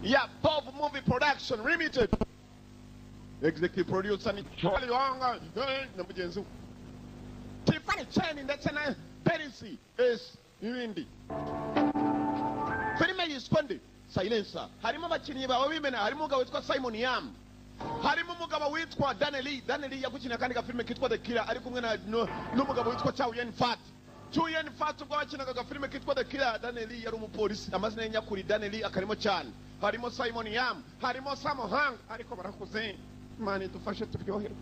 Ya Pov Movie Production Limited. Executive producer ni Charlie Wanga na mugenzi we Tiffany Chen ndetse na Perisi S n'ibindi. Filime yiswe nde? Silencer. Harimo abakinnyi bawe b'imena, harimo umugabo witwa Simon Yam, harimo umugabo witwa Danny Lee. Danny Lee yakukina akandi gafilime kitwa The Killer ari kumwe na n'umugabo witwa Chow Yun Fat. Chow Yun Fat ubwo bakinaga agafilime kitwa The Killer, Danny Lee yari umupolisi. Amazina ye nyakuri Danny Lee akarimo cyane. Harimo Simon Yam, harimo Sammo Hung, ariko barakuze. Imana idufashe turyoherwe.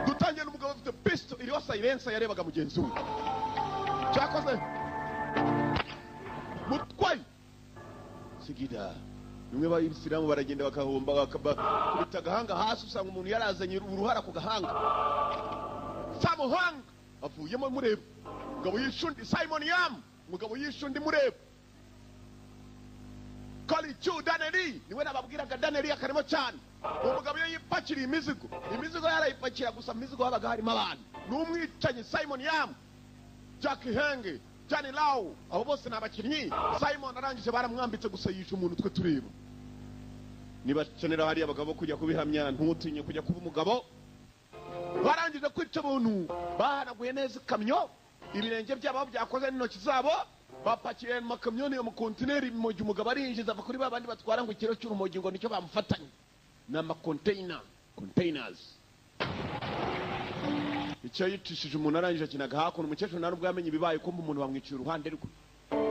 Dutangiye n'umugabo ufite pistol iriho silencer, yarebaga mugenzi we cyakoze mutwayi sigida. Bimwe bayisilamu baragenda bakahomba, bakubita agahanga hasi, usanga umuntu yarazanye uruhara ku gahanga. Sammo Hung avuyemo mureba umugabo yishundi. Simon Yam, umugabo yishundi mureba. Kali Chu Danny Lee niwe nababwiraga. Danny Lee akarimo cyane. Umugabo iyo yipakiriye imizigo, imizigo yarayipakira gusa, mu mizigo habaga harimo abantu. Ni umwicanyi. Simon Yam, Jackie Heng, Johnny Lau, abo bose ni abakinnyi. Simon arangije baramwambitse gusa yishe umuntu twe tureba. Niba kenera hariya abagabo kujya kubihamya, ntutinye kujya kuba umugabo. Barangije kwica abantu, bahanaguye neza ikamyo, ibirenge byabo byakoze n'intoki zabo, bapakiye mu makamyo mu kontineri. Mu gihe umugabo arinjiza ava kuri ba bandi batwara ngo ikiro cy'urumogi ngo nicyo bamufatanye, ni amakonteyina, containers. Icyo yicishije umuntu arangije akinaga hakuno. Umukecuru nta nubwo yamenye ibibaye ko umuntu bamwiciye uruhande rwe.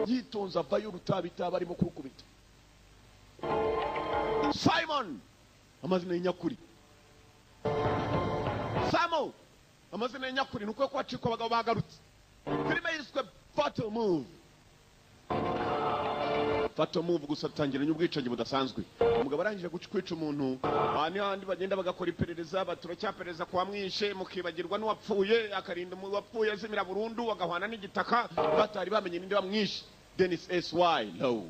Yitonze avayo, urutabitaba arimo kurukubita. Simon, amazina y'inyakuri Samo, amazina y'inyakuri ni uko kwacikwa. Abagabo bagarutse. Filime yiswe Fatal Move. Fatal Move gusa atangiranye ubwicanyi budasanzwe. Umugabo arangije kwica umuntu, aha ni handi bagenda bagakora iperereza, baturacyaperereza kwa mwishe, mukibagirwa n'uwapfuye, akarinda uwapfuye azimira burundu, agahwana n'igitaka, batari bamenye ninde wamwishe. Dennis Sy Low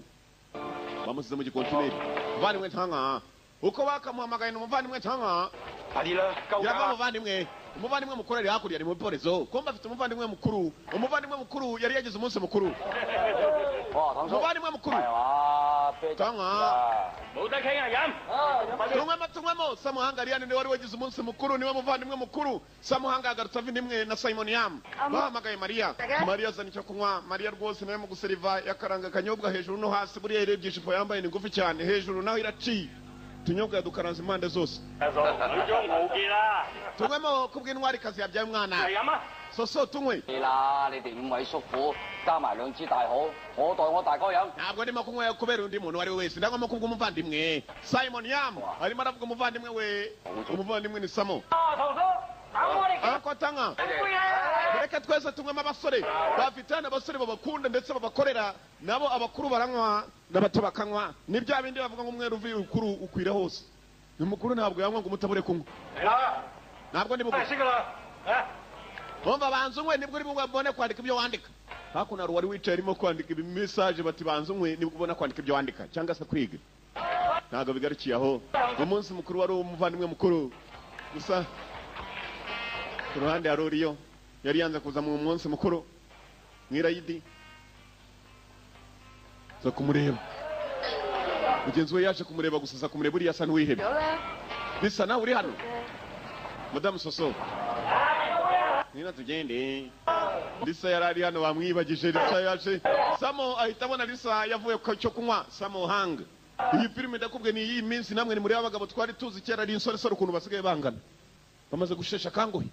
bamusize mu gikontineri. Muvandimwe Tanga, uko bakamuhamagaye ni umuvandimwe Tanga. 快啲啦，夠 Yava 㗎啦！ Umuvandimwe, umuvandimwe mukuru ari hakurya, ari mu porezo. Kumva afite umuvandimwe mukuru. Umuvandimwe mukuru yari yagize umunsi mukuru. 哇，唐叔， Umuvandimwe mukuru. 係嘛？啤酒 Tanga. 冇得傾啊，飲！ Tunywemo, tunywemo. Samuhanga Ariane niwe wari wagize umunsi mukuru, niwe muvandimwe mukuru. Samuhanga yagarutse ava imwe na Simon Yam. Bahamagaye Mariya. Mariya azana icyo kunywa. Mariya rwose nawe mu guseriva yakaranga akanyobwa hejuru no hasi. Buriya yarebye ijipo yambaye ni ngufi cyane, hejuru naho iraciye, utunyobwa yadukaranze impande zose. 阿嫂，女中豪傑啦， Tunywemo kubw'intwarikazi yabyaye umwana. 嚟飲啊！ Soso, tunywe. 啦，你哋五位叔父加埋兩支大好，我代我大哥飲。 Ntabwo ndimo kunywa kubera undi muntu uwo ari we wese, ndagomba kubw'umuvandimwe Simon Yam. Arimo aravuga umuvandimwe we, umuvandimwe ni Samo. 啊，唐叔，等我哋 Ariko tanga reka twese tunywemo. Abasore bafite hano, abasore babakunda ndetse babakorera nabo, abakuru baranywa n'abato bakanywa. Ni bya bindi bavuga ngo umweru uvuye ukuru ukwira hose. Ni mukuru ntabwo yanywa ngo umutabure kunywa. 嚟啦， Ntabwo ndi 真 bugwe. 係識噶啦，啊！ Umva, banza unywe nibwo uri bubone kwandika ibyo wandika. Hakuno hari uwari wicaye arimo kwandika ibimesaje, bati banza unywe nibwo ubona kwandika ibyo wandika cyangwa se kwiga. Ntabwo bigarukiye aho, umunsi mukuru wari umuvandimwe mukuru gusa. Ku ruhande hari uriyo yari yanze kuza mu munsi mukuru mwirayidi za kumureba. Mugenzi we yaje kumureba gusa, aza kumureba uriya asa n'uwihebye. Bisa nawe uri hano, madamu Soso. Nina tugende. Lisa yari ari hano, bamwibagije. Lisa yaje, Samo ahita abona Lisa yavuye ku cyo kunywa. Samo Hang, iyi filime ndakubwiye ni iyi minsi. Namwe ni muri abagabo twari tuzi kera ari insoresore, ukuntu basigaye bangana bamaze gushesha akanguhe.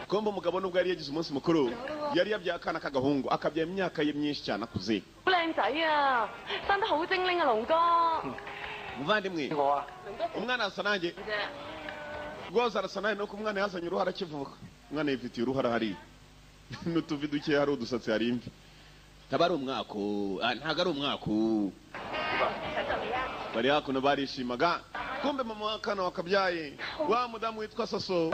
Komba umugabo nubwo yari yagize umunsi mukuru, yari yabyaye akana k'agahungu, akabyara imyaka ye myinshi cyane akuze. 好靚仔啊，生得好精靈啊，龍哥。 Muvandimwe. 邊個啊？ Umwana asa nanjye. 啫。 Rwose arasa nawe, nuko umwana yazanye uruhara akivuka. Umwana yifitiye uruhara hariya n'utuvi dukeya, hari udusatsi, hari imvi. Taba ari umwaku, ntabwo ari umwaku. Bari hakuno barishimaga. Kumbe mama w'akana wakabyaye, wa mudamu witwa Soso,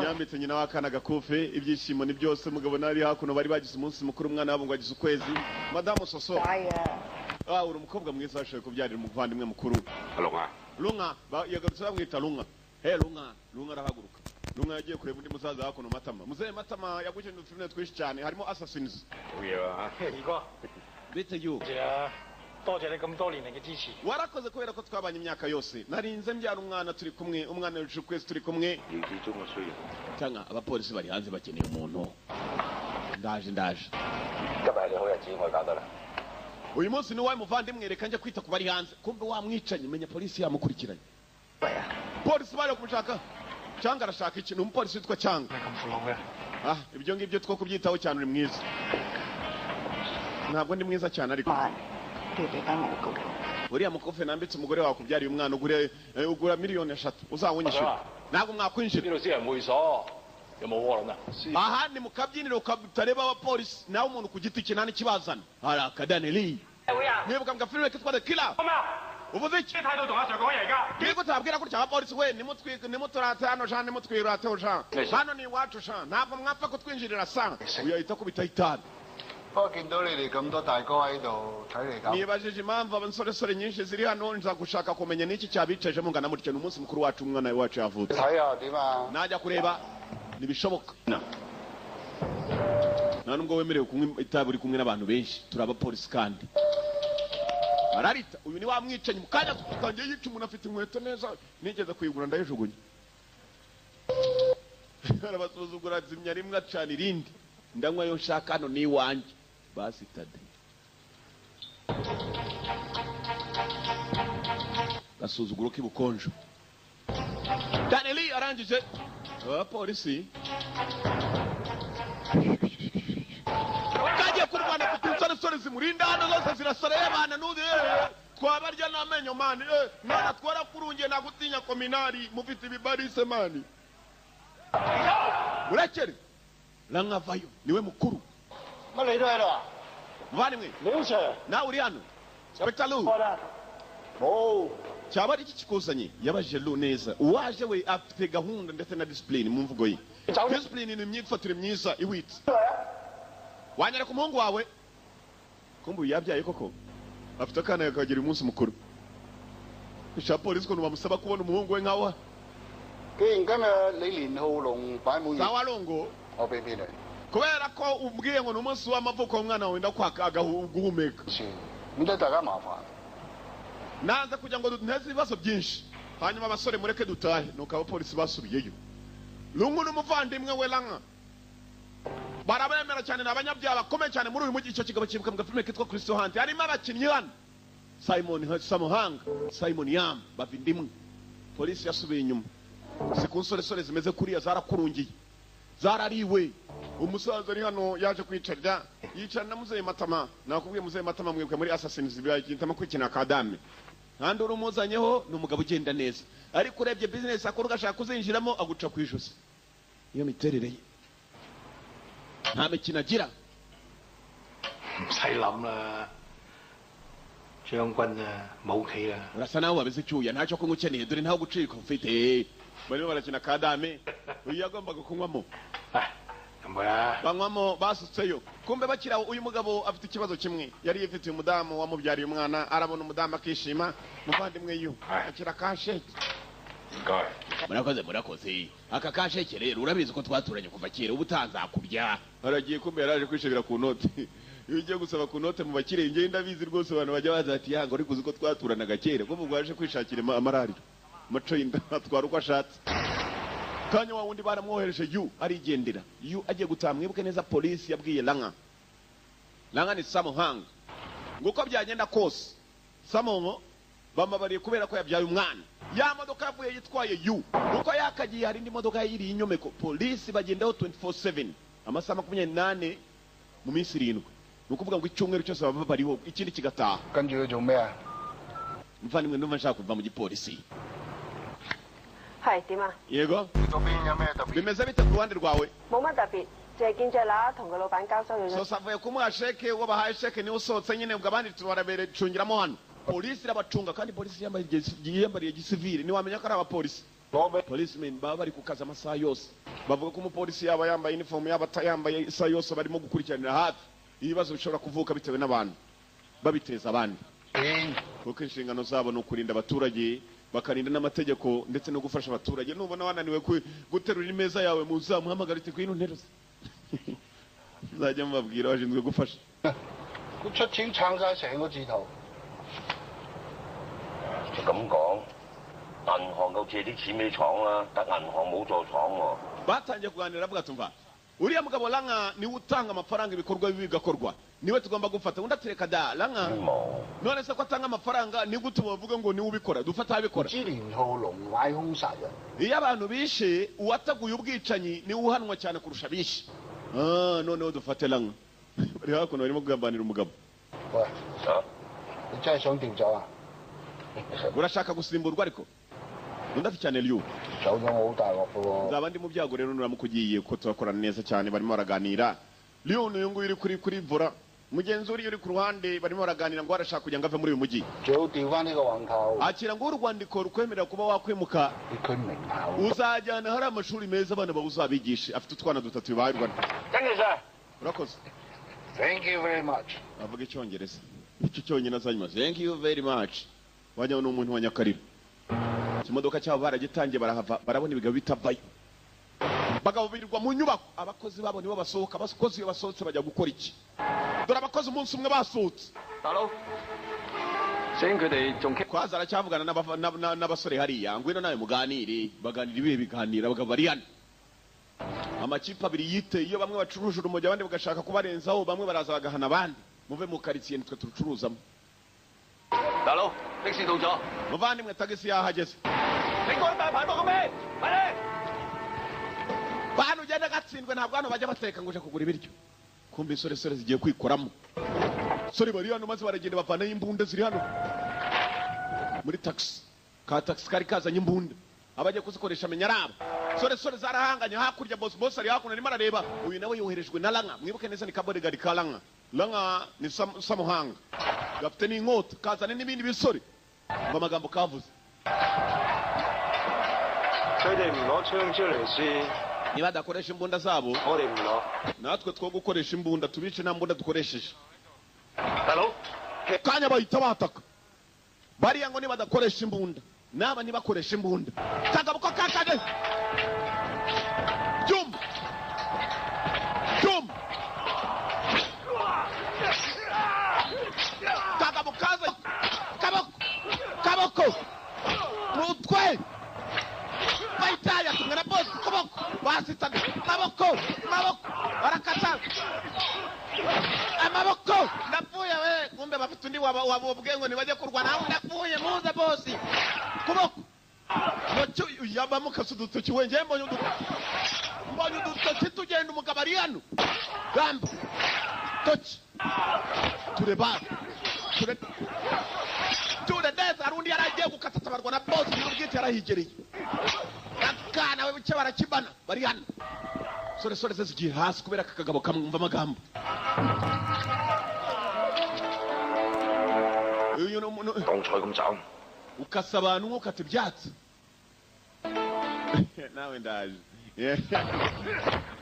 yambitse nyina w'akana gakufe. Ibyishimo ni byose. Umugabo nari hakuno bari bagize umunsi mukuru, umwana wabo ngo agize ukwezi. Madamu Soso, uri umukobwa mwiza washoboye kubyarira umuvandimwe mukuru. 阿龍啊， Lunga yagarutse bamwita Lunga. He Lunga, Lunga arahaguruka. Lunga yagiye kureba undi musaza hakuno, Matama. Muzehe Matama yagukeneye uturune twinshi cyane, harimo Assassins. 好嘢喎，二哥。Bite yu? 謝啊，多謝你咁多年嚟嘅支持。 Warakoze kubera ko twabanye imyaka yose, narinze mbyara umwana turi kumwe, umwana yujuje ukwezi turi kumwe. 姚志忠嘅需要。 Cyangwa abapolisi bari hanze bakeneye umuntu. Ndaje, ndaje. 今日係你好日子，我搞得啦。 Uyu munsi ni uwawe muvandimwe, reka njye kwita ku bari hanze. Kumbe wamwicanye, menya polisi yamukurikiranye, polisi bari kumushaka. Cyangwa arashaka ikintu, umupolisi witwa Cyangwa. 你咁苦惱嘅？ Ah, ibyo ngibyo two kubyitaho cyane. Uri mwiza? Ntabwo ndi mwiza cyane, ariko 萬都要俾翻我高。 Uriya mukofe nambitse umugore wawe kubyariye umwana ugure ugura miliyoni 3, uzawunyishyura. Ntabwo mwakwinjira. 呢度私人會所，有冇窩輪啊？ Aha ni mu kabyiniro katareba abapolisi, nawe umuntu ku giti cye nta n'ikibazana. Hari akadaneli, mwibuka mu gafilime kitwa The Killer. Uvuze iki? 態度同阿 Sir 講嘢而家。 Niko tutabwira gutya abapolisi we, nimuturate hano sha, nimutwirateho sha, hano ni iwacu sha, ntabwo mwapfa kutwinjirira sa. Uyu ahita akubita itabi. 不過見到你哋咁多大哥喺度，睇嚟咁 Nibajije impamvu abansoresore nyinshi ziri hano, nza gushaka kumenya n'iki cyabicaje mungana mutya. Ni umunsi mukuru wacu, umwana wacu yavutse. 睇下點啊？ Najya kureba ntibishoboka, nta nubwo wemerewe kunywa itabi uri kumwe n'abantu benshi. Turi abapolisi kandi ararita. Uyu ni wa mwicanyi, mu kanya kangiye yica umuntu, afite inkweto neza, nigeze kuyigura ndayijugunya. Arabasuzugura, zimya rimwe, acana irindi, ndanywa yo nshaka, hano ni iwanjye. Basi tade gasuzuguro k'ibukonjo. Daneli arangije abapolisi kagiye kurwana ku nsoresore zimurinda hano zose zirasoreye abana n'ubu twabarya n'amenyo man, mwana twarakurungiye, nagutinya kominari mufite ibibarise man. Murekere rankavayo, niwe mukuru. 乜你都喺度啊？ Muvandimwe. 廖 Sir， Nawe uri hano, Inspector Lu? 冇。 Cyaba ari iki kikuzanye? Yabajije Lu neza. Uwaje we afite gahunda ndetse na discipline mu mvugo ye. Discipline ni imyifatire myiza iwitse. Wanyereka umuhungu wawe? Kumbe uyu yabyaye koko, afite akana kakagira umunsi mukuru. Sha polisi ukuntu bamusaba kubona umuhungu we nkawe. 既然今日你連浩龍擺滿月， Sawa Longo. 我俾面你。 Kubera ko umbwiye ngo ni umunsi w'amavuko w'umwana wawe, ndakwaka guhumeka. 算，免得大家麻煩。 Nanze kugira ngo duteze ibibazo byinshi, hanyuma abasore mureke dutahe. Nuko abapolisi basubiyeyo. Lungu n'umuvandimwe we Lanka barabemera cyane, ni abanyabyaha bakomeye cyane muri uyu mujyi. Icyo kigabo cyibuka mu gafilime kitwa Crystal Hunt, harimo abakinnyi hano Simon Samuhanga, Simon Yam, bava indimwe. Polisi yasubiye inyuma, si ku nsoresore zimeze kuriya, zarakurungiye, zarariwe. Umusaza ari hano yaje kwicarira, yicara na muzehe Matama. Nakubwiye muzehe Matama, mwibuke muri Assassins, byahitamo kwikina kadame. Kandi uri umuzanyeho ni umugabo ugenda neza, ariko urebye business akora ugashaka kuzinjiramo aguca ku ijosi. Iyo miterere ye nta mikino agira. 唔使諗啦，將軍啊冇棋啦。 Urasa nawe wabize icyuya, ntacyo kunywa ukeneye, dore ntaho gucika ufite. Barimo barakina kadame, uyu yagombaga kunywamo. 唉，飲杯啦。 Banywamo, basutseyo. Kumbe bakira uyu mugabo afite ikibazo kimwe, yari yifitiye umudamu wamubyariye umwana, arabona umudamu akishima. Muvandimwe yu akira kasheke. 唔該。 Murakoze, murakoze. Aka kasheke rero, urabizi ko twaturanye kuva kera, ubu utanzakubya. Aragiye, kumbe yaraje kwishimira ku note. Iyo ugiye gusaba ku note mu bakire, njye ndabizi rwose, abantu bajya baza ati yanga uri kuzi ko twaturanaga kera, kuko ubwo yaje kwishakira amarariro, amaco y'inda, atwara uko ashatse. Kanya wa wundi baramwohereje, yu arigendera. Yu agiye gutaha, mwibuke neza polisi yabwiye Lanka, Lanka ni Samuhanga, ngo uko byagenda kose Samongo bamabariye kubera ko yabyaye umwana. Ya modoka yavuye yitwaye yu uko yakagiye, hari indi modoka yiriye inyomeko. Polisi bagendaho 24/7, amasaha 24 mu minsi 7, ni ukuvuga ngo icyumweru cyose baba bariho, ikindi kigataha. 跟住佢做咩啊？ Muvandimwe, ndumva nshaka kuva mu gipolisi. 係點啊？ Yego. 你嗰邊有咩特別？ Bimeze bite ku ruhande rwawe? 冇乜特別，淨係見隻乸同個老闆交收咗張。 Sosa avuye kumuha sheke, uwo bahaye sheke niwe usohotse nyine, ubwo abandi turaberecungiramo hano. Polisi irabacunga, kandi polisi yiyambariye gisivili, ntiwamenya ko ari abapolisi. 攞俾 Policemen baba bari ku kazi amasaha yose. Bavuga ko umupolisi yaba yambaye inifomu, yaba atayambaye, isaha yose barimo gukurikiranira hafi ibibazo bishobora kuvuka bitewe n'abantu babiteza abandi, 錢。 kuko inshingano zabo ni ukurinda abaturage, bakarinda n'amategeko ndetse no gufasha abaturage. Nubona wananiwe guterura imeza yawe, muzamuhamagare uti ngwino nteruze, muzajya mubabwira bashinzwe gufasha. 佢出錢撐晒成個字頭。就咁講，銀行夠借啲錢俾廠啦，但銀行冇助廠喎。 Batangiye kuganira avuga tumva uriya mugabo Langa niwe utanga amafaranga ibikorwa bibi bigakorwa, niwe tugomba gufata. Undi atereka da Langa 冇。 None se ko atanga amafaranga ni gute bavuga ngo niwe ubikora, dufata abikora? 知連浩龍買兇殺人， Iyo abantu bishe, uwateguye ubwicanyi niwe uhanwa cyane kurusha abishe. Ah, noneho dufate Langa. Bari hakuno barimo kugambanira umugabo. 喂，啊，你真係想調走啊？ Urashaka gusimburwa ariko? Undi ati cyane Liu. 走咗我好大鑊噶喎。 Nzaba ndi mu byago rero nuramuka ugiye, kuko turakorana neza cyane. Barimo baraganira. Liu uyu nguyu uri kuri volant, mugenzi uri ku ruhande, barimo baraganira ngo arashaka kugira ngo ave muri uyu mujyi. 最好調翻呢個橫頭， Akira ngo urwandiko rukwemerera kuba wakwimuka. 你佢名校。 Uzajyana hari amashuri meza, abana bawe uzabigishe. Afite utwana dutatu bibaye. 曾其 Sir， Urakoze. Thank you very much。 Avuga icyongereza icyo cyonyine azanyuma. Thank you very much. Wajyaho ni umuntu wa Nyakariro. Ikimodoka cyabo baragitangiye, barahava, barabona ibigabo bitavayo. Bagabo birirwa mu nyubako, abakozi babo nibo basohoka. Abakozi iyo basohotse bajya gukora iki? Dore abakozi umunsi umwe basohotse. 大佬，醒佢哋仲傾 Kwaza aracyavugana n'abasore hariya. Ngwino nawe muganire. Baganira ibihe biganiro. Abagabo bari hano, amakipe abiri yiteye. Iyo bamwe bacuruje urumogi, abandi bagashaka kubarenzaho, bamwe baraza bagahana abandi: muve mu karitsiye, nitwe turucuruzamo. 大佬，的士到咗， Muvandimwe, tagisi yahageze. 你嗰啲大牌幫個咩？快啲！ Bantu ugenda gatsindwe, ntabwo hano bajya bateka ngo uje kugura ibiryo. Kumva insoresore zigiye kwikoramo. Sore bari hano maze baragenda bavanayo imbunda ziri hano muri taxi. Ka taxi kari kazanye imbunda, abajya kuzikoresha amenya ari aba soresore zarahanganye hakurya. Boss, boss ari hakuno arimo arareba. Uyu nawe yoherejwe na Langa. Mwibuke neza ni kabodyguard ka Langa. Langa ni Samuhanga, gafite n'inkota, kazane n'ibindi bisore. Umva amagambo kavuze. 佢哋唔攞槍出嚟試， Niba badakoresha imbunda zabo, 我哋唔攞。 natwe two gukoresha imbunda, tubice nta mbunda dukoresheje. 大佬， Kanya bahita bataka bariya ngo nibadakoresha imbunda, naba ntibakoresha imbunda. Kagabo ko kakage byuma byuma, kagabo kaza kaboko kaboko mutwe bahita yatumwe na boss. Kaboko basitaga maboko maboko, barakata amaboko. Ndapfuye we! Kumbe bafite undi wababwiye ngo ntibajye kurwana aho. Ndapfuye, muze bosi. Kuboko yabamo kase udutoki we. Njye mbonye udutoki tugenda. Umugabo ari hano gamba toki tureba ture ture neza. Hari undi yari agiye gukata, atabarwa na bosi nyir'ubwite yarahigereye. Akana we buke barakibana. Bari hano sore sore ze zigiye hasi kubera aka kagabo kamwumva amagambo. Uyu ni umuntu 當菜咁斬。 Ukasa abantu nk'ukata ibyatsi. Nawe ndaje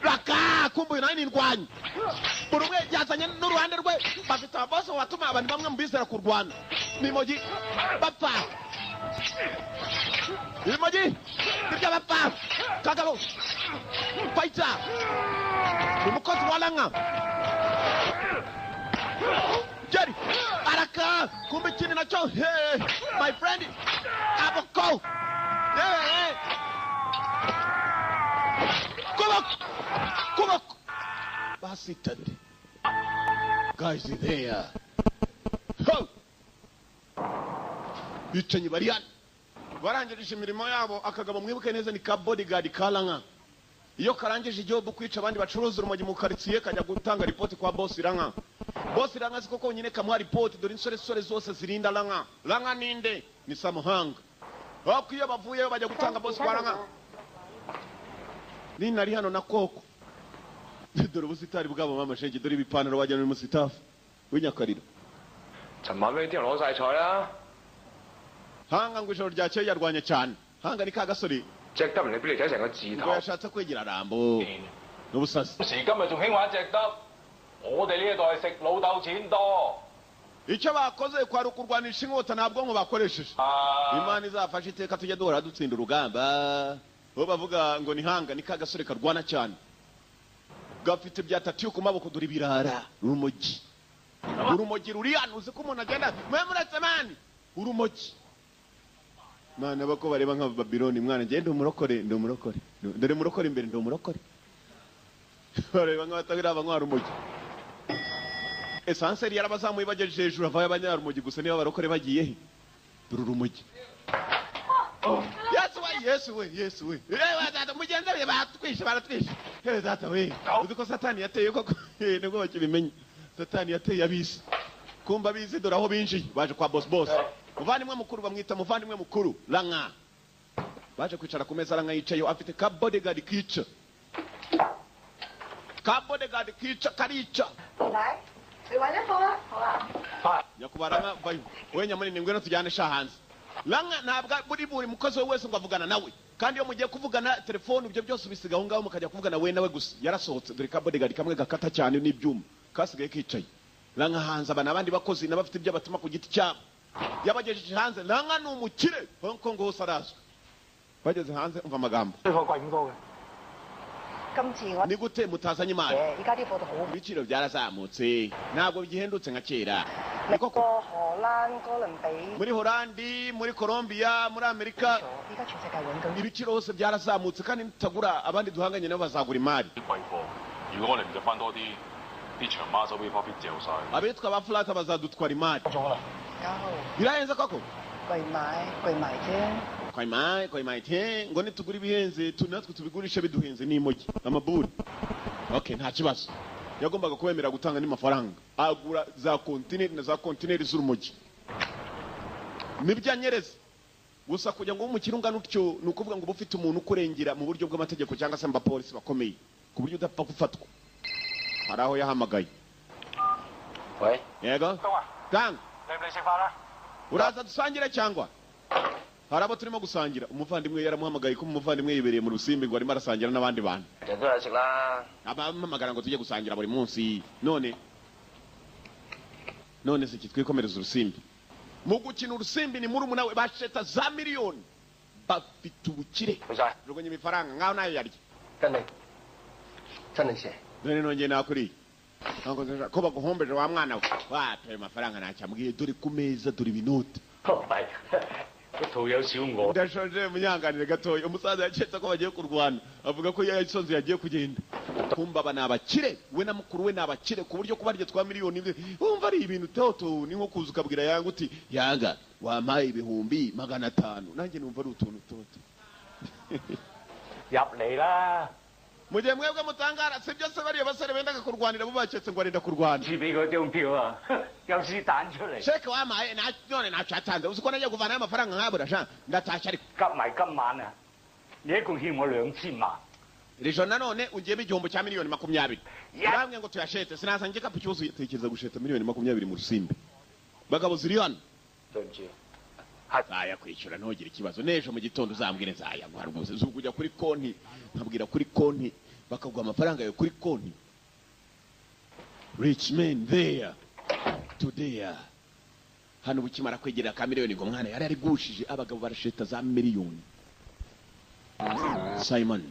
raka kumbuye nawe nindwanya. Buri umwe yazanye n'uruhande rwe. Bafite ababosi batuma abantu bamwe mu bizera kurwana n'imogi bapfa. Ibimogi nibyo bapfa. Kagabo fighter, umukozi wa Langa Jerry araka. Kumbe ikindi nacyo, hey, my friend, aboko, hey, hey. Kuboko kuboko basitade. Guys there ho bicanyi bari hano barangirije imirimo yabo. Akagabo mwibuke neza ni ka bodyguard ka Langa. Iyo karangije igihugu kwica abandi bacuruza urumogi mu karitsiye, kajya gutanga ripoti kwa boss Langa. Boss Langa siko konyine kamuha ripoti. Dore insoresore zose zirinda Langa. Langa ninde? Ni Samuhanga. Ariko iyo bavuyeyo bajya gutanga boss kwa Langa. Nina ari hano na koko. Dore ubusitari bwabo mama shenge, dore ibipantaro wajyana muri musitafu w'inyakariro. 尋晚俾啲人攞晒彩啦， Hanga ngo ijoro ryakeye yarwanye cyane. Hanga ni ka gasore. 隻得唔你俾你睇成個字 Ngo 頭。 yashatse kwigira Rambo n'ubusasi. 今時今日仲興玩隻得，我哋呢一代食老豆錢多。 Icyo bakoze kwari ukurwanisha inkota, nta bwonko bakoresheje. 啊！ Imana izafashe iteka tujye duhora dutsinda urugamba. Bo bavuga ngo ni hanga, ni ka gasore karwana cyane, gafite bya tattoo ku maboko. Dore ibirara urumogi. Urumogi ruri hano, uzi ko umuntu agenda mwe muretse mani urumogi. Mwana bako bareba nka Babiloni, mwana ngende umurokore, ndi umurokore. Dore murokore imbere, ndi umurokore. Bareba nk'abatagira abanywa urumogi. Esanseri yarabazamuye bagejeje hejuru, avayo abanyarumogi gusa. Niba abarokore bagiye he? Dore urumogi. Yesu we, Yesu we, Yesu we! Yewe data, mugenzi we baratwishe, baratwishe. Yewe data we, uzi ko Satani yateye koko? Nibwo bakibimenya, Satani yateye abisi. Kumva abizi, dore aho binjiye, baje kwa boss. Boss muvandimwe mukuru, bamwita muvandimwe mukuru Ranka. Baje kwicara ku meza, Ranka yicayeho, afite ka bodyguard kica, ka bodyguard kica, karica. 嚟，你揾一個啦，好啊。 Nyakubahwa Ranka, vayo we nyamunini, ngwino tujyane sha hanze. Ranka ntabwo buri mukozi we wese ngo avugana nawe, kandi iyo mugiye kuvugana telefone, ibyo byose ubisiga aho ngaho, mukajya kuvugana we nawe gusa. Yarasohotse, dore ka bodyguard kamwe gakata cyane n'ibyuma kasigaye kicaye. Ranka hanze, aba n'abandi bakozi n'abafite ibyo batuma ku giti cyabo. Yabagejeje hanze. Ranka ni umukire, Hong Kong hose arazwi. Bageze hanze, umva amagambo. 啲貨貴咁多嘅。 今次我 Ni gute mutazanye imari? 嘅，依家啲貨都好。 Ibiciro byarazamutse, ntabwo bigihendutse nka kera. Ni 美 koko. 國、荷蘭、哥倫比， Muri Holandi, muri Colombia, muri Amerika, 依家全世界揾緊。 ibiciro hose byarazamutse, kandi nitutagura, abandi duhanganye nabo bazagura imari. 啲貴貨，如果我哋唔入翻多啲，啲長孖手俾花必嚼晒。 Abitwa ba Flata bazadutwara imari. 咗啦。有 Birahenze koko. 貴買貴賣啫。 Kwa imari, kwa imari te ngo nitugura ibihenze tu natwe tubigurishe biduhenze n'imogi amaburi. Okay, nta kibazo. Yagombaga kubemera gutanga n'amafaranga, agura za kontineri na za kontineri z'urumogi, nibyo anyereza gusa. Kugira ngo ube umukire ungana utyo, ni ukuvuga ngo uba ufite umuntu ukurengera mu buryo bw'amategeko cyangwa se mu bapolisi bakomeye, ku buryo udapfa gufatwa. Hari aho yahamagaye. 喂， Yego. 東啊， Tanga. 嚟唔嚟食飯啊？ Uraza dusangire cyangwa hari abo turimo gusangira? Umuvandimwe yaramuhamagaye, ko umuvandimwe yibereye mu rusimbi, ngo arimo arasangira n'abandi bantu. 日都有食啦。 Abampamagara ngo tujye gusangira buri munsi. None se twikomereza urusimbi? Mu gukina urusimbi ni murumuna we, basheta za miliyoni, bafite ubukire. 去晒， Jugunya imifaranga nkaho nayo yarya. 跟你，真你蛇。 Dore nongeye nakuriye. Ntabwo nzashaka ko baguhombeje wa mwana we, wapi, ayo mafaranga ntacyo ambwiye. Dore ku meza, dore ibinoti. 唔係，個肚有少餓。 Ndashonje, munyanganire gatoya. Umusaza yaketse ko bagiye kurwana, avuga ko yasonze, yagiye kugenda. Kumva aba ni abakire, we na mukuru we ni abakire, ku buryo kubarya twa miliyoni wumva ari ibintu toto. Ni nko kuza ukabwira Yanga uti: "Yanga, wampaye 500,000?" Nanjye numva ari utuntu toto. 入嚟啦， Mu gihe mwebwe mutangara, si byo se? Bariya basore bendaga kurwanira bo baketse ngo arenda kurwana. 似俾嗰張票啊，有絲彈出嚟， Sheke wampaye none ntacyo yatanze. Uzi ko nagiye kuvanayo amafaranga nkabura sha? Ndatashye ariko. 夾埋今晚啊，你一共欠我2000萬。 Iri joro nanone ugiyemo igihombo cya miliyoni 20. Urambwiye ngo tuyashete, sinazanye igikapu cyuzuye. Tekereza gusheta miliyoni 20 mu rusimbi. Bagabo ziri hano. 對唔住， Nzayakwishyura, ntugire ikibazo. N'ejo mu gitondo uzambwire, nzayaguha rwose. Uzi kujya kuri konti, nkabwira kuri konti, bakaguha amafaranga yawe kuri konti. Rich man there today. Hano bukimara kwegera ka miliyoni, ngo mwana yari arigushije. Abagabo barasheta za miliyoni. Simon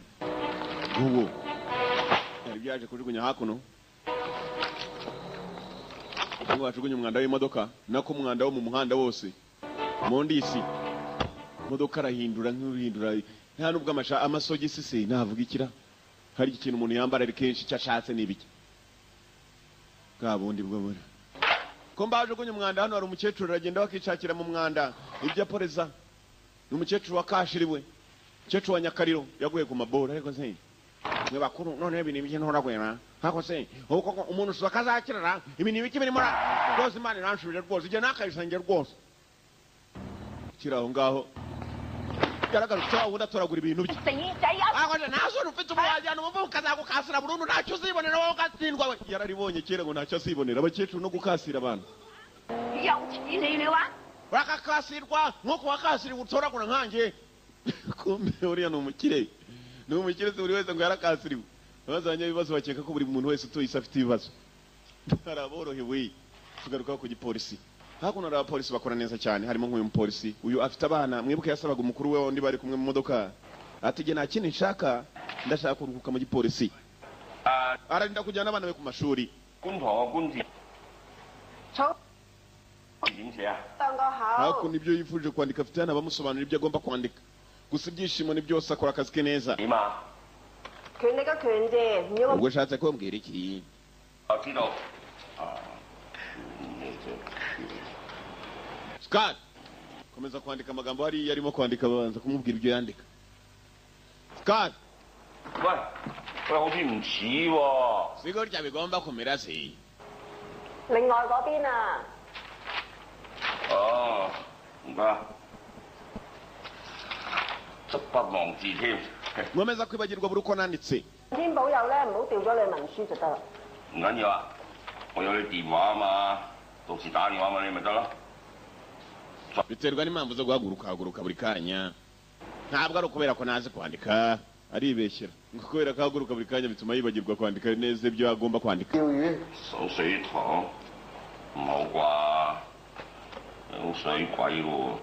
nguwo yari byaje kujugunya hakuno, ngo bajugunye umwanda w'imodoka, nako umwanda wo mu muhanda wose mu ndisi. Imodoka arahindura nk'uhindura, nta nubwo amasogisi se navuga ikira. Hari ikintu umuntu yambara ari kenshi, icyo ashatse ni ibiki bwa bundi bwo muri ko mbajugunye umwanda. Hano hari umukecuru, aragenda bakishakira mu mwanda ibyo aporeza. Ni umukecuru wa kashiriwe, umukecuru wa Nyakariro, yaguye ku mabora. Ariko se mwe bakuru, noneho ibintu ibiki ntoragwera nkako se uko umuntu usaba akazakirara ibintu ibiki birimo rwose? Imana iranshubije rwose, igihe nakayisenge rwose kiri aho ngaho. Yaragarutse, wa wundi atoragura ibintu bye. 死仔啊！ Akoze nta soni ufite, ubu wajyana umuvumo ukazagukasira burundu, ntacyo uzibonera wowe, ugatsindwa. We yararibonye kera ngo ntacyo azibonera, abakecuru no gukasira abantu. 又似你了啊！ Urakakasirwa nk'uko wakasiriwe utoragura nkanjye. Kumbe uriya ni umukire, ni umukire. Si buri wese ngo yarakasiriwe. Abazanye ibibazo bakeka ko buri muntu wese utuye isi afite ibibazo. Hari aborohewe. Tugaruka ku gipolisi hakuno, hari abapolisi bakora neza cyane, harimo nk'uyu mupolisi. Uyu afite abana. Mwibuke yasabaga umukuru we wundi bari kumwe mu modoka, ati: "Jye nta kindi nshaka, ndashaka kuruhuka mu gipolisi." Ararinda kujyana abana be ku mashuri. 觀塘嘅觀字點寫啊？ 當個口。 Hakuno ibyo yifuje kwandika afite hano abamusobanurira ibyo agomba kwandika. Gusa ibyishimo ni byose, akora akazi ke neza. 點啊？ 權力嘅權字，唔要個 Ubwo ushatse kumbwira iki? 我知道。啊，權力嘅權。 Scott komeza kwandika amagambo hariya arimo kwandika, babanza kumubwira ibyo yandika. Scott. 喂喂，好似唔似喎。 Siko rya bigomba kumera se. 另外嗰邊啊， 哦，唔該。執筆忘字添。 Nkomeza kwibagirwa buri uko nanditse. 天保佑咧，唔好掉咗你文書就得啦。 唔緊要啊，我有你電話啊嘛，到時打電話問你咪得咯。 Biterwa n'impamvu zo guhaguruka haguruka buri kanya, ntabwo ari ukubera ko ntazi kwandika. Aribeshyera ngo kubera ko ahaguruka buri kanya bituma yibagirwa kwandika neza ibyo agomba kwandika. 釣魚 守水塘唔好啩，有水鬼喎。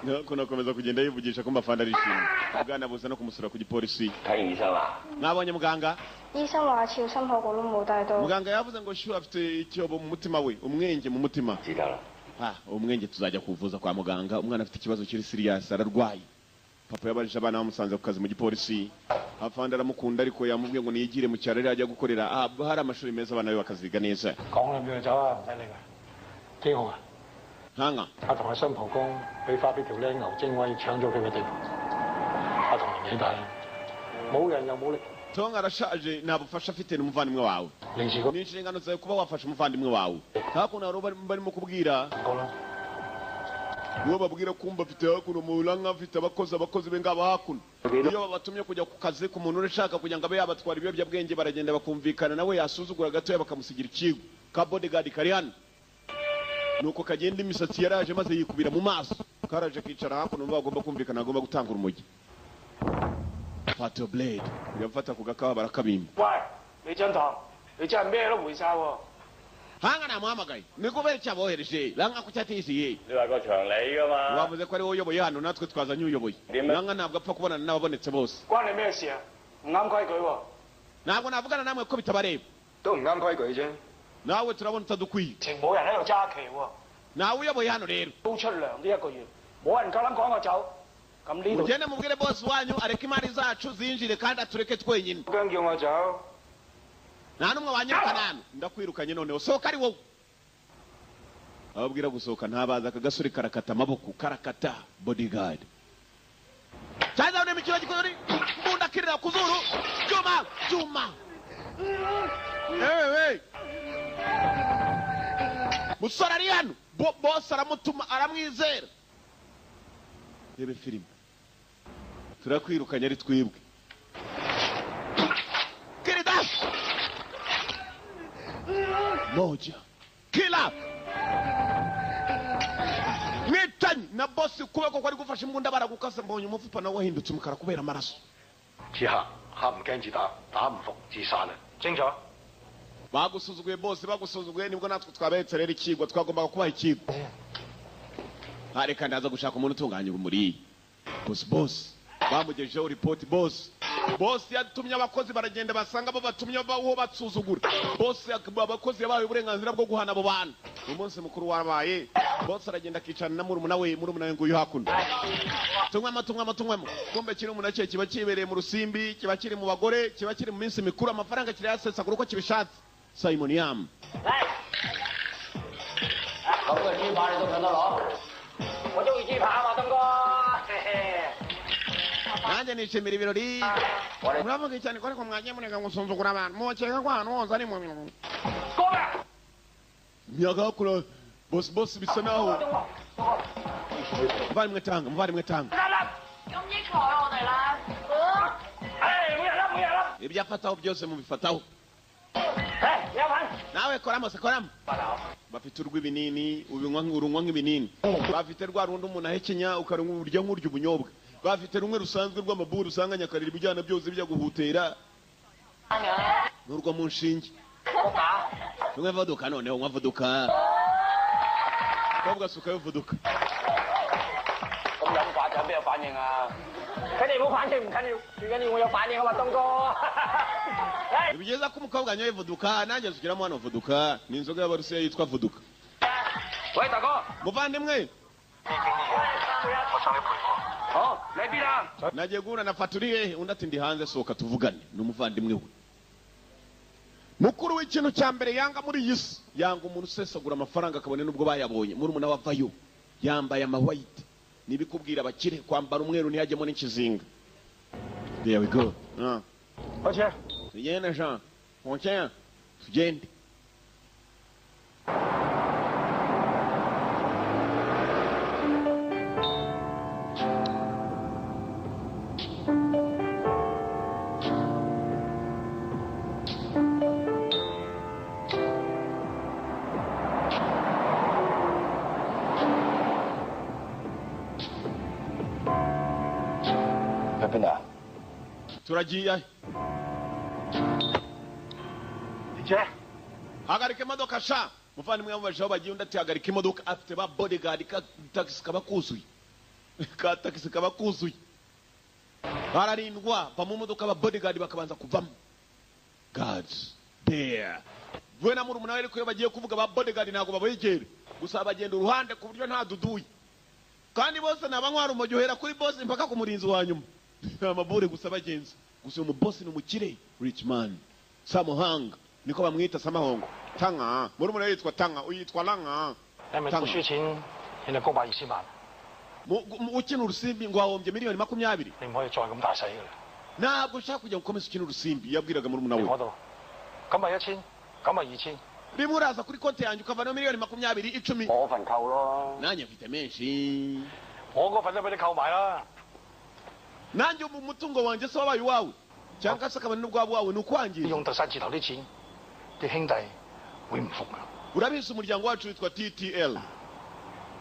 Nuko nakomeza kugenda yivugisha ko mbafanda arishimye, ubwana buza no kumusura ku gipolisi. 睇完醫生啦？ Mwabonye muganga? 醫生話鞘心口個窿冇帶刀。 Muganga yavuze ngo shu afite icyobo mu mutima we, umwenge mu mutima. 知道啦。 Ah, umwenge tuzajya kuvuza kwa muganga. Umwana afite ikibazo kiri serious, ararwaye. Papa yabajije abana bamusanze ku kazi mu gipolisi. Afande aramukunda, ariko yamubwiye ngo niyigire mu cyaro ajya gukorera, ah, hari amashuri meza, abana be bakaziga neza. 講啦，叫佢走啊，唔使理佢。幾好啊！ Ntanga. 阿同阿新蒲公俾花俾條僆牛精威搶咗佢嘅地盤。阿同年紀大，冇人又冇力， Tonga arashaje, nta bufasha afite, n'umuvandimwe wawe. 嚟時個 Ni inshingano zawe kuba wafasha umuvandimwe wawe. Hakuno hari uwo barimo kubwira. 個啦。 Nibo babwira kumva afite hakuno muranga, afite abakozi, abakozi be ngaba hakuno. Iyo babatumye kujya ku kazi ku muntu ushaka kugira ngo abe yabatwara ibiyobyabwenge, baragenda bakumvikana nawe, yasuzugura gatoya bakamusigira ikigo ka bodyguard kari hano. Nuko kagenda, imisatsi yaraje maze yikubira mu maso, karaje kicara hakuno. Bagomba kumvikana, agomba gutanga urumogi. Fato blade yamfata ku gakawa barakabimba. 喂，李振堂，你真係咩都回晒喎！ Hanga namuhamagaye ni kubera icyo abohereje ranga ku cyatisiye. 你話個場你噶嘛？ Wavuze ko ari wowe uyoboye hano, natwe twazanye uyoboye. Ranga ntabwo apfa kubonana n'ababonetse bose. 關你咩事啊？唔啱規矩喎！ Ntabwo navugana namwe ko bitabareba. 都唔啱規矩啫。 Nawe turabona utadukwiye. 情冇人喺度揸旗喎， Nawe uyoboye hano rero. 都出糧呢一個月，冇人夠膽趕我走。咁呢度 Mugende mubwire bosi wanyu areke imari zacu zinjire kandi atureke twenyine. 姜叫我走， Nta n'umwe wanyirukana hano, ndakwirukanye noneho, sohoka ari wowe. Ababwira gusohoka ntabaza. Aka gasore karakata amaboko, karakata bodyguard cyaza n'imikino gikozwe mbunda kirira ku zuru. Juma, juma, ewe musore ari hano. Boss aramutuma, aramwizera. Rebe filime, turakwirukanye ari twibwe. Kirida moja kila mwicanyi na boss ukuboko ko ari gufasha imbunda baragukase, mbonye umufupa nawe wahindutse umukara kubera amaraso. 自嚇嚇唔驚自打，打唔服自殺啊！清楚。 Bagusuzuguye bose, bagusuzuguye nibwo natwe twaberetse rero ikigwa, twagombaga kubaha ikigwa. Reka ndaza gushaka umuntu utunganya urumuri. Boss, boss bamugejejeho ripoti. Boss, boss yatumye abakozi baragenda, basanga bo batumye bawo basuzugura. Boss abakozi yabahaye uburenganzira bwo guhana abo bantu. Umunsi mukuru wabaye, boss aragenda akicarana na murumuna we. Murumuna we nguyu hakuno. Tunywemo, tunywemo, tunywemo. Kumbe kiri umunake kiba kibereye mu rusimbi, kiba kiri mu bagore, kiba kiri mu minsi mikuru, amafaranga kirayasesagura uko kibishatse. Simon Yam. 咁嘅豬扒你都搶得攞？我中意豬扒啊嘛，東哥。嘿嘿。 Nanjye nishimira ibirori. Muravuga cyane ko ariko mwagiye mureka gusuzugura abantu, mukeka ko ahantu hose ari mu bintu miyaga hakuno. Boss, boss bisa naho muvandimwe tanga, muvandimwe tanga. 咁益財我哋啦。 唉，每人粒，每人粒。 Ibyo afataho byose mubifataho. 唉，有份。 Nawe koramo se, koramo. Bafite urw'ibinini ubinywa, urunywa nk'ibinini. Bafite rwa rundi umuntu ahekenya ukarunywa urya nk'urya ubunyobwa. Bafite rumwe rusanzwe rw'amaburu usanga nyakarira ibijyana byose bijya guhutera, n'urwo mu nshinge. Rumwe voduka, noneho nywa voduka, kobwa, sukayo voduka. 咁飲法有咩反應啊？佢哋冇反應唔緊要，最緊要我有反應啊嘛，東哥。 Ni byiza ko umukobwa anyoye vodka, nanjye nsukiramo hano vodka. Ni inzoga y'abarusiya yitwa vodka. 喂，大哥， Muvandimwe, 我想你陪我。 好，你喺邊啊？ nagiye guhura na faturiye. Undi ati ndi hanze, sohoka tuvugane. Ni umuvandimwe we mukuru. W'ikintu cya mbere yanga muri iyi si, yanga umuntu usesagura amafaranga, akabone n'ubwo bayabonye. Murumuna we avayo yambaye amawhite, nibikubwira abakire kwambara umweru ntihajyemo n'ikizinga. There we go. Ah. 開車。 Tugende Jean, Fontaine, tugende. 去邊啊？ Turagiye. 停車！ Hagarika imodoka sha. Muvandimwe yamubajije aho bagiye, undi ati hagarika imodoka. Afite ba bodyguard, ka taxi kaba kuzuye, ka taxi kaba kuzuye, bararindwa. Va mu modoka, ba bodyguard bakabanza kuvamo. Guards there. We na murumuna we, ariko iyo bagiye kuvuga, ba bodyguard ntabwo babegera, gusa bagenda uruhande ku buryo nta duduye. Kandi bose ni abanywa urumogi, uhera kuri boss mpaka ku murinzi wa nyuma, amabure gusa bagenzi. Gusa uyu mubosi ni umukire, rich man, Samuhanga niko bamwita, Samahongo Tanga. Murumuna we yitwa Tanga, uyitwa Langa. 你係咪賭輸錢，然後高百2000萬？ Ukina urusimbi ngo wahombye miliyoni 20. 你唔可以再咁大使㗎啦。 Ntabwo ushaka kujya gukomeza ukina urusimbi, yabwiraga murumuna we. 我度，咁咪1000，咁咪2000。 Rimwe uraza kuri konti yanjye ukavanaho miliyoni 20, 10. 我份扣咯。 Nanjye mfite menshi. 我嗰份都俾你扣埋啦。 Nanjye ubu umutungo wanjye se wabaye uwawe, cyangwa se akaba n'ubwabo wawe ni ukwangiza. 用特晒字頭啲錢，啲兄弟會唔服㗎。 Urabizi umuryango wacu witwa TTL,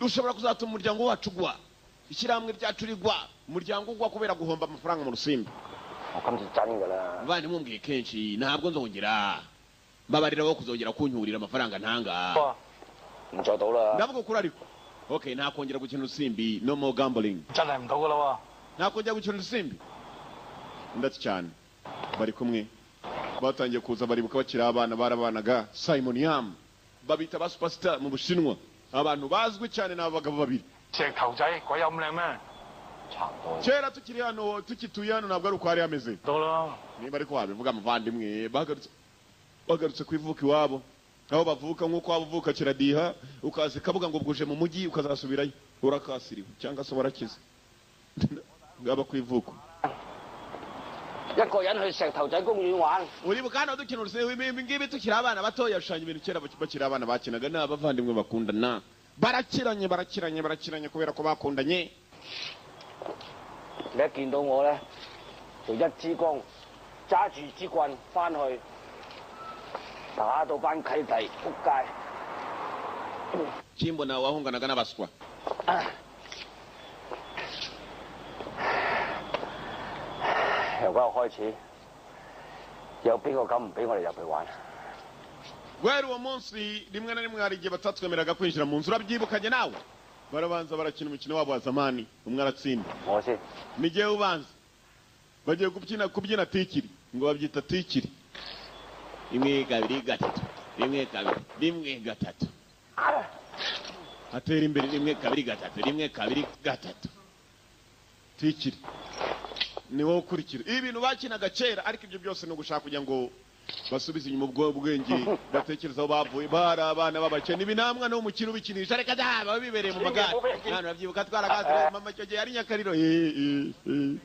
ushobora kuzatuma umuryango wacu ugwa, ishyirahamwe ryacu rigwa, umuryango ugwa kubera guhomba amafaranga mu rusimbi. 我今次真㗎啦。 Muvandimwe, mumbwiye kenshi, ntabwo nzongera, mbabarira wo kuzongera kunyurira amafaranga ntanga. 唔再賭啦。 Ndavuga ukuri ariko. Okay, ntakongera gukina urusimbi, no more gambling. 真係唔到㗎啦。 Ntakongera gukina urusimbi. Ndetse cyane bari kumwe, batangiye kuza baribuka bakiri abana barabanaga. Simon Yam, babita ba superstar mu Bushinwa, abantu bazwi cyane ni abagabo babiri. 喎！石頭仔鬼有咁靚咩？ 差唔多。 Kera tukiri hano, tukituye hano, ntabwo ari uko hari hameze. 到啦。 Niba ariko wabivuga, muvandimwe. Bagarutse ku ivuko iwabo aho bavuka, nk'uko waba uvuka Kiradiha ukaza ikabuga ngo bwuje mu mujyi ukazasubirayo urakasiriwe cyangwa se warakize, ngaba ku ivuko. 一個人去石頭仔公園玩， Uribuka hano dukina urusimbi, ibi ngibi, tukiri abana batoya? Ashushanya ibintu kera bakiri abana bakinaga. Ni abavandimwe bakundana, barakiranye, barakiranye, barakiranye kubera ko bakundanye. 你一見到我咧，就一支光，揸住支棍翻去，打到班契弟仆街。 Kimbona wahunganaga n'abaswa. 由嗰日開始，有邊個敢唔俾我哋入去玩？ Guhera uwo munsi, rimwe na rimwe hari igihe batatwemeraga kwinjira mu nzu, urabyibukanye nawe. Barabanza barakina umukino wabo wa zamani, umwe aratsinda. 我先。 Ni jyewe ubanza. Bagiye kubyina tikiri, ngo babyita tikiri. Rimwe, kabiri, gatatu, rimwe, kabiri, rimwe, gatatu, atera imbere, rimwe, kabiri, gatatu, rimwe, kabiri, gatatu, tikiri ni wowe ukurikira. Ibi bintu bakinaga kera, ariko ibyo byose ni ugushaka kugira ngo basubize inyuma ubwo bwenge, batekereza aho bavuye, bari abana b'abakene. Ibi nta mwana w'umukire ubikinisha, reka da, baba bibereye mu magare. Mwana, urabyibuka twaragaze mama icyo gihe ari Nyakariro, eh, eh, eh.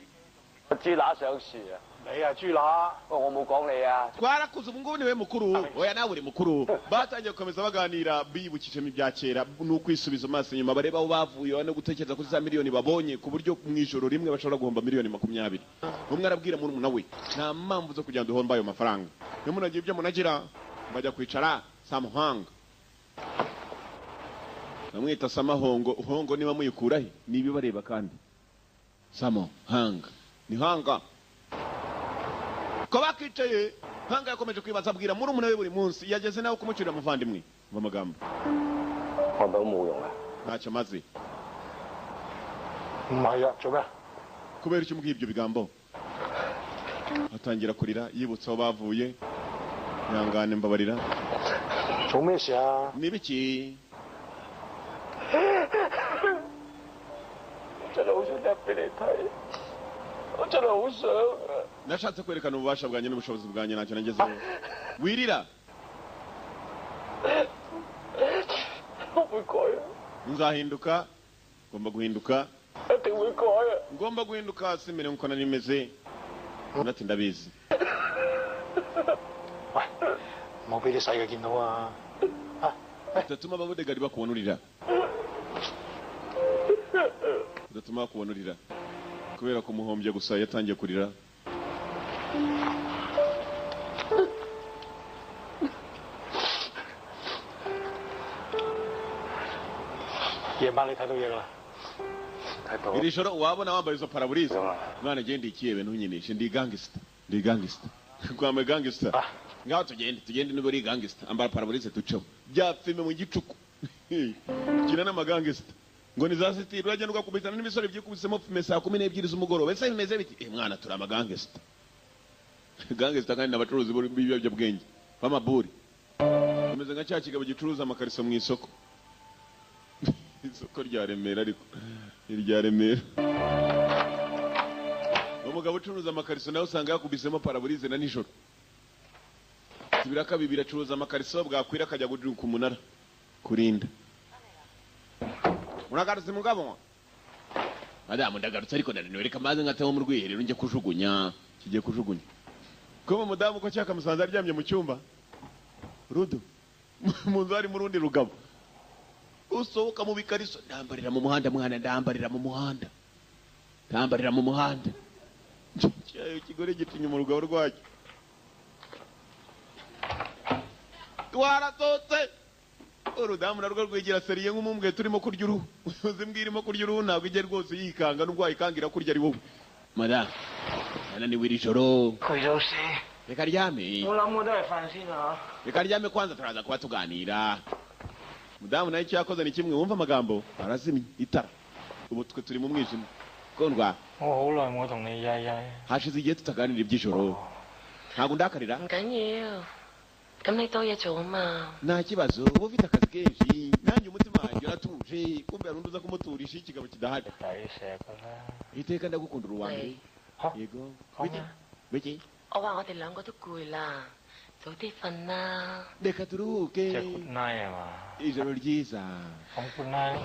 豬乸上樹啊！ 你係豬乸。 喂，我冇講你啊！ Twarakuze, ubu ngubu niwe mukuru. Oya, nawe uri mukuru. Batangiye gukomeza baganira, bibukijemo ibya kera, ni ukwisubiza amaso inyuma bareba aho bavuye no gutekereza kuri za miliyoni babonye, ku buryo mu ijoro rimwe bashobora guhomba miliyoni 20. Umwe arabwira murumuna we, nta mpamvu zo kugira ngo duhombe ayo mafaranga. Iyo umuntu agiye ibyo munagira, bajya kwicara. Samuhanga bamwita Samahongo, hongo niba muyikura he ni ibibareba. Kandi Samuhanga ni hanga ko bakicaye. Hanga yakomeje kwibaza, abwira murumuna we buri munsi, yageze nawe kumucyurira muvandimwe mu magambo. 我咪好冇用啊！ Ntacyo maze. 唔係啊，做咩？ Kubera icyo umbwiye ibyo bigambo? Atangira kurira yibutsa aho bavuye. Ihangane, mbabarira. 做咩事啊？ Ni ibiki? 我真係好想入俾你睇，我真係好想啊！ Nashatse kwerekana ububasha bwanjye n'ubushobozi bwanjye, ntacyo nagezeho. Wirira. 我會改啊， Nzahinduka, ngomba guhinduka. 一定會改啊！ Ngomba guhinduka, simere nkuko nari meze. Undi ati ndabizi. 喂，唔好俾啲細嘅見到啊！ Udatuma ababudegari bakubona urira, udatuma bakubona urira. Kubera kumuhombya gusa yatangiye kurira. 夜晚你睇到嘢㗎啦。 睇到 Iri joro wabona wambaye izo paraburize. Mwana, genda ikiyebe, ntunyinishe. Ndi gangster, ndi gangster. Kwambaye gangster, ngaho tugende, tugende. Niba uri gangster, ambara paraburize duceho. Bya filime mu gicuku kina n'amagangster ngo ni za sitiri, uragenda ugakubitana n'imisore byikubisemo fime saa 12 z'umugoroba. Ese bimeze biti? Eh mwana, turi amagangster. Gangster kandi n'abacuruzi b'ibiyobyabwenge b'amaburi. Bimeze nka cya kigabo gicuruza amakariso mu isoko, isoko rya Remera, ariko irya Remera. Umugabo ucuruza amakariso nawe usanga yakubisemo paraburize na nijoro. Ibiraka bibiri, acuruza amakariso, bwakwira akajya ku munara kurinda. Muragarutse mugabo? Madamu, ndagarutse, ariko ndananiwe. Reka maze nkateho mu rwiherero njye kujugunya. Kigiye kujugunya kuba umudamu ko cyakamusanze aryamye mu cyumba rudu mu nzu harimo urundi rugabo usohoka mu bikariso. Ndambarira mu muhanda mwana, ndambarira mu muhanda, ndambarira mu muhanda. Ikigore gitinya mu rugabo rwacyo. Twaratotse urudamu narwo rwigira seriye nk'umumbwe turimo kurya uruhu. Uzi mbwa irimo kurya uruhu ntabwo ijya rwose yikanga, nubwo wayikangira kurya ari wowe. Madamu, ananiwe iri joro. 佢就死， Reka ryame. 我諗我都係瞓先啊。 Reka ryame kwanza, turaza kuba tuganira. Mudamu nawe icyo yakoze ni kimwe, wumva amagambo, arazimya itara. Ubu twe turi mu mwijima kondwa. 我好耐冇同你曳曳。 Hashize igihe tutaganira iby'ijoro, ntabwo ndakarira. 唔緊要，咁你多嘢做啊嘛。 Nta kibazo, uba ufite akazi kenshi, nanjye umutima wanjye uratuje. Kumbe hari undi uza kumuturisha iyo ikigabo kidahari. 抵錫㗎啦。 Iteka ndagukunda uruwa mbere. Ha? Yego. 講 Biki 咩？ biki? 我話我哋兩個都攰啦，早啲瞓啦。 Reka turuhuke. 即係 good night 係嘛？ Ijoro ryiza. 咁 good night。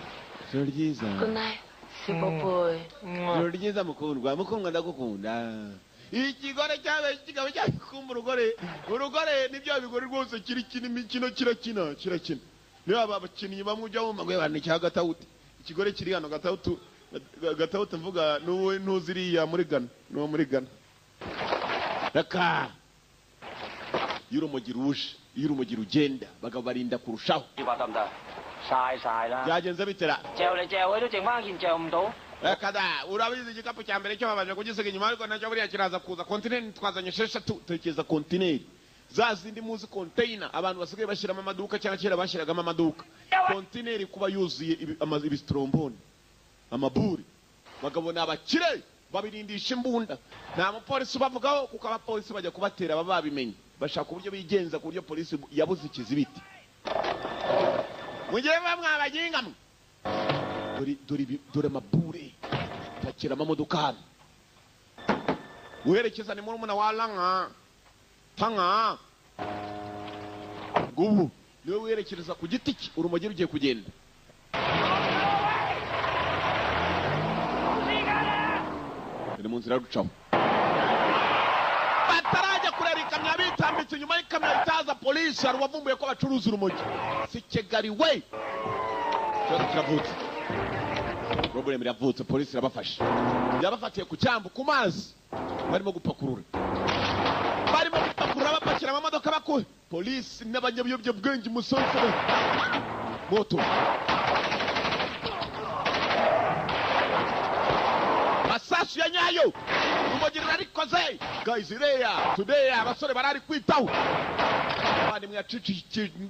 Ijoro ryiza. Good night，小寶貝。 Ijoro ryiza mukundwa, mukundwa ndagukunda. Ikigore cyabaye ikigabo cyakumva urugore, urugore nibyo bigore rwose kiri kina imikino, kirakina, kirakina. Niba aba bakinnyi bamwe ujya wumva ngo yabana icya gatawuti, ikigore kiri hano gatawutu, gatawutu mvuga n'uwo ntuzi iriya muri Ghana, n'uwo muri Ghana. Raka iyo urumogi ruje, iyo urumogi rugenda, bagabo barinda kurushaho. 你話得唔得？晒晒啦， Byagenze bitera? 嚼嚟嚼去都剩翻件嚼唔到。 Reka da, urabizi igikapu cya mbere cyo babanje kugisiga inyuma, ariko nacyo buriya kiraza kuza. Kontineri twazanye esheshatu. Tekereza kontineri za zindi muzi, container abantu basigaye bashyiramo amaduka, cyangwa kera bashyiragamo amaduka. Kontineri kuba yuzuye ibistromboni, amaburi. Bagabo ni abakire, babirindisha imbunda, nta mupolisi ubavugaho, kuko abapolisi bajya kubatera baba babimenye. Bashaka uburyo bigenza ku buryo polisi yabuze ikizibiti. Mugiye muba mwabaginga mwe. Dore dore dore amabure pakira amamodoka hano. Werekeza ni murumuna wa Langa Tanga ngubu, niwe werekereza ku giti cye. Urumogi rugiye kugenda, ni mu nzira rucaho. Batarajya kureba ikamyo bitambitse inyuma y'ikamyo itaza polisi, hari uwavumbuye ko bacuruza urumogi. Si Kigali we, ikibazo kiravutse, problem iravutse. Polisi irabafashe, yabafatiye ku cyambu, ku mazi, barimo gupakurura, barimo gupakurura bapakira amamodoka bakuye. Polisi n'abanyabiyobyabwenge umusonsoro moto masasu ya nyayo. Urumogi rurarikoze guys, reya today abasore barari kwitaho. Umuvandimwe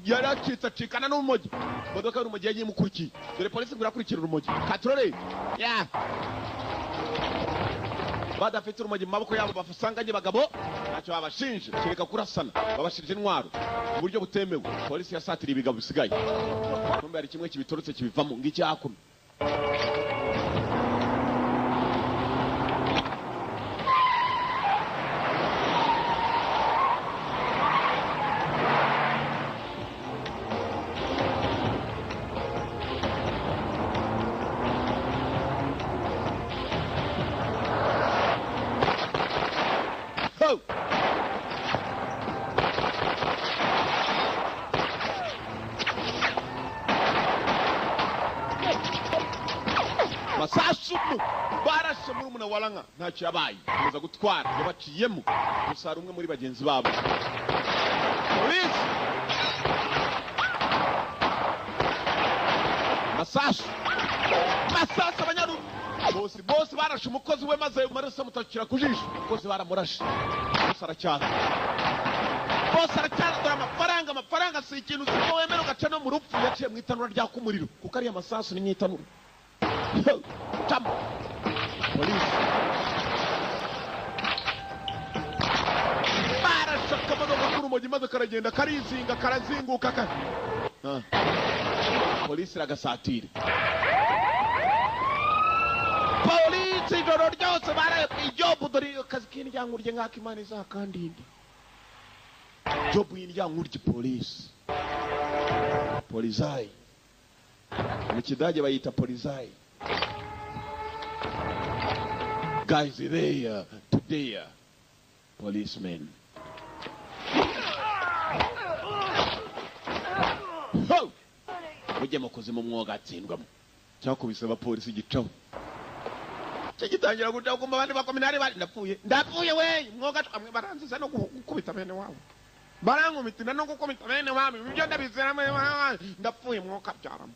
yaracitse acikana n'urumogi. Imodoka y'urumogi yagiye imukurikiye. Dore polisi ngo irakurikira urumogi. Katurore ya badafite urumogi mu maboko yabo bafasanganye bagabo ntacyo babashinje kereka kurasana. Babashinje intwaro mu buryo butemewe. Polisi yasatiriye ibigabo bisigaye. Kumbe hari kimwe kibitorotse kibivamo ngiki hakuno. Barashe murumuna wa Langa ntacyo yabaye, komeza gutwara yabaciyemo gusa hari umwe muri bagenzi babo. Polisi masasu masasu abanyaru bose bose barashe umukozi we maze maraso amutakira ku jisho. Umukozi baramurashe bose aracyaza, bose aracyaza. Dore amafaranga, amafaranga si ikintu siko wemera ugaca no mu rupfu. Yaciye mu itanura ryaka umuriro kuko ariya masasu ni mu itanura. Camo polisi barashe akamodoka k'urumogi maze karagenda karizinga karazinguka ka polisi iragasatira. Polisi ijoro ryose baraye ijobu. Dore akazi k'indyankurye nk'ako Imana izakandinde. Jobu y'indyankurye polisi polizayi mu kidage bayita polizayi. Guys there today policemen. Ho! Mujye mukoze mu mwoga atsindwamo. Cyakubise abapolisi gicaho. Cyagitangira guca kumba abandi bakominari bari ndapfuye. Ndapfuye we mwoga amwe baranziza no gukubita bene wabo. Barankumitina no gukubita bene wabo. Ibyo ndabizera ndapfuye mwoka byaramo.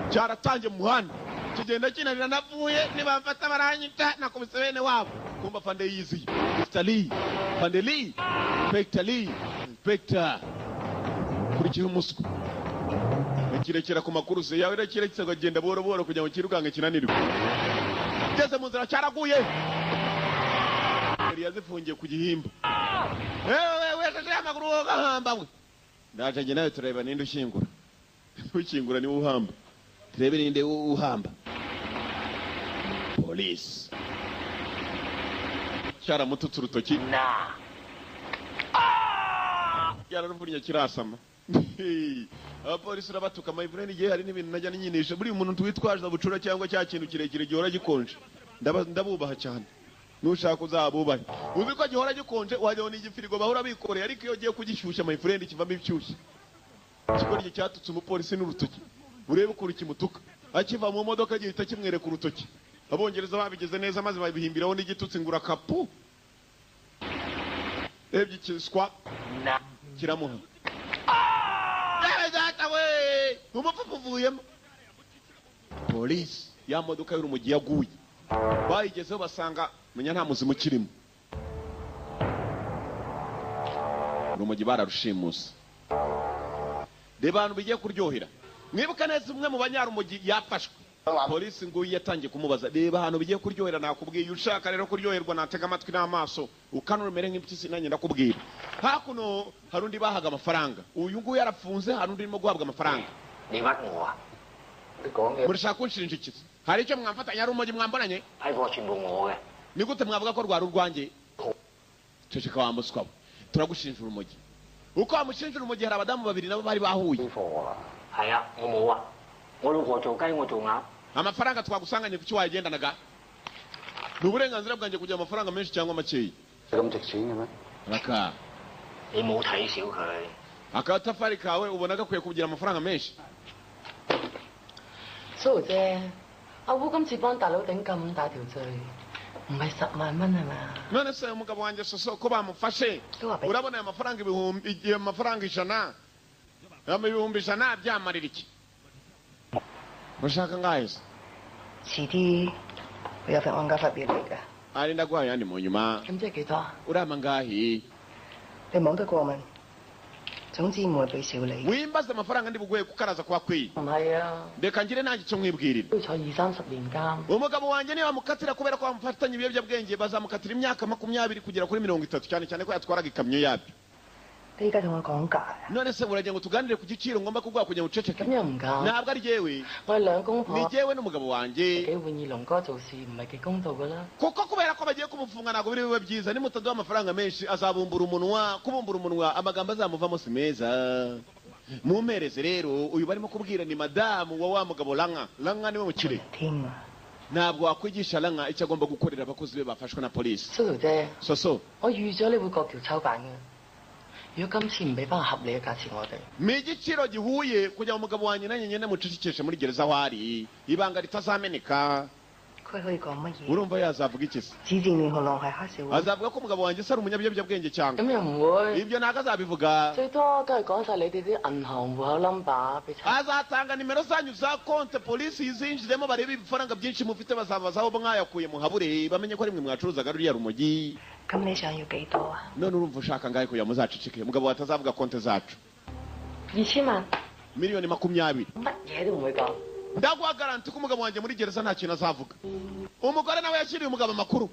Cyaratangiye mu muhanda. Kigenda kinanira ndapfuye nibamfata baranyita nakubise bene wabo. Kumba fande yiziye. Mr. Lee, Fande Lee, Inspector Lee, Inspector. Kurikira umuswa. Kirekera ku makuru se yawe kirekera kugenda buhoro buhoro kugira ngo kirukange kinanirwe. Geze mu nzira cyaraguye. Yari yazifungiye ku gihimba. Ewe we we amaguru gahamba we. Ndaje nge nawe tureba ninde ushyingura. Ukingura ni uhamba. Turebe ninde uhamba. Police. Cyaramututse urutoki. Na. Yararuvunnye kirasama. Abapolisi urabatuka my friend igihe hari n'ibintu najya ninyinisha. Buri umuntu twitwaje bucura cyangwa cya kintu kirekire gihora gikonje. Ndabubaha cyane. Nushaka uzabubahe. Uzi ko gihora gikonje wajya ni igifirigo bahora bikoreye ariko iyo ugiye kugishyushya my friend kivamo ibyushye. Ikigoryi cyatutse umupolisi n'urutoki. Urebe ukuntu kimutuka. Akiva mu modoka gihita kimwereka urutoki. Abongereza babigeze neza maze babihimbiraho n'igitutsi ngura kapu. Ebye kiswa kiramuha. Umupfu uvuyemo. Polisi ya modoka y'urumogi yaguye. Bayigezeho basanga menya nta muzimu kirimo. Urumogi bararushimuse. Reba abantu bigiye kuryohera. Mwibuka neza umwe mu banyarumogi yafashwe. Polisi ngo yatangiye kumubaza reba ahantu bigiye kuryohera nakubwiye ushaka rero kuryoherwa natega amatwi n'amaso ukanura umere nk'impyisi nanjye ndakubwira. Hakuno hari undi bahaga amafaranga. Uyu nguyu yarafunze hari undi urimo guhabwa amafaranga. Murashaka kunshinja iki? Hari icyo mwamfatanya ari umogi mwambonanye? Ni gute mwavuga ko rwari urwanjye? Ceceka wa muswa we. Turagushinja urumogi. Uko wamushinja urumogi hari abadamu babiri nabo bari bahuye. Amafaranga twagusanganye kuki wayagendanaga? Ni uburenganzira bwanjye kugira amafaranga menshi cyangwa makeya. Raka. Akatafari kawe ubona gakwiye kugira amafaranga menshi. 蘇姐，阿烏今次幫大佬頂咁大條罪，唔係10萬蚊係嘛？ None se umugabo wanjye soso ko bamufashe urabona aya mafaranga ibihumbi amafaranga 100 ama 100,000 byamarira iki? Urashaka ngahe se? 遲啲會有份按揭發表嚟㗎。 Ari ndaguhaye yandi mu nyuma. 咁即係幾多？ Urama ngahe? 你冇得過問。總之唔會俾少你。 Wimbaze amafaranga ndi buguhe kuko araza kuba akwiye. 唔係啊， Reka ngire nanjye icyo mwibwirira. 都要坐二三十年監。 Umugabo wanjye niba bamukatira kubera ko bamufatanye ibiyobyabwenge, bazamukatira imyaka 20 kugera kuri 30, cyane cyane ko yatwaraga ikamyo yabyo. 你而家同我講價啊？ None se uragira ngo tuganire ku giciro ngomba kuguha kugira ngo uceceke? 咁又唔夠。 Ntabwo ari jyewe. 我哋兩公婆 Ni jyewe n'umugabo wanjye. 幾滿意龍哥做事，唔係幾公道噶啦。 Kuko kubera ko bagiye kumufunga ntabwo biri bube byiza nimutaduha amafaranga menshi, azabumbura umunwa. Kubumbura umunwa, amagambo azamuvamo si meza. Mumpereze rero. Uyu barimo kubwira ni madamu wa wa mugabo Lanka. Lanka niwe mukire. 添啊！ Ntabwo wakwigisha Lanka icyo agomba gukorera abakozi be bafashwe na polisi. 蘇小姐， Soso. 我預咗你會各條抽板嘅。如果今次唔俾翻個合理嘅價錢我哋， Ni igiciro gihuye kugira ngo umugabo wanjye nanjye ngende mucecekeshe muri gereza aho ari, ibanga ritazameneka. 佢可以講乜嘢？ Urumva yazavuga iki se? 指證連紅狼係黑社會。 Azavuga ko umugabo wanjye se ari umunyabiyobyabwenge cyangwa? 咁又唔會。 Ibyo ntabwo azabivuga. 最多都係講晒你哋啲銀行戶口 number 俾差。 Azatanga nimero zanyu za konte, polisi izinjiremo barebe ibifaranga byinshi mufite, bazabaza aho mwayakuye muhabure, bamenye ko ari mwe mwacuruzaga ruriya rumogi. 咁你想要幾多啊？ None urumva ushaka ngahe kugira muzaceceke, umugabo atazavuga konte zacu? 2000萬。 Miliyoni 20. 乜嘢都唔會講。 Ndaguha garanti ko umugabo wanjye muri gereza nta kintu azavuga. Umugore nawe yashyiriye umugabo amakuru,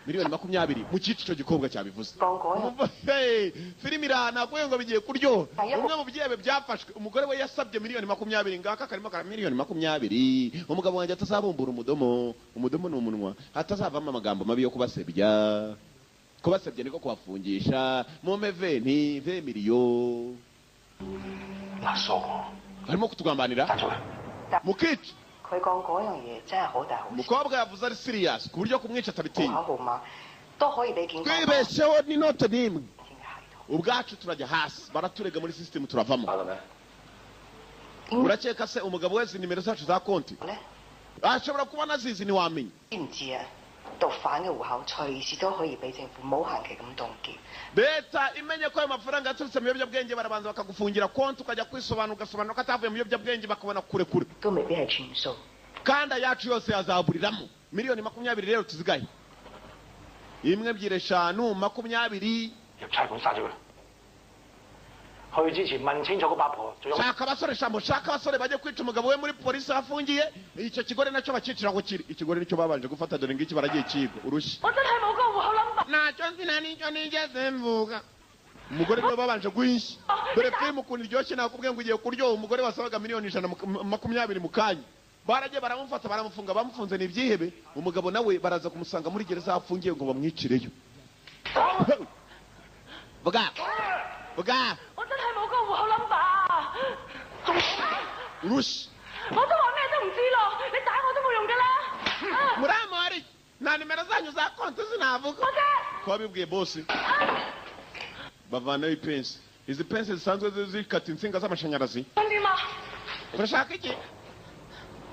miliyoni 20 mu cyiciro gikobwa cyabivuze. 講嗰日 Hey, filimi irahana nakubwiye ngo bigiye kuryoha. Umwe mu byebe byafashwe, umugore we yasabye miliyoni 20. Ngaka karimo kara miliyoni 20, umugabo wanjye atazabumbura umudomo. Umudomo ni umunwa. Hatazavamo amagambo mabi yo kubasebya. Kubasebya niko kubafungisha. Mumpe 20 20 miliyo. 嗱，傻 Barimo kutugambanira, mukica. 佢講嗰樣嘢真係好大好小， Umukobwa yavuze ari serious ku buryo kumwica 戶 atabitinya. 口號碼都可以俾警方 Twibesheho n'inote n'imwe, ubwacu turajya hasi, baraturega muri system, turavamo. Urakeka se umugabo wese nimero zacu za konti ashobora kuba anazizi? Ntiwamenya. 知唔知啊？毒販嘅戶口隨時都可以俾政府冇限期咁凍結。 Leta imenye ko ayo mafaranga yaturutse mu biyobyabwenge, barabanza bakagufungira konti, ukajya kwisobanura, ugasobanura ko atavuye mu biyobyabwenge, bakabona kurekura. 都未必係全數。 Kandi ayacu yose yazaburiramo. Miliyoni 20 rero tuzigaye, imwe, ebyiri, eshanu, 20. 入差館殺咗佢。去之前問清楚個八婆，仲有 Shaka abasore shambo, shaka abasore bajye kwica umugabo we muri polisi aho afungiye. Icyo kigore nacyo bakicira aho kiri. Ikigore nicyo babanje gufata. Dore ngiki, baragiye kigo urushyi. 我真係冇個戶口 number。 Ntacyo nzi, nta n'icyo nigeze mvuga. Umugore niwe babanje guhisha. Dore filime ukuntu iryoshye, nakubwiye ngo ugiye kuryoha. Umugore wasabaga miliyoni 120 mu kanya, baragiye baramufata, baramufunga. Bamufunze ni ibyihebe. Umugabo nawe baraza kumusanga muri gereza aho afungiye ngo bamwicireyo. Vuga, vuga. 我真係冇個戶口 number。 Urushyi. 我都話咩都唔知咯，你打我都冇用噶啦。 Muramari, nta nimero zanyu za konti sinavuga. Twabibwiye bosi, bavanayo ipensi. Izi pensi zisanzwe zikata insinga z'amashanyarazi. 想點啊？ Urashaka iki?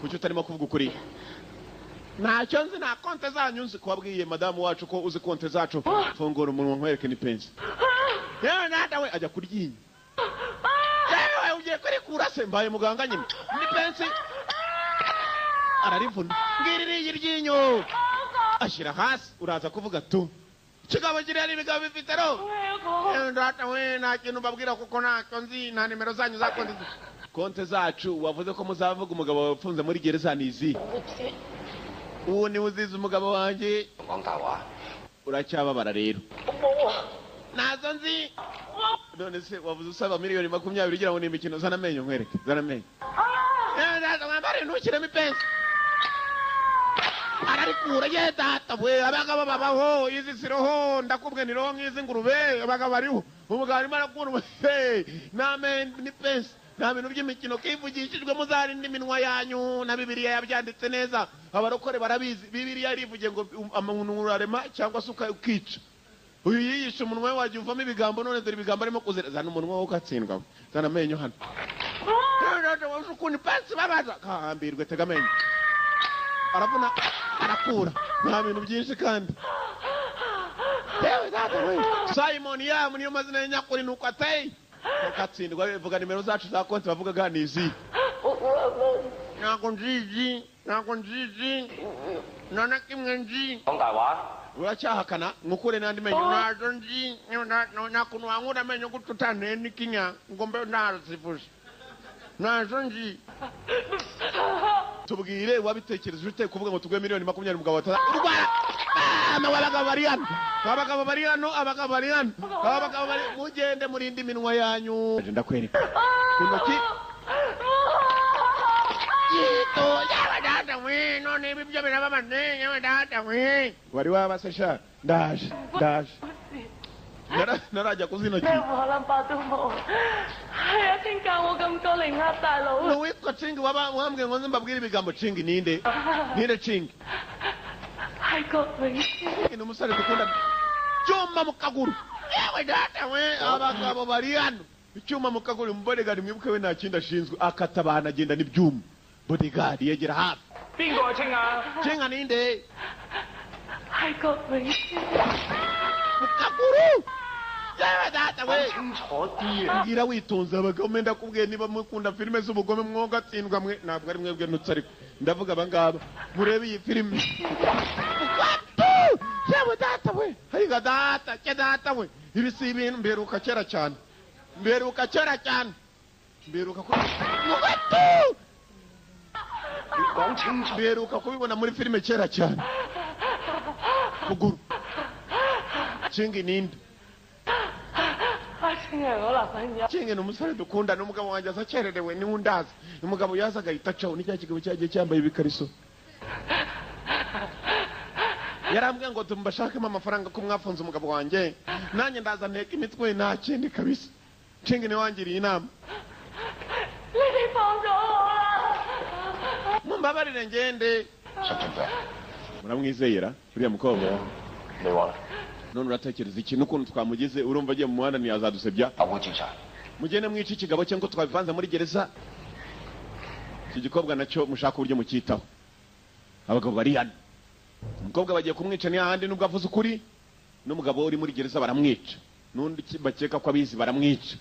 Kuki utarimo kuvuga ukuri? Ntacyo nzi, nta konti zanyu nzi. Kubabwiye madamu wacu ko uzi konti zacu. Fungura umunwa nkwereke n'ipensi. Yewe nada we, ajya kuryinya. Yewe, ugiye kurikura se? Mbaye muganga nyine. N'ipensi ararivuna. Ngiririye iryinyo, ashyira hasi. Uraza kuvuga tu. Ikigabo kiriya n'ibigabo bifite ro. Yewe data we, nta kintu mbabwira kuko ntacyo nzi, nta nimero zanyu za konti nzi. Konti zacu wavuze ko muzavuga umugabo wafunze muri gereza ni izi? Uwo niwe uzize umugabo wanjye. 講大話。 Uracyababara rero. Nazo nzi. None se wavuze usaba miliyoni 20 ugira ngo ni imikino? Zana amenyo nkwereke, zana amenyo. Yewe data, mwambare, ntushyiremo ipensi. Ararikura. Ye data we, abagabo babaho. Izi siroho, ndakubwe ni roho nk'izi ngurube. Abagabo bariho. Umugabo arimo arakura n'amenyo n'ipensi. Nta bintu by'imikino kivugishijwe. Muzarinde iminwa yanyu, na Bibiliya yabyanditse neza. Abarokore barabizi, Bibiliya irivuge ngo umuntu urarema cyangwa se ukica. Uyu yiyishe umunwa we, wajya uvamo ibigambo. None dore ibigambo arimo kuzira. Zana umunwa we ugatsindwa. Zana amenyo hano. Ukuntu ipensi babaza kahambirwe. Tega amenyo. Aravuna, arakura, nta bintu byinshi kandi. Yewe data we, Simon Yamu niyo mazina ye nyakuri, nuko ateye ugatsindwa. Vuga nimero zacu za konti bavugaga ni izi. Ntabwo nzizi, ntabwo nzizi, nta na kimwe nzi. 講大話。Uracyahakana ngukure n'andi menyo nazo nzi nakuntu wankura amenyo gutyo utanteye n'ikinya ngo mbe nazivuje nazo nzi. Tubwire wabitekereje ute kuvuga ngo tuguhe 20 miliyoni umugabo ataza urwara? Abagabo bari hano, abagabo bari hano, abagabo bari hano, abagabo bari, mugende murinde iminwa yanyu. Ndakwereka ku ntoki yito. Yawe data we, none ibi byo birababane. Yawe data we, wari wabase sha. Ndaje, ndaje. Narajya kuzinoki. 咩户口 number 都冇，係阿清教我咁多嚟呃大佬。 Nuwitwa Cingi wambwiye ngo nze mbabwire ibigambo. Cingi ninde? Ninde Cingi? 係郭永 Ni umusore dukunda. Cyuma mu kaguru. Yewe data we, abagabo bari hano. Icyuma mu kaguru. Bodyguard, mwibuke we nta kindi ashinzwe, akata abantu agenda n'ibyuma. Bodyguard yegera hafi. 邊個係清啊？ Cinga ninde? 係郭永 Mu kaguru. Yewe data we. 清楚啲啊！ Mbwira witonze. Abagome, ndakubwiye, niba mukunda filime z'ubugome mwogatsindwa mwe. Ntabwo ari mwebwe ntutse, ariko ndavuga abangaba murebe iyi filime. Yewe data we, hayiga data cye, data we, ibi si ibintu mberuka kera cyane, mberuka kera cyane, mberuka ko Mugatu! 你講清楚。 Mberuka kubibona muri filime kera cyane. Kuguru. Cingi ninde? 阿清係我男朋友。 Cingi ni umusore dukunda, n'umugabo wanjye aza akererewe, niwe undaza. Umugabo yazaga ahita acaho. Ni cya kigabo cyagiye cyambaye ibikariso. Yarambwiye ngo tumbashakemo amafaranga ko mwafunze umugabo wanjye, nanjye ndaza nteka imitwe, nta kindi kabisa. Cingi niwe wangiriye inama. 你哋放咗我啦！ Mumbabarire ngende. 實證嘅， Muramwizeyera uriya mukobwa? 你話咧？ None uratekereza iki n'ukuntu twamugize? Urumva agiye mu muhanda ntiyazadusebya? 阿會照晒。 Mugende mwice ikigabo cye ngo twabivanze muri gereza. Iki gikobwa nacyo mushaka uburyo mucyitaho. Abagabo bari hano, umukobwa bagiye kumwica. Ni hahandi nubwo avuze ukuri, n'umugabo uri muri gereza baramwica, n'undi bakeka ko abizi baramwica.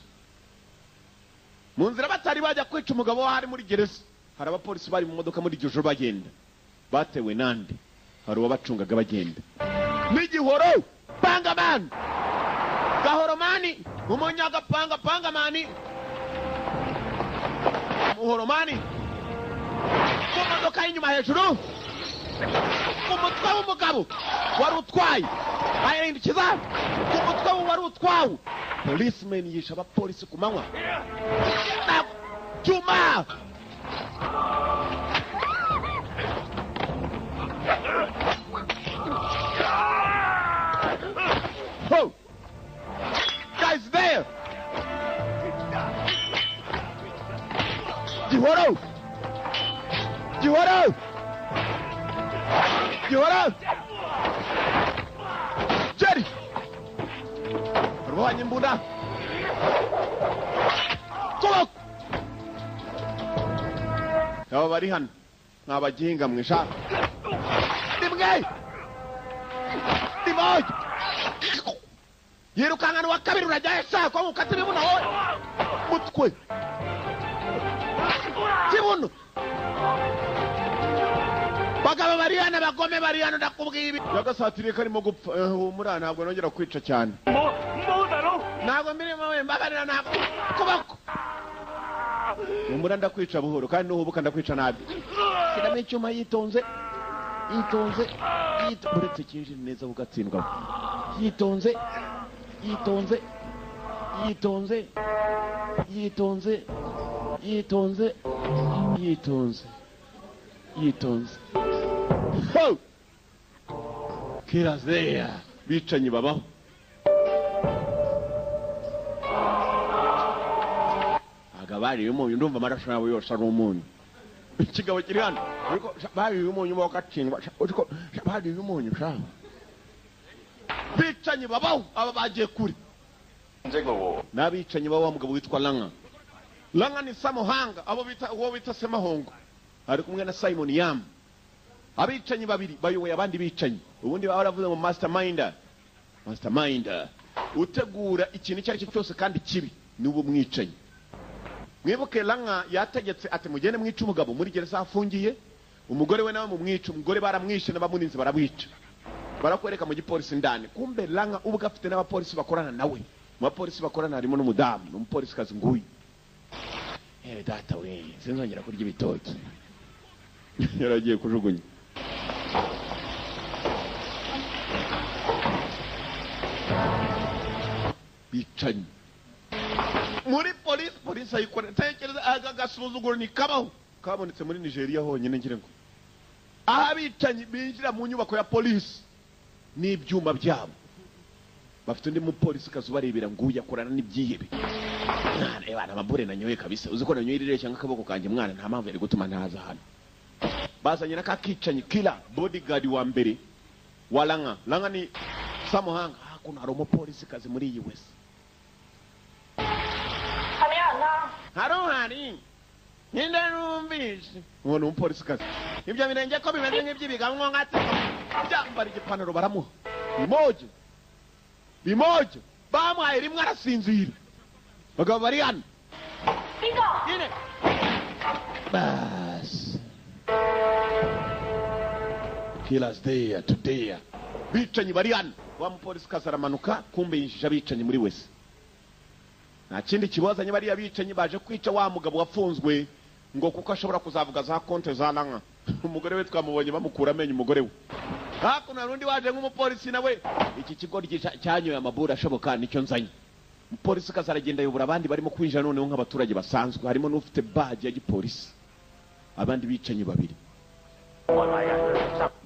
Mu nzira batari bajya kwica umugabo wari muri gereza, hari abapolisi bari mu modoka muri iryo joro bagenda. Batewe nande? Hari uwabacungaga bagenda n'igihoro. Pangamani, gahoromani, umunyagapanga, pangamani, muhoromani, ku modoka y'inyuma hejuru ku mutwe w'umugabo wari utwaye, ahindukiza ku mutwe wari utwawe. Policeman yishe abapolisi ku manywa. Cyuma. Ho! Guys there! Gihoro! Gihoro! Gihoro! Jerry! Rwanya imbunda! Kuboko! Aba bari hano ni abaginga mwisha. Rimwe! Rimwe! Yirukankana uwa kabiri. Urajyayo shaka ko mukata ibibuno wowe. Mutwe kibuno. Bagabo bari hano, abagome bari hano, ndakubwiye ibi. Yagasatiriye karimo gupfa. Humura, ntabwo nongera kwica cyane. 唔好唔好，大佬！ Ntabwo mbirimo we, mbabarira, ntabwo. Kuboko. Humura, ndakwica buhoro, kandi nuhubuka ndakwica nabi. Shyiramo icyuma yitonze, yitonze, uretse kinjira neza ugatsindwa. Yitonze, yitonze, yitonze, yitonze, yitonze, yitonze, yitonze. Ho! Kirazira bicanyi babaho. Aga bariye umunyu, ndumva amaraso yabo yose ari umunyu. Ikigabo kiri hano ariko bariye umunyu bagatsindwa. Ariko bariye umunyu sha. Bicanyi babaho, aba bagiye kure. 職咯 N'abicanyi baba wa mugabo witwa Langa. Langa ni Samuhanga, abo bita uwo bita Semahongo ari kumwe na Simon Yam. Abicanyi babiri bayoboye abandi bicanyi. Ubundi baba baravuze ngo masterminder, masterminder utegura ikintu icyo ari cyo cyose kandi kibi niwo mwicanyi. Mwibuke Langa yategetse ati: "Mugende mwice umugabo muri gereza afungiye, umugore we nawe mumwice." Umugore baramwishe n'abamuninze baramwica. Barakwereka mu gipolisi ndani. Kumbe Langa ubwo afite n'abapolisi bakorana nawe. Mu bapolisi bakorana harimo n'umudamu, n'umupolisi kazi nguyu. Data we, sinzongera kurya ibitoki. Yaragiye kujugunya. Bicanyi. Muri polisi ayikora tekereza agasuzuguro ni kabaho. Kabonetse muri Nigeria honyine ngira ngo. Aha bicanyi binjira mu nyubako ya polisi n'ibyuma byabo. Bafite undi mupolisi kazubarebera nguya akorana n'ibyihebe. Mwana ebana amabure nanyoye kabisa. Uzi ko nanyoye irire cyangwa akaboko kanje mwana nta mpamvu yari gutuma ntaza hano. Bazanye n'akakicanyi killer bodyguard wa mbere wa Langa. Langa ni Samuhanga. Hakuno hari umupolisi kazi muri iyi wese. Haruhari ninde numvise ngo ni umupolisi kazi. Ibyo birenge ko bimeze nk'ibyibigamwo nkatse byambara igipantaro baramuha. Imoje. Imoje bamuhaye rimwe arasinzira. Bagabo bari hano. Ine. Bas. Killers there today. Bicanyi bari hano. Wa mupolisi kazi aramanuka kumbe yinjije abicanyi muri wese. Nta kindi kibazanye bariya bicanyi baje kwica wa mugabo wafunzwe ngo kuko ashobora kuzavuga za konte za Langa. Umugore we twamubonye bamukura amenyo umugore we. Hakuno hari undi waje nk'umupolisi nawe. Iki kigo cyanyoye amabura ashoboka nicyo nzanye. Umupolisi kazi aragenda ayobora abandi barimo kwinjira noneho nk'abaturage basanzwe harimo n'ufite badge ya gipolisi. Abandi bicanyi babiri.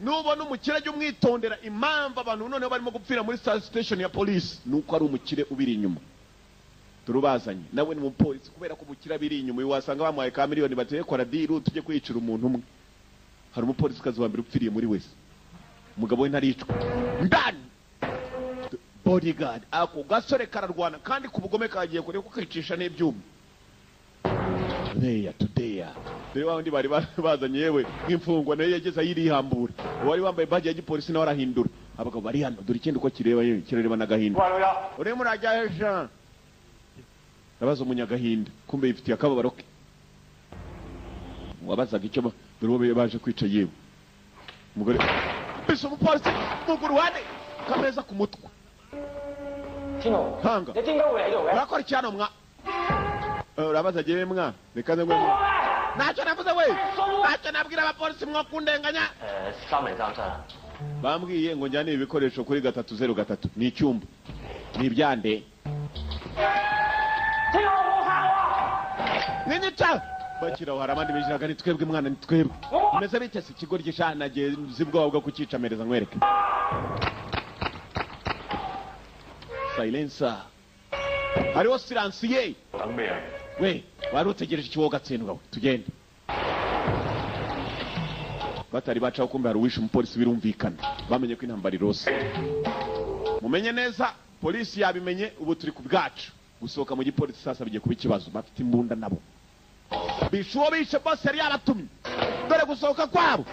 Nubona umukire jya umwitondera. Impamvu abantu noneho barimo gupfira muri station ya polisi nuko ari umukire ubiri inyuma. Turubazanye nawe ni umupolisi kubera ko umukire abiri inyuma wasanga bamuhaye ka miliyoni bateye kora deal tujye kwicira umuntu umwe. Hari umupolisi kazi wa mbere upfiriye muri wese. Umugabo we ntaricwa. Ndani bodyguard ako gasore kararwana kandi kubugome kagiye kure kukicisha n'ibyuma. There today. Dore wa wundi bari bazanye yewe nk'imfungwa nayo yageze ayirihambura. Wari wambaye badge ya gipolisi nawe arahindura. Abagabo bari hano dore ikindi uko kireba yewe kirareba n'agahinda. Uri murajya Jean. Nabaza umunyagahinda kumbe yifitiye akababaro ke. Wabazaga icyo dore bo baje kwica yewe. Umugore bisa umupolisi muguru wane kameza ku mutwe. Hanga. Urakora iki hano mwa? Urabaza jewe mwa reka nze ngwe. Ntacyo navuze we. Ntacyo nabwira abapolisi mwo kundenganya. 30337. Bambwiye ngo njyane ibikoresho kuri 303 ni icyumba. Ni ibyande. Ninyica bakira hari abandi binjiraga ni twebwe mwana ni twebwe. Meze bite se ikigo ry'ishanagiye zibwo bwo kucicamereza nkwereke. Silencer. Hariho silencier. We wari utegereje ikiwoga gatsindwa we tugende. Batari bacaho kumbe hari uwishe umupolisi birumvikana. Bamenye ko intambara irose. Mumenye neza polisi yabimenye ubu turi ku bwacu. Gusohoka mu gipolisi sasa bigiye kuba ikibazo bafite imbunda nabo. Bishuwo bishe boss yari yabatumye. Dore gusohoka kwabo.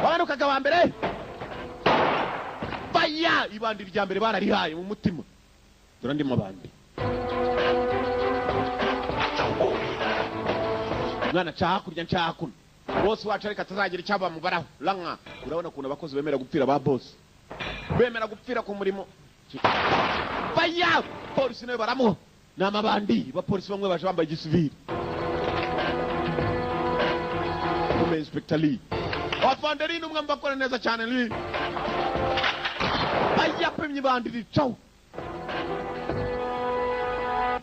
Banukaga wa mbere. Baya ibandi rya mbere bararihaye mu mutima. Dore ndi mabandi. Mwana cha hakurya nca hakuno. Boss wacu ariko atazagira icyaba mubaraho. Langa urabona kuntu abakozi bemera gupfira ba boss. Bemera gupfira ku murimo. Baya polisi nayo baramuha. N'amabandi abapolisi bamwe baje bambaye igisivili. Kume Inspector Lee. Afande Lee numwe mbakora neza cyane Lee. Baya pimye bandi ricaho.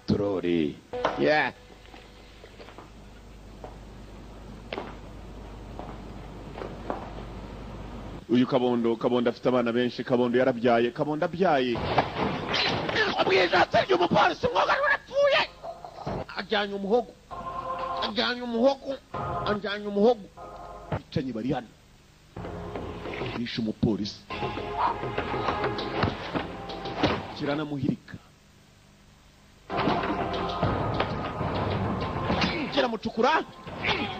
Turori. Yeah. Uyu Kabondo, Kabondo afite abana benshi, Kabondo yarabyaye, Kabondo abyaye. Ubwiza ry'umupolisi mwoga warapfuye. Ajyanye umuhogo. Ajyanye umuhogo. Ajyanye umuhogo. Bicanyi bari hano. Bishe umupolisi. Kiranamuhirika. Kiramucukura.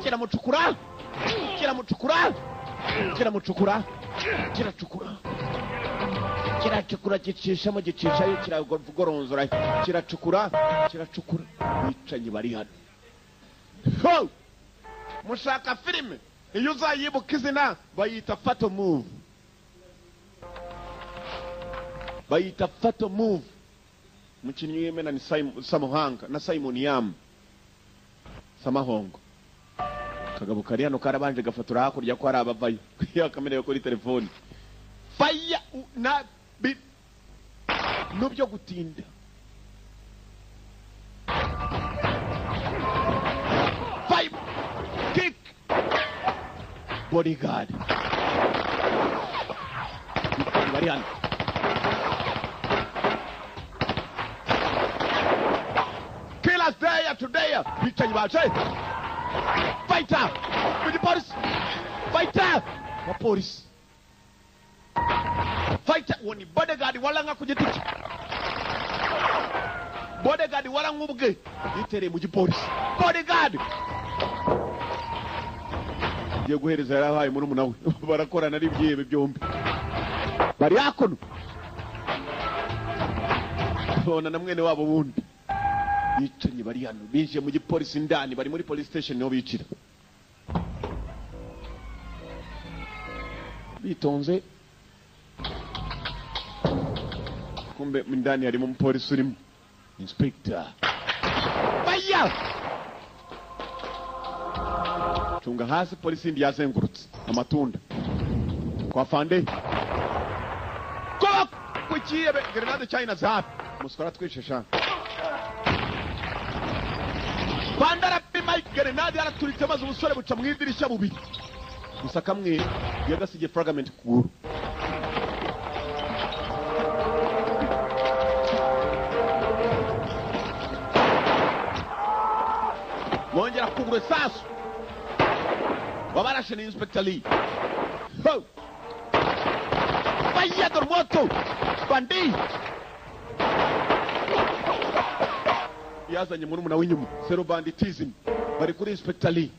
Kiramucukura. Kiramucukura. Kiramucukura. Kiracukura. Kiracukura gicishamo gicishayo kiragoronzora kiracukura kiracukura. Bicanyi bari hano. Ho! Mushaka filime iyo uzayibuka izina bayita Fatal Move. Bayita Fatal Move. Umukinnyi w'imena ni Samuhanga na Simon Yam. Samahongo. Kagabo kari hano karabanje gafotora hakurya ko ari abavayo. Yakamerewe kuri telefone. Fire na bi nubyo gutinda. Five kick bodyguard. Bari hano. Killers there today. Bicanyi baje. Fighter! With the police! Fighter! The police! Fighter! Woni bodyguard walanga ku giti cye. Bodyguard walanga ubwe. Yitereye mu gipolisi. Bodyguard! Ngiye guhereza yarahaye muri we. Barakorana ari byebe byombi. Bari hakuno. Bona na mwene wabo wundi. Bicanyi bari hano binjiye mu gipolisi indani bari muri police station niho bicira bitonze kumbe indani harimo umupolisi urimo inspector fire cunga hasi polisi indi yazengurutse amatunda kwa fande kwa kukiye grenade China zap muskora twishesha Bandara pima grenade yaraturitse maze ubusore buca mu idirisha bubiri gusa kamwe yagasige fragment kuguru bongera kuguru sasu wabarashe ni Inspector Lee. Ho fire dormoto bandi yazanye muri w'inyuma zero banditism bari kuri Inspector Lee.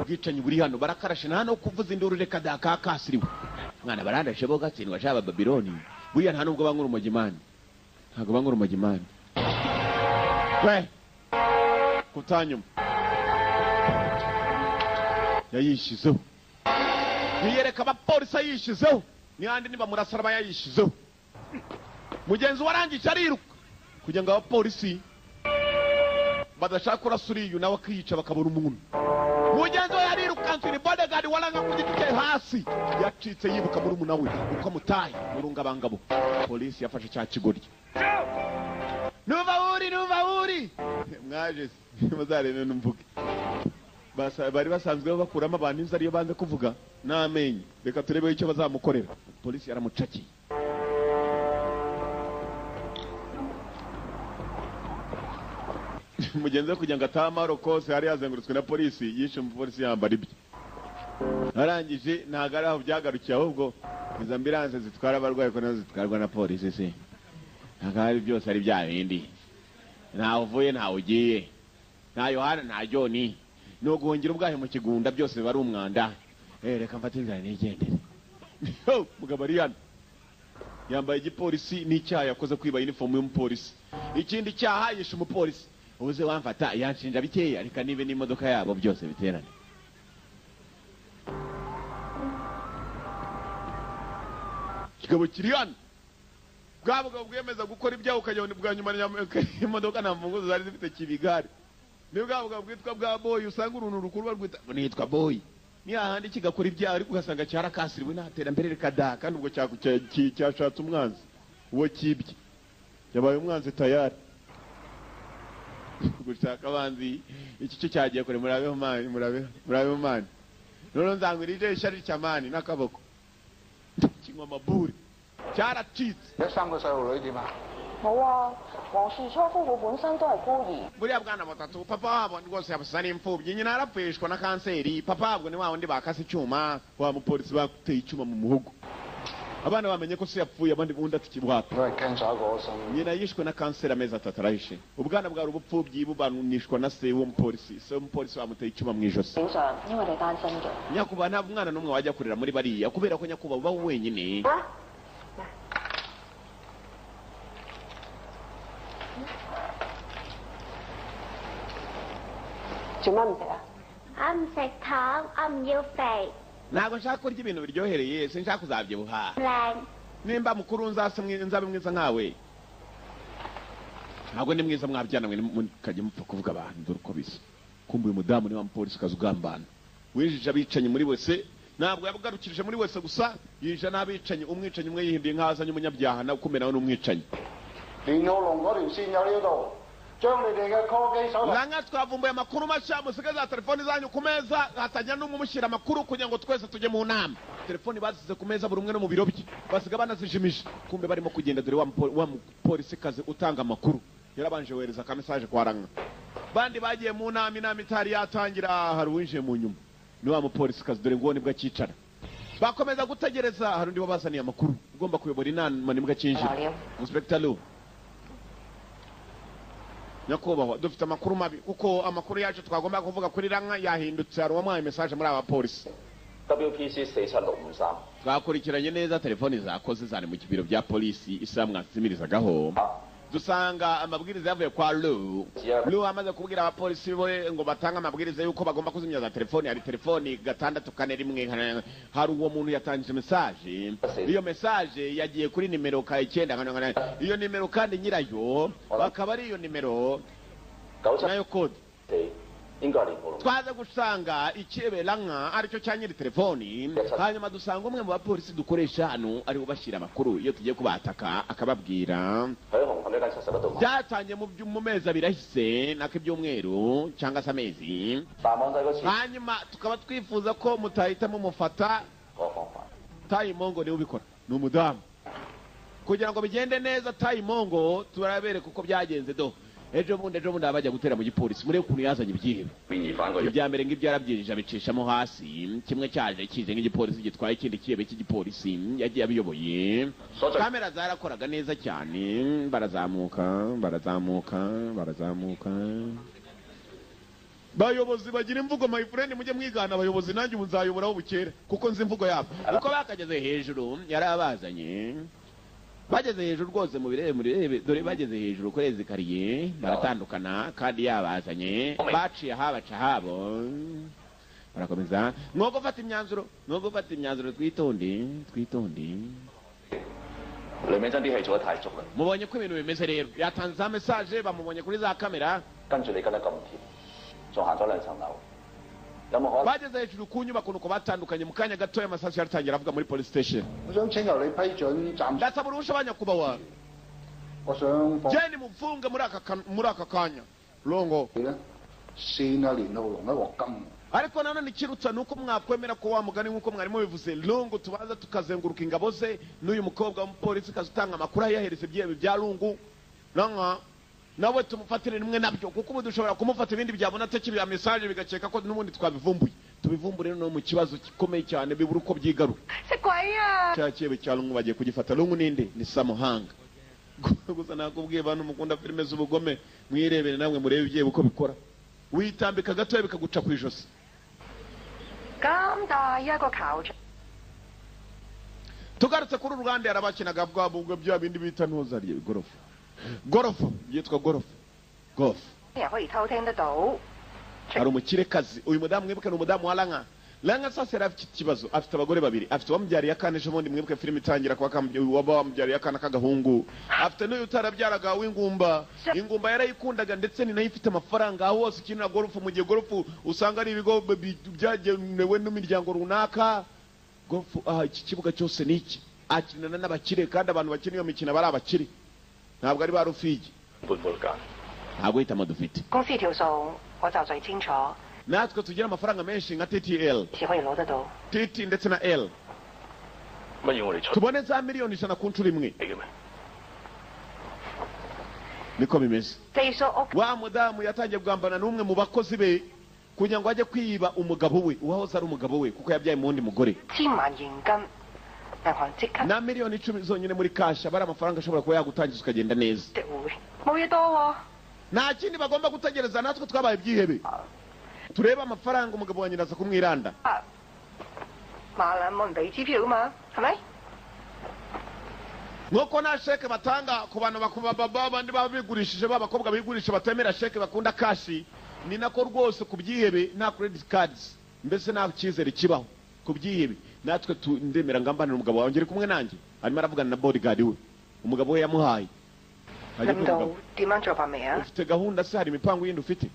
Ubwicanyi buri hano barakarashe nta no kuvuza induru reka dakakasiriwe mwana barandashe bo gatsindwa shaba Babiloni buriya nta nubwo bankura umugimani ntago bankura umugimani we kutanyuma yayishizeho yiyereka abapolisi ayishizeho n'andi niba murasaraba yayishizeho mugenzi warangije ariruka kugira ngo abapolisi badashaka kurasura iyo nawe akiyica bakabura umuntu mugenzi we yarirukanse ni bodyguard walanga ku giti cye hasi yacitse yibuka muri umuna we uko mutayi murungabangabo polisi yafashe cya kigoryi nuva uri mwaje muzarebe numvuge bari basanzwe bakuramo abantu inzara iyo banze kuvuga n'amenyo reka turebe icyo bazamukorera polisi yaramucakiye mugenzi we kugira ngo atahe amahoro kose yari yazengurutswe na polisi yishe umupolisi yambara ibye arangije ntabwo ari aho byagarukiye ahubwo izo ambilanse zitwara abarwayi ko nazo zitwarwa na polisi se ntabwo ari byose ari bya bindi ntawe uvuye ntawe ugiye nta Yohana nta Joni ni uguhungira ubwahe mu kigunda byose biba ari umwanda reka mfate inzira nigendere mugabo ari hano yambaye igipolisi n'icyaha yakoze kwiba uniform y'umupolisi ikindi cyaha yishe umupolisi ubuze wamfata yanshinja bikeya reka nibe n'imodoka yabo byose biterane kigabo kiri hano bwa bugabo bwemeza gukora ibyaha ukajya bwa nyuma imodoka nta mfunguzo zari zifite kibigare ni bwa bugabo bwitwa bwa boy usanga uruntu rukuru barwita nitwa boy ni hahandi kigakora ibyaha ariko ugasanga cyarakasiriwe nta terambere reka da kandi ubwo cyashatse umwanzi uwo kibye yabaye umwanzi tayari gushaka abanzi iki cyo cyagiye kure murabeho mani murabeho mani none nzangwira ijisho ricyamani n'akaboko kinywa amaburi cyaracitse 有三個細路女點啊？ 冇啊，黃樹初夫婦本身都係孤兒。 Buriya bwana butatu papa wabo rwose yabusa n'imfubyi nyina yarapfuye na kanseri papa wabwo ni wa wundi bakase icyuma wa mupolisi bateye icyuma mu muhogo abana bamenye ko se yapfuye abandi bundi atukibwapa nyina yishwe na kanseri amezi 3 arahishe ubwana bwari ubupfubyi bubanishwa na se w'umupolisi se w'umupolisi bamuteye icyuma mu ijosi nyakuba nta mwana n'umwe wajya kurera muri bariya kubera ko nyakuba uba wenyine Ntabwo nshaka kurya ibintu biryohereye sinshaka kuzabyibuha Nimba mukuru nzase nzabe mwiza nkawe. Ntabwo ni mwiza mwabyana mwe mukajya mupfa kuvuga abantu dore uko bisa. Kumbe uyu mudamu ni wa mupolisi kazi ugambana. Winjije abicanyi muri wese, ntabwo yabugarukirije muri wese gusa, yinjira n'abicanyi, umwicanyi umwe yihinduye nk'azanye umunyabyaha nawe kumena n'umwicanyi. 連浩龍嗰條線有料到，將你哋嘅 call 機手提 Nanga twavumbuye amakuru mashya, musige za telefoni zanyu ku meza, hatajya n'umwe umushyira amakuru kugira ngo twese tujye mu nama. Telefoni bazize ku meza buri umwe no mu biro bye, basiga banazijimije. Kumbe barimo kugenda, dore wa mupolisi kazi utanga amakuru yarabanje yohereza ka message kwa Ranga. Bandi bagiye mu nama, inama itari yatangira, hari uwinjiye mu nyuma ni wa mupolisi kazi, dore ngo nibwo akicara. Bakomeza gutegereza, hari undi wabazaniye amakuru ugomba kuyobora inama nibwo akinjira. Inspector Lu, nyakubahwa, dufite amakuru mabi kuko amakuru yacu twagomba kuvuga kuri Ranga yahindutse. Hari uwamuhaye message muri aba polisi. WPC 47653 Twakurikiranye neza telefoni zakoze zari mu biro bya polisi isaha mwazimirizagaho, dusanga amabwiriza yavuye kwa Lu. Lu amaze kubwira abapolisi be ngo batange amabwiriza yuko bagomba kuzimya za telefoni. Hari telefoni 641, hari uwo muntu yatangije message. Iyo message yagiye kuri nimero ka 9, iyo nimero kandi nyirayo bakaba ari iyo nimero nayo code. 應該係連浩龍。 Twaza gusanga ikebe Ranga aricyo cya nyiri telefoni, hanyuma dusanga umwe mu bapolisi dukoresha hano ariwe bashyira amakuru iyo tugiye kubataka akababwira. 喺紅磡呢間71度買。 Byatangiye mu mezi 2 ahise, nako ibyumweru cyangwa se amezi. 大網仔嗰次 Hanyuma tukaba twifuza ko mutahita mumufata. 個方法。 Tayimongo niwe ubikora, ni umudamu. Kugira ngo bigende neza, Tayimongo turabereka uko byagenze. Do ejo bundi bajya gutera mu gipolisi, murebe ukuntu yazanye ibyihebe. 變而反個樣。 Ibya mbere ngibyo yarabyinjije abicishamo hasi, kimwe cyaje kije nk'igipolisi gitwaye ikindi kihebe cy'igipolisi yagiye abiyoboye. Kamera zarakoraga neza cyane, barazamuka barazamuka barazamuka. Bayobozi bagira imvugo, my friend, mujye mwigana abayobozi, nanjye ubu nzayoboraho bukera kuko nzi imvugo yabo. Uko bakageze hejuru yarabazanye, bageze hejuru rwose mu birebe murebe, dore bageze hejuru kuri ezikariye baratandukana, kandi yabazanye baciye ahabaca habo barakomeza. Mwoko fata imyanzuro, mwoko fata imyanzuro, twitonde twitonde. 李美珍啲戲做得太足啦。 Mubonye ko ibintu bimeze rero, yatanze za message, bamubonye kuri za kamera. 跟住你跟得咁貼，仲行咗2層樓，有冇可能？ Bageze hejuru ku nyubako nuko batandukanye. Mu kanya gatoya amasasu yaratangira avuga muri police station. 我想請求你批准暫時， Ndasaba uruhusha banyakubahwa, 我想放 Jeni mumfunge muri aka kanya Longo. 你咧，跣啊連浩龍一鑊金。 Ariko nanone ikirutsa nuko mwakwemera ko wa mugani nkuko mwari mubivuze, Lungu tubanza tukazenguruka ingabo ze n'uyu mukobwa w'umupolisi kazi utanga amakuru ayahereza ibyihebe bya Lungu Ranga, nawe tumufatire rimwe nabyo, kuko ubu dushobora kumufata ibindi byabona atakiri ya message bigakeka ko n'ubundi twabivumbuye. Tubivumbure no mu kibazo gikomeye cyane bibura uko byigarura. 食鬼啊！ Cya kibe cya Lungu bagiye kugifata. Lungu ninde? Ni Samuhanga. Gusa nakubwiye bantu mukunda filime z'ubugome, mwirebere namwe murebe ibyihebe uko bikora. Witambika gatoya bikaguca ku ijosi. 咁大一個球場， Tugarutse kuri uruganda yarabakinaga bwa bubwo bya bindi bita ntuzariye gorofa. Gorofa yitwa gorofa. Golf. 人可以偷聽得到。 Hari umukirekazi, uyu mudamu mwibuke ni umudamu wa Ranga. Ranga sasa yari afite ikibazo, afite abagore babiri, afite uwamubyariye akana ejo bundi, mwibuke filime itangira kwa wamubyariye akana k'agahungu, afite n'uyu utarabyaraga w'ingumba. Ingumba yarayikundaga ndetse ni nayo ifite amafaranga aho hose ukinira golf. Mu gihe golf usanga ari ibigo byagenewe n'imiryango runaka, golf iki kibuga cyose ni iki, akinana n'abakire, kandi abantu bakina iyo mikino bari abakire, ntabwo ari ba rufigi. 半冇間。 Ntabwo hitamo dufite. 公司條數我就最清楚， Natwe tugira amafaranga menshi nka TTL, 只可以攞得到。 TT ndetse na L, 乜要我哋出 tubone za miliyoni 100 ku nshuro imwe. 嚟嘅咩？ Niko bimeze. 寄宿屋 Wa mudamu yatangiye kugambana n'umwe mu bakozi be kugira ngo ajye kwiba umugabo we, uwahoze ari umugabo we kuko yabyaye mu wundi mugore. 千萬現金，銀行即刻 Na miliyoni 10 zonyine muri cash, aba ari amafaranga ashobora kuba yagutangiza ukagenda neza. 即會冇嘢多喎。 Nta kindi bagomba gutegereza, natwe twabaye ibyihebe. Turebe amafaranga umugabo wa nyina aza kumwiranda. 馬撚冇人俾支票噶嘛，係咪？ Nuko nta sheke batanga ku bantu bandi baba bigurishije, b'abakobwa bigurisha batemera sheke bakunda kashi, ni nako rwose ku byihebe nta credit cards, mbese nta cyizere kibaho ku byihebe. Natwe ndemera ngambanira umugabo wawe, ngere kumwe nanjye. Arimo aravugana na bodyguard we, umugabo we yamuhaye. 諗到點樣做法未啊？ Ufite gahunda se? Hari imipango yindi ufite?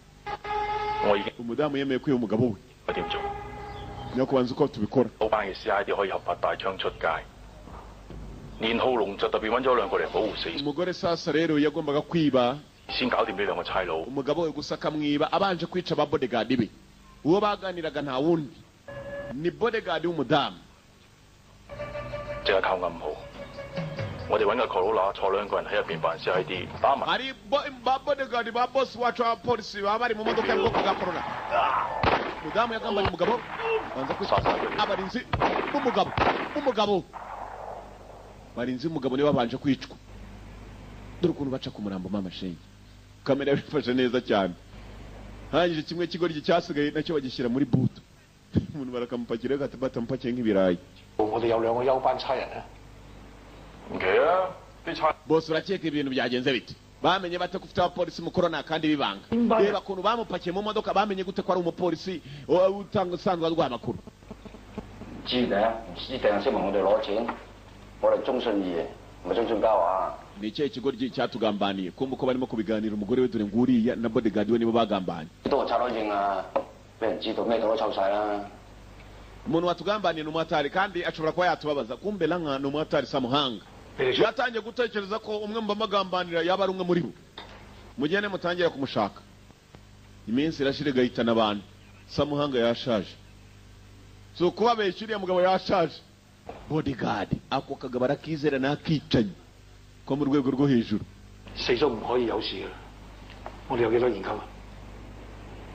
Umudamu yemeye kwiha umugabo we. 點做？ Nyakubanza uko tubikora. 嗰班嘅 C.I.D 可以合法帶槍出街。連浩龍就特別揾咗兩個嚟保護四， Umugore sasa rero yagombaga kwiba 先搞掂呢兩個差佬。 umugabo we gusa akamwiba abanje kwica ba bodyguard be. Uwo baganiraga nta wundi ni bodyguard w'umudamu. 即刻靠暗號，我哋揾個 Corolla 坐兩個人喺入邊扮 C.I.D，打埋 Hari ba bodyguard ba boss wacu abapolisi baba bari mu modoka y'ubwoko bwa Corolla. Umudamu yagambanye umugabo, banza kwica abarinzi b'umugabo. Barinzi b'umugabo nibo babanje kwicwa. Dore ukuntu baca ku murambo mama shenge. Kamera yabifashe neza cyane. Hangije kimwe kigoryi cyasigaye nacyo bagishyira muri buto. Umuntu barakamupakira batamupakiye nk'ibirayi. 我哋有兩個休班差人咧。唔奇啊，啲差 Bose urakeka ibintu byagenze bite? Bamenye bate ko ufite abapolisi mukorona kandi bibanga? Reba ukuntu bamupakiye mu modoka, bamenye gute ko ari umupolisi utanga usanzwe aduha amakuru? 知嘅，唔知定先問我哋攞錢，我哋忠信義，唔係忠信交啊！ Ni ikihe kigoryi cyatugambaniye? Kumva uko barimo kubiganira, umugore we dore nguriya na bodyguard we nibo bagambanye. 都係拆攞應啊，俾人知道咩都抽晒啦。 Umuntu watugambaniye ni umuhatari kandi ashobora kuba yatubabaza. Kumbe lanka ni umuhatari Samuhanga. Yatangiye gutekereza ko umwe mu bamugambanira yaba ari umwe muri bo. Mugende mutangire kumushaka. Iminsi irashira igahitana abantu. Samuhanga yashaje. Si ukubabeshya, uriya mugabo yashaje. Bodyguard ako kagabo arakizera n'akicanyi ko mu rwego rwo hejuru. 四叔唔可以有事嘅，我哋有幾多現金啊？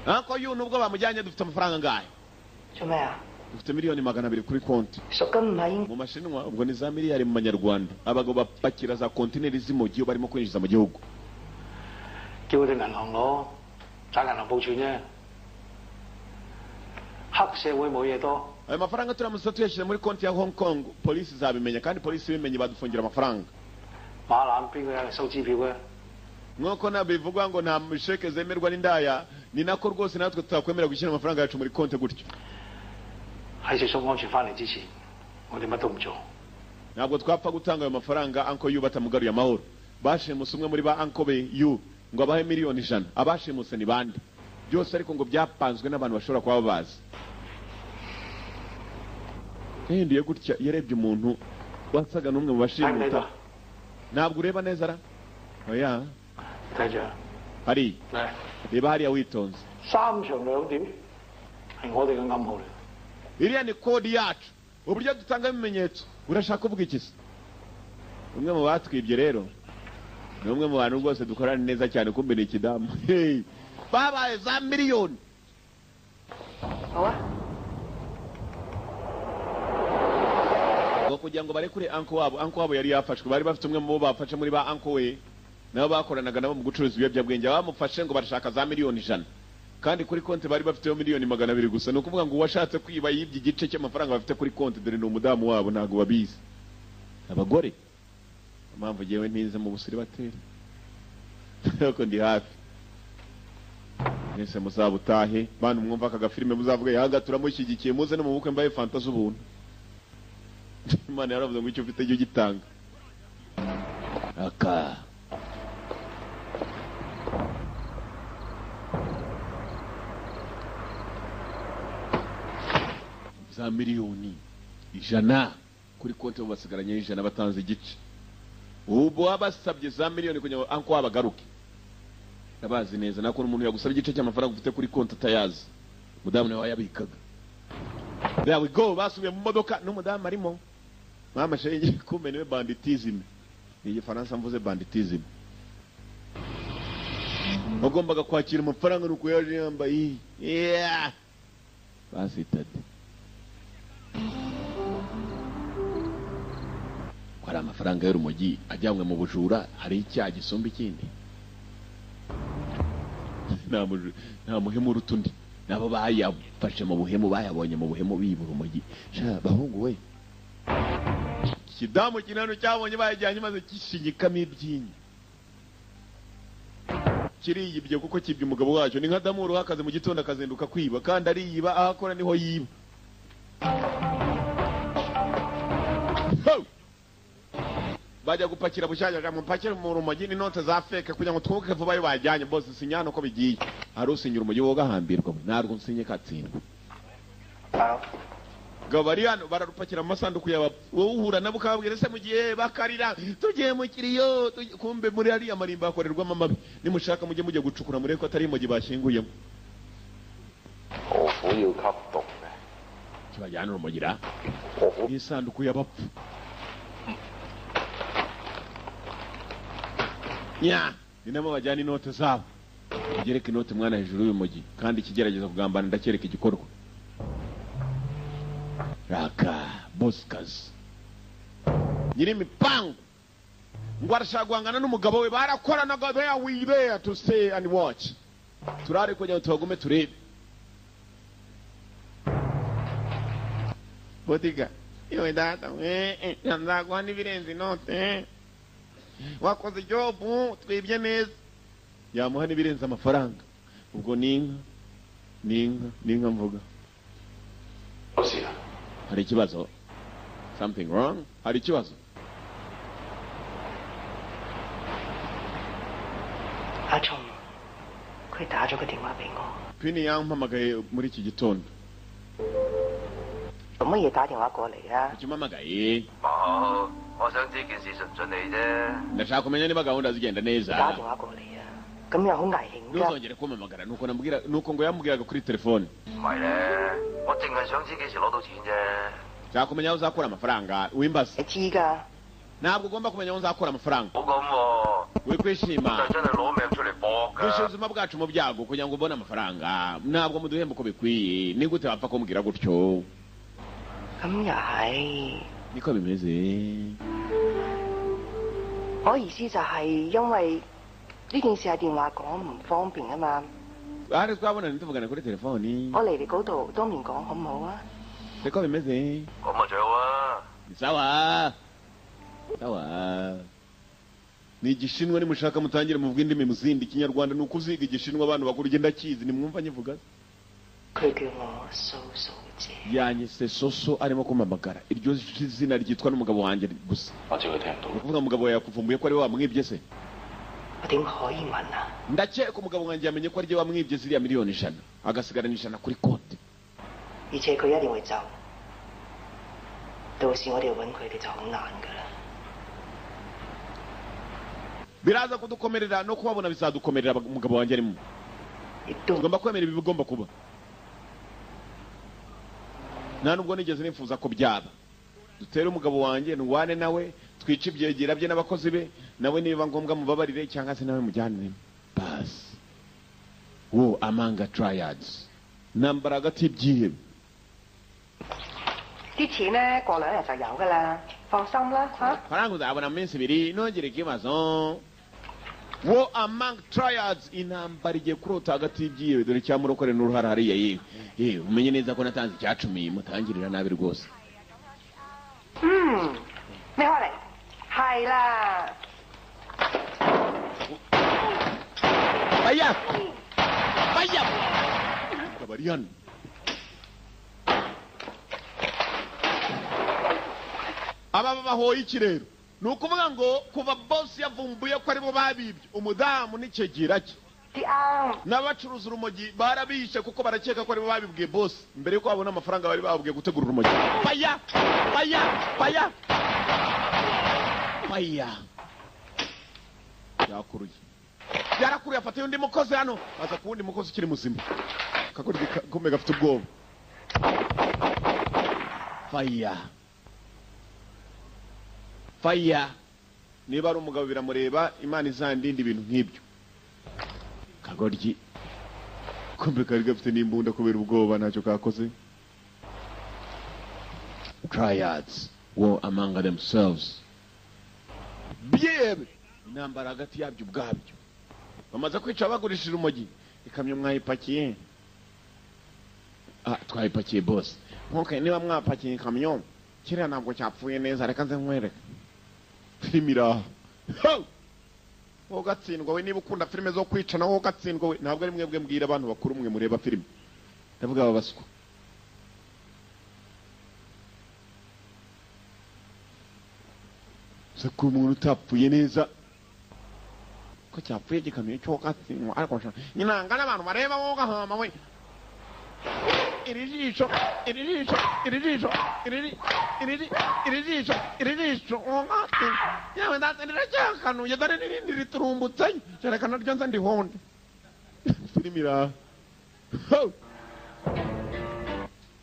Ariko yu nubwo bamujyanye dufite amafaranga angahe? 做咩啊？ Dufite miliyoni 200 kuri konti. 贖金唔係應 Mu mashinwa ubwo ni za miliyari mu manyarwanda. Abagabo bapakira za kontineri z'imogi iyo barimo kwinjiza mu gihugu. 叫佢哋銀行攞，賺銀行報存啫。黑社會冇嘢多， Ayo mafaranga turamutse tuyashyize muri konti ya Hong Kong, polisi izabimenya, kandi polisi ibimenye badufungira amafaranga. 馬攬邊個有人收支票嘅？ Nk'uko nabivugwa ngo nta sheke zemerwa n'indaya, ni nako rwose natwe tutakwemera gushyira amafaranga yacu muri konti gutyo. 喺四叔安全翻嚟之前，我哋乜都唔做。 Ntabwo twapfa gutanga ayo mafaranga uncle Yu batamugaruye amahoro. Bashimuse umwe muri ba uncle be Yu ngo abahe miliyoni 100. Abashimuse ni bande? Byose ariko ngo byapanzwe n'abantu bashobora kuba babazi. Yahinduye gutya, yarebye umuntu wasaga n'umwe mu bashimuta. Ntabwo ureba neza ra? Oya. 睇住啊！ Hariya. 嚟， Reba hariya witonze. 三長兩短係我哋嘅暗號嚟。 Iriya ni kodi yacu, uburyo dutanga ibimenyetso. Urashaka kuvuga iki se? Umwe mu batwibye rero ni umwe mu bantu rwose dukorana neza cyane. Kumbe ni ikidamu. Hey! Babaye za miliyoni. 好啊。 Ngo kugira ngo barekure uncle wabo. Uncle wabo yari yafashwe, bari bafite umwe mu bo bafashe muri ba uncle we, nabo bakoranaga nabo mu gucuruza ibiyobyabwenge. Bamufashe ngo barashaka za miliyoni 100, kandi kuri konti bari bafiteho miliyoni 200 gusa. Ni ukuvuga ngo uwashatse kwiba yibye igice cy'amafaranga bafite kuri konti. Dore ni umudamu wabo, ntabwo babizi abagore. Impamvu ngewe ntinze mu busiribateri ariko ndi hafi. Mwese muzabutahe bantu mwumva aka gafilime, muzavuga yanga turamushyigikiye, muze no mu bukwe mbaye fanta z'ubuntu. Imana yaravuze ngo icyo ufite jya ugitanga. Aka za miliyoni 100 kuri konti, bo basigaranye 100, batanze igice. Ubu wabasabye za miliyoni kugira ngo uncle wabagaruke. Ndabazi neza nako umuntu yagusaba igice cy'amafaranga ufite kuri konti atayazi. Umudamu nawe wayabikaga. There we go. Basubiye mu modoka n'umudamu arimo. Mama shenge, kumbe niwe banditisme. Ni igifaransa mvuze banditisme. Wagombaga kwakira amafaranga nuko yaje yambaye, yeah. Basitade ko ari amafaranga y'urumogi ajyanwe mu bujura. Hari icyaha gisumba ikindi? Nta muhemu uruta undi. Nabo bayafashe mu buhemu, bayabonye mu buhemu biba urumogi. Sha bahungu we, ikidamu kinano cyabonye bayajyanye maze gishinyikamo ibyinyo, kiriyibye kuko kibye umugabo wacyo. Ni nka damuru uhakaze mu gitondo akazinduka kwiba, kandi ariyiba, aho akora niho yiba. Bajya gupakira bushyashya mupakire mu rumogi n'inote za fake kugira ngo twunguke vuba ayo bajyanye. Bose sinya hano ko bigiye. Hari usinyura umugi wowe ugahambirwa, ntabwo nsinye katsindwa. Bari hano bararupakira mu masanduku y'abapfu, wowe uhura nabo ukababwira ese mu gihe bakarira tugiye mu kiriyo, kumbe muri ariya marimba hakorerwamo amabi. Nimushaka mujye mujya gucukura murebe ko atari imogi bashyinguyemo. Kibajyana urumogi n'isanduku y'abapfu. Nya ni nabo bajyana inote zabo. Ugereka inote mwana hejuru y'urumogi, kandi ikigerageza kugambana ndacyereka igikorwa. Raka Boscas nyiri imipango ngo arashaka guhangana n'umugabo we, barakoranaga. There we there to stay and watch. Turare kugira ngo tubagume turebe. Botiga yewe data we, nzaguha n'ibirenze inote, wakoze jobu twibye neza. Yamuha n'ibirenze amafaranga. Ubwo ni inka, ni inka, ni inka mvuga. Hari ikibazo? Something wrong? Hari ikibazo? 阿松，佢打咗個電話俾我。 Pini yampamagaye muri iki gitondo. 做乜嘢打電話過嚟啊？ Ukimpamagaye? 冇，我想知件事順唔順利啫。 Ndashaka kumenya niba gahunda zigenda neza. 打電話過嚟啊，咁又好危險㗎。 Ntuzongere kumpamagara, nuko namubwira, nuko ngo yamubwiraga kuri telefone. 唔係咧，我淨係想知幾時攞到錢啫。 Nshaka kumenya aho uzakura amafaranga, wimbaze. 你知㗎。 Ntabwo ugomba kumenya aho nzakura amafaranga. 好咁喎。 Wikwishima. 真係攞命出嚟搏㗎。 Dushyira ubuzima bwacu mu byago kugira ngo ubone amafaranga. Ntabwo muduhemba uko bikwiye. Ni gute wapfa kumbwira gutyo? 咁又係。 Niko bimeze. 我意思就係因為呢件事係電話講唔方便啊嘛。 Ahari twabonana tuvugana kuri telefoni. 我嚟你嗰度當面講好唔好啊？ Niko bimeze. 咁啊最好啊。 Sawa. Sawa. Ni igishinwa nimushaka mutangire muvuge indimi muzindi. Ikinyarwanda ni ukuziga igishinwa abantu bakuru ugenda kizi nimwumva nyivuga. 佢叫我蘇蘇姐。 Yanyise Soso arimo kumpamagara. Iryo zina ryitwa n'umugabo wanjye gusa. Ukuvuga umugabo wawe yakuvumbuye ko ari we wamwibye se? 我點可以問啊？ Ndakeka umugabo wanjye yamenye ko ari we wamwibye ziriya miliyoni 100, agasigarana 100 kuri konti. 而且佢一定會走，到時我哋揾佢哋就好難㗎啦。 Biraza kudukomerera no kubabona bizadukomerera umugabo wanjye arimo. Tugomba kwemera ibi bigomba kuba. Nta nubwo nigeze nifuza ko byaba. Dutere umugabo wanjye ndwane nawe, twice ibyegera bye n'abakozi be, nawe niba ngombwa mubabarire cyangwa se nawe mujyane. Basi. Wo among triads. Ntambara hagati y'ibyihebe. 啲錢咧過兩日就有㗎啦，放心啦嚇。 Faranga uzabona mu minsi ibiri, ntugire ikibazo. War among triads, intambara igiye kurota hagati y'ibyihebe. Dore icyamurokore n'uruhara hariya yewe. Yewe umenye neza ko natanze icyacumi, mutangirira nabi rwose. 咩開嚟？係啦。 Baya! Baya! Bari hano. Aba bahoye iki rero? Ni ukuvuga ngo kuva boss yavumbuye ko aribo babibye umudamu n'ikigira cye n'abacuruza urumogi barabishe kuko barakeka ko aribo babibwiye boss mbere yuko babona amafaranga bari bababwiye gutegura urumogi. Baya! Baya! Baya! Baya! Yakuruye. Yarakuruye afata undi mukozi hano, aza ku wundi mukozi ukiri muzima. Kakuri gome gafite ubwoba. Fire. Fire. Niba ari umugabo biramureba, Imana izandinda ibintu nk'ibyo. Kagoryi kumbe kari gafite n'imbunda kubera ubwoba ntacyo kakoze. Triads war among themselves. Byebe intambara hagati yabyo ubwabyo. Bamaze kwica bagurishije urumogi. Ikamyo mwayipakiye? Ah, twayipakiye boss. Okay, niba mwapakiye ikamyo kiriya ntabwo cyapfuye neza, reka nze nkwereke. Filime iraha. Wowe ugatsindwa we, niba ukunda filime zo kwica nawe ugatsindwa we. Ntabwo ari mwebwe mbwira abantu bakuru mwe mureba filime. Ndavuga aba baswa. Se ko umuntu utapfuye neza ko cyapfuye gikanuye cyo gatsinywa ariko nyinanga n'abantu bareba wowe gahama we iri jisho iri jisho iri jisho iri iri iri jisho iri jisho yewe ndetse riracyakanuye dore n'irindi riturumbutse reka naryo nza ndihonde filimi iraha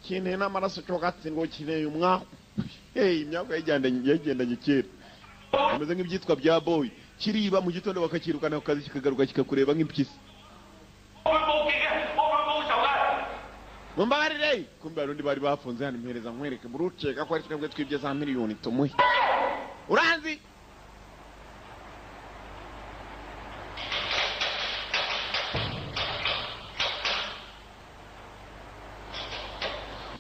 kineye n'amaraso cyo gatsindwa kineye umwaku imyaka yagendanye kera bimeze nk'ibyitwa bya boy kiriba mu gitondo bakakirukana ku kazi kikagaruka kikakureba nk'impyisi mumbabarire kumbe arundi bari bafunze hano impereza nkwereke buruceka ko ari twebwe twibye za miliyoni tumuhe uranzi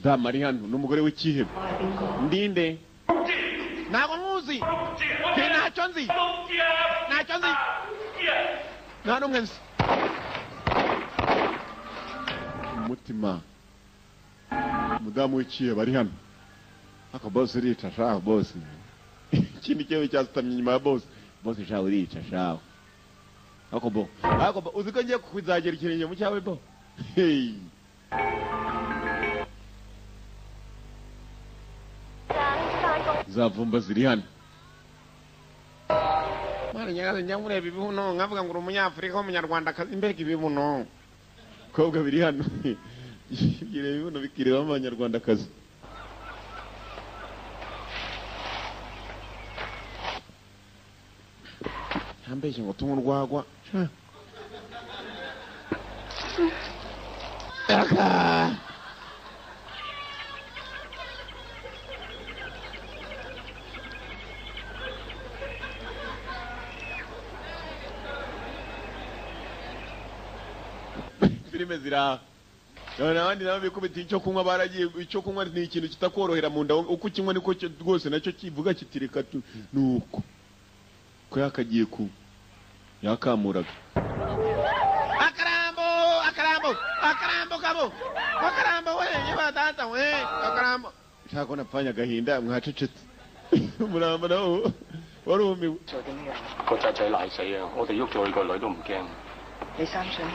Dama ari hano n'umugore w'ikihebe ndinde ntabwo nkuzi ntacyo nzi ntacyo nzi nta n'umwe nzi umutima umudamu w'ikihebe ari hano aka bosi urica shaho bosi ikindi kibazo cyasutamye inyuma ya bosi bosi shaho urica shaho ako bo ako bo uzi ko ngiye kuzagera ikirenge mu cyawe bo hey zavumba ziri hano mwana nyagaze njya mureba ibibuno nkavuga ngo uri umunyafurika w'umunyarwandakazi mbega ibibuno kobwa biri hano bireba ibibuno bikirebamo abanyarwandakazi ntambeshye ngo tunywe urwagwa filime zira none abandi nabo bikubita icyo kunywa baragiye icyo kunywa ni ikintu kitakorohera mu nda uko kinywa niko rwose nacyo kivuga kitireka nuko ko yakagiye ku yakamuraga akarambo akarambo akarambo kabo akarambo we yaba we akarambo nshaka ko napfanya agahinda mwacecetse muramba nawo warumiwe 個仔仔賴死啊！我哋喐咗佢個女都唔驚。你三歲咩？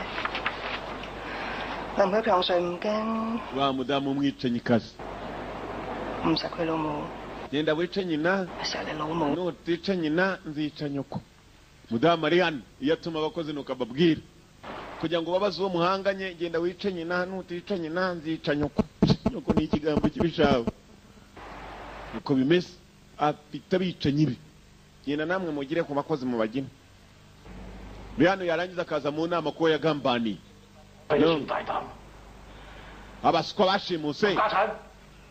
林佢強歲唔驚。 Wa mudamu umwicanyikazi 唔實佢老母。 Genda wice nyina.實你老母。 Nutica nyina nzica nyoko. Mudamu ari hano iyo atuma abakozi nuko ababwira kugira ngo babaze uwo muhanganye genda wice nyina nutica nyina nzica nyoko. Nyoko ni ikigambo kibishawe. Uko bimeze afite abicanyi be. Genda namwe mugire ku bakozi mubagina. Bihano yarangiza akaza mu nama ko yagambaniye. Abaswa bashimuse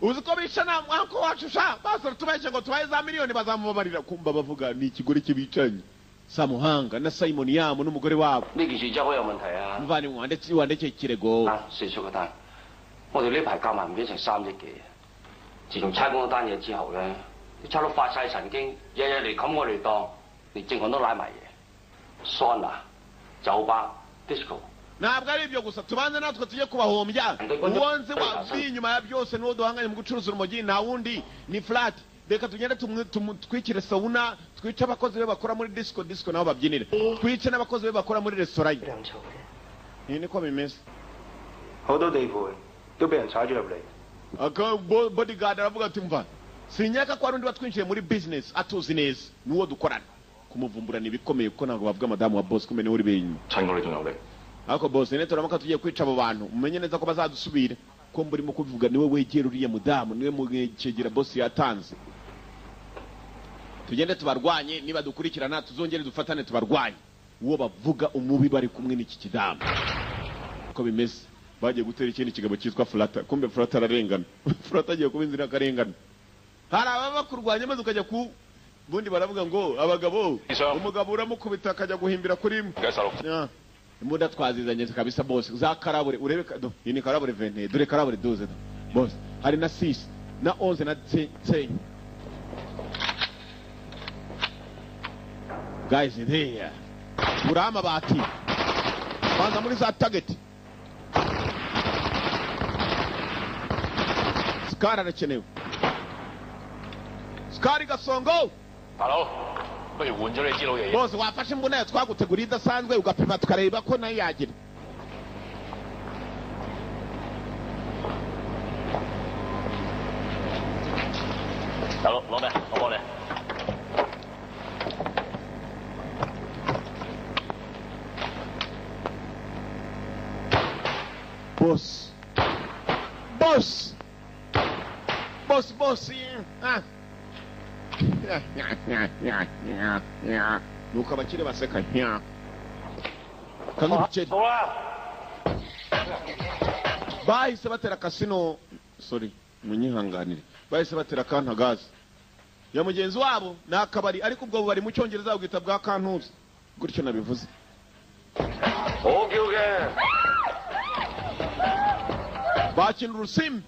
uzi ko bica na mwako wacu sha basora tubeshye ngo tubaye za miliyoni bazamubabarira kumva bavuga ni ikigore kibicanye Samuhanga na Simon Yamo n'umugore wabo 呢件事真係好有問題啊 muvandimwe wandetse wandeke ikirego 四叔嗰單我哋呢排夾埋唔知成3億幾自從差館嗰單嘢之後咧啲差佬發晒神經日日嚟冚我哋檔連正行都拉埋嘢桑拿酒吧 disco Ntabwo ari ibyo gusa tubanze natwe tujye kubahombya uwo nzi wari inyuma ya byose n'uwo duhanganye mu gucuruza urumogi nta wundi ni flat reka tugende twikire sauna twice abakozi be bakora muri disco disco nabo babyinira twice n'abakozi be bakora muri resitora ye ni niko bimeze 好多地盤都俾人踩咗入嚟 aka bodyguard aravuga ati mva sinyaka ko hari undi watwinjiye muri business atuzi neza n'uwo dukorana kumuvumbura ni ibikomeye kuko ntabwo bavuga madamu wa boss kumenya uri inyuma 趁我哋仲有力 Ariko boss ne turamuka tugiye kwica abo bantu mumenye neza ko bazadusubira ko mburimo kubivuga niwe wegera uriya mudamu niwe mwegera boss yatanze tugende tubarwanye niba dukurikirana tuzongere dufatane tubarwanye uwo bavuga umubi bari kumwe n'iki kidamu uko bimeze bagiye gutera ikindi kigabo cyitwa Flata kumbe Flata ararengana Flata agiye kuba inzira akarengana hari ababa kurwanya maze ukajya ku bundi baravuga ngo abagabo umugabo uramukubita akajya guhimbira kuri imwe imbunda twazizanye kabisa boss za karabure urebe iyi ni karabure 20 dore karabure 12 boss hari na 6 na 11 na 10 guys there urama bati banza muri za target Scar arakenewe Scar gasongo 大佬，不如換咗你支老爺嘢。 Bose wafashe imbunda yawe twaguteguriye idasanzwe ugapima tukareba ko nayo yagira. 大佬攞咩？我幫你。 Boss. Boss. Boss, boss. Ah. Nuko abakire baseka. Kangubikeri. Bahise batera kasino. Sorry, munyihanganire. Bahise batera kantagazi. Ya mugenzi wabo ni akabari ariko ubwo bari mu cyongereza bwita bwa kantuzi. Gutyo nabivuze. 我叫嘅。 Bakina urusimbi.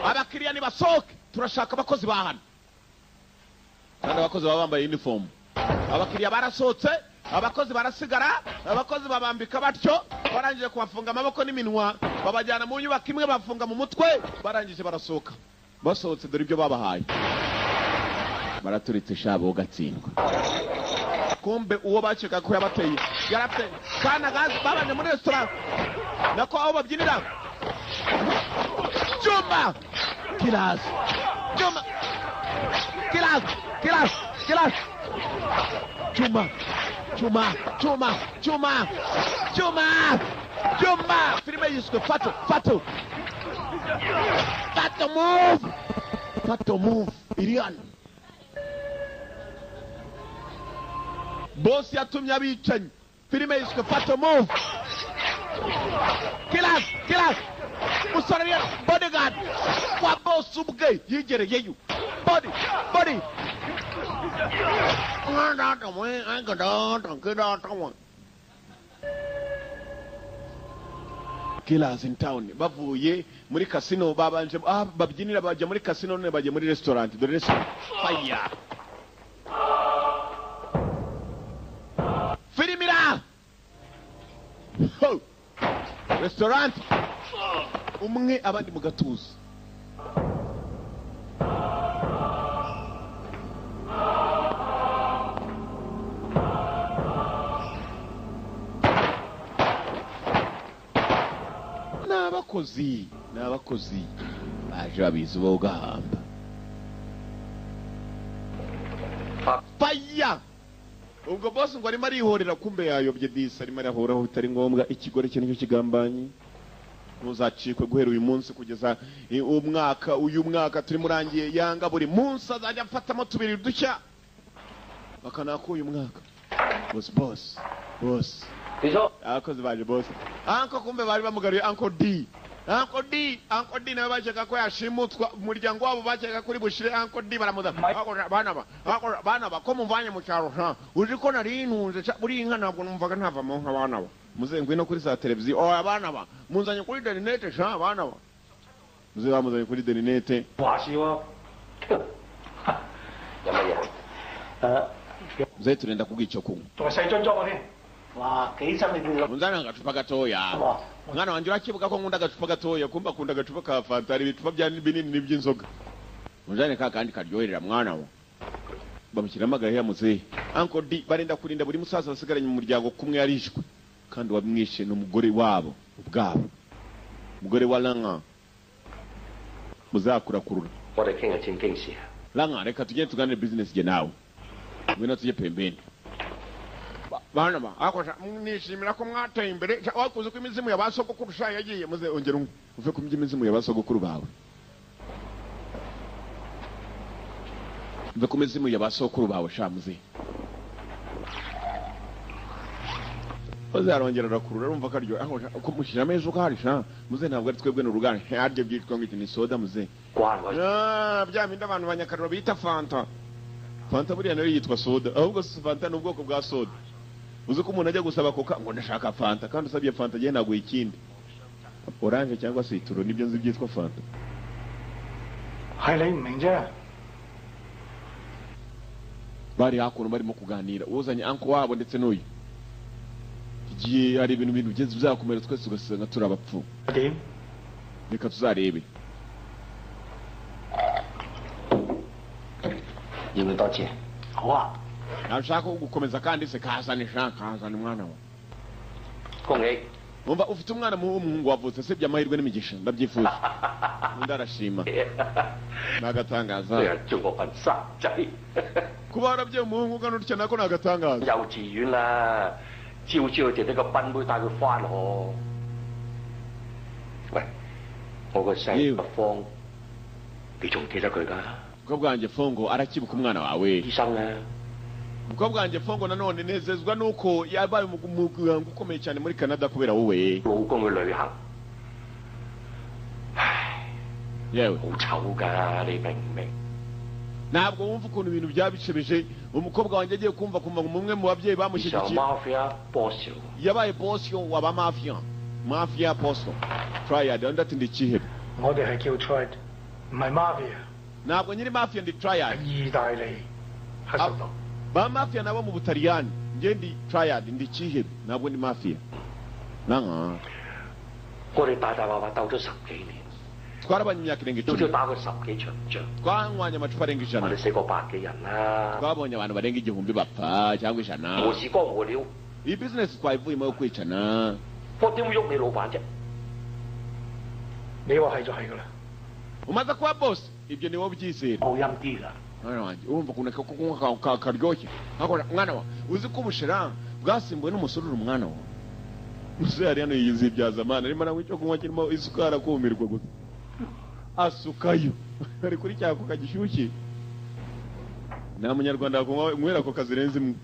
Abakiriya nibasohoke turashaka abakozi ba hano. Kandi abakozi baba bambaye uniform. Abakiriya barasohotse, abakozi barasigara, abakozi babambika batyo, barangije kubafunga amaboko n'iminwa, babajyana mu nyubako imwe bafunga mu mutwe, barangije barasohoka. Basohotse dore ibyo babahaye. Baraturitse shabo gatsindwa. Kumbe uwo bakeka ko yabateye yarapfe. Kana gazi babanye muri restaurant nako aho babyinira. Juma Kilas Juma Kilas Kilas Kilas Juma Juma Juma Juma Juma Juma. Filime yiswe Fato Fato Fato move Fato move iri hano. Boss yatumye abicanyi. Filime yiswe Fato move. Kilas Kilas musore ya bodyguard wa boss ubwe yigereyeyo. Body body Killers in town bavuye muri casino babanje babyinira bajya muri casino none bajya muri restaurant. Dore restaurant fire. Filimira ho restaurant umwe abandi mu gatuza. N'abakozi n'abakozi baje babizi bo gahamba. Fire. Ubwo boss ngo arimo arihorera kumbe yayobye disi arimo arahoraho bitari ngombwa. Ikigore cye nicyo kigambanye. Ntuzacikwe guhera uyu munsi kugeza umwaka uyu mwaka turi murangiye. Yanga buri munsi azajya afatamo tubiri dushya bakanako uyu mwaka. Boss boss boss abakozi baje boss. Anko kumbe bari bamugaruye Uncle D. Uncle D Uncle D nawe bakeka ko yashimutswa umuryango wabo bakeka kuri bushire Uncle D baramuza. Bana ba bana ba ko mumvanye mu cyaro ha uzi ko nari ntunze buri inka ntabwo numvaga ntava mu nka bana ba muze ngwino kuri za televiziyo. Oh abana ba munzanye kuri deninete sha abana ba muze bamuzanye kuri deninete. Muze turenda kubwica kunywa. Munzana agacupa gatoya. Mwana wanjye urakibuka ko nkunda agacupa gatoya kumba akunda agacupa ka fanta hari ibicupa bya binini n'iby'inzoga. Munzane ka kandi karyoherera mwana wa. Bamushyiramo agaheya muzehe. Uncle D barenda kurinda buri musaza basigaranye mu muryango kumwe yarishwe. Kandi wamwishe ni umugore wabo ubwabo. Umugore wa Langa. Muzakurakurura. Langa reka tugende tuganire business je nawe. Ngwino tujye pembeni. Bana ba akosha nishimira ko mwateye imbere wakuze ko imizimu ya basogokuru sha yagiye muze ongera uve ku imizimu ya basogokuru bawe. Uve ku mizimu ya basogokuru bawe sha muze. Muze arongera arakurura urumva karyo akosha kumushyira mezo kari sha muze ntabwo ari twebwe n'uruganda haryo byitwa ngo iki ni soda muze. Bya bindi abantu banyakariro bita Fanta. Fanta buriya nayo yitwa soda ahubwo Fanta ni ubwoko bwa soda. Uzi ko umuntu ajya gusaba koka ngo ndashaka Fanta kandi usabye Fanta agiye naguye ikindi. Orange cyangwa citron nibyo nzi byitwa Fanta. Bari hakuno barimo kuganira uzanye anko wabo ndetse n'uyu. Igihe hari ibintu bigeze bizakomera twese ugasanga turi abapfu. Reka tuzarebe. 要唔要多次？好啊。 Nashaka gukomeza kandi se kazanisha kazana umwana wawe. 恭喜！ Umva ufite umwana w'umuhungu wavutse sibye amahirwe n'imigisha ndabyifuza. Undi arashima. Nagatangaza. 中國份生仔。 Kuba warabyaye umuhungu ungana utya nako nagatangaza. 幼稚園啦，朝朝佢哋呢個賓妹帶佢翻學。喂，我個細阿芳，你仲記得佢㗎？ Umukobwa wanjye Fongo arakibuka umwana wawe. 醫生啊！ Umukobwa wanjye Fongo nanone nezezwa nuko yabaye umuganga ukomeye cyane muri Canada kubera wowe. 老公去旅行， yewe 好醜㗎，你明唔明？ Ntabwo wumva ukuntu ibintu byabishebeje. Umukobwa wanjye agiye kumva kumva umwe mu babyeyi bamushyigikiye mafia boss yabaye boss waba mafia mafia boss triad undi ati ndi ikihebe. 我哋係叫 triad，唔係 mafia。 Ntabwo nyiri mafia ndi triad. 意大利黑手黨。 Ba mafia nabo mu Butaliyani, nge ndi triad ndi ikihebe ntabwo ndi mafia. Nanka 我哋大大話話鬥咗10幾年。 Twarabanye imyaka irenga 10. 都打過10幾場仗。 Twanywanye amacupa arenga 100. 我哋死過100幾人啦。 Twabonye abantu barenga 1000 bapfa cyangwa 100. 我是江湖了。 Iyi business twayivuyemo yo kwicana. 我點會喐你老闆啫？ 你話係就係㗎啦。 Umaze kuba boss ibyo ni wowe ubyizera. 好陰啲啦。 Mwana wanjye urumva ukuntu ako kunywa karyoshye. Mwana wa uzi ko ubushera bwasimbuwe n'umusururu mwana wa. Muze yari hano yizibyaza amana arimo aranywa icyo kunywa kirimo isukari akumirwa gusa. Asukayo ari kuri cya koka gishyushye. Nta munyarwanda wakunywera koka zirenze imwe.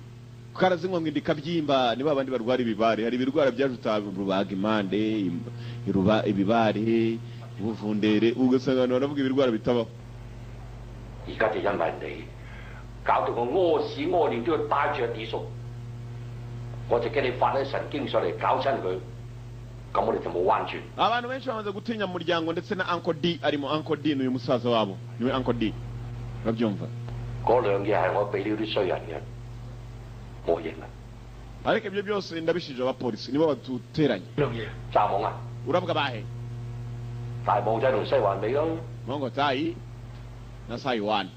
Karazinywa ngo inda ikabyimba ni babandi barwara ibibare. Hari ibirwara byaje utarubaga impande ibibare ubuvundere ugasanga abantu baravuga ibirwara bitabaho. 而家就因為你搞到我屙屎屙尿都要帶住阿二叔，我就驚你發啲神經上嚟搞親佢，咁我哋就冇彎轉。 Abantu benshi bamaze gutinya mu muryango ndetse na Uncle D arimo. Uncle D ni uyu musaza wabo, niwe Uncle D urabyumva. 嗰兩嘢係我俾呢啲衰人嘅，我認啦。 Ariko ibyo byose ndabishije abapolisi nibo baduteranye. 兩嘢炸網啊！ Uravuga bahe？ 大網仔同西環尾咯。 網個仔na Saiwan。 呢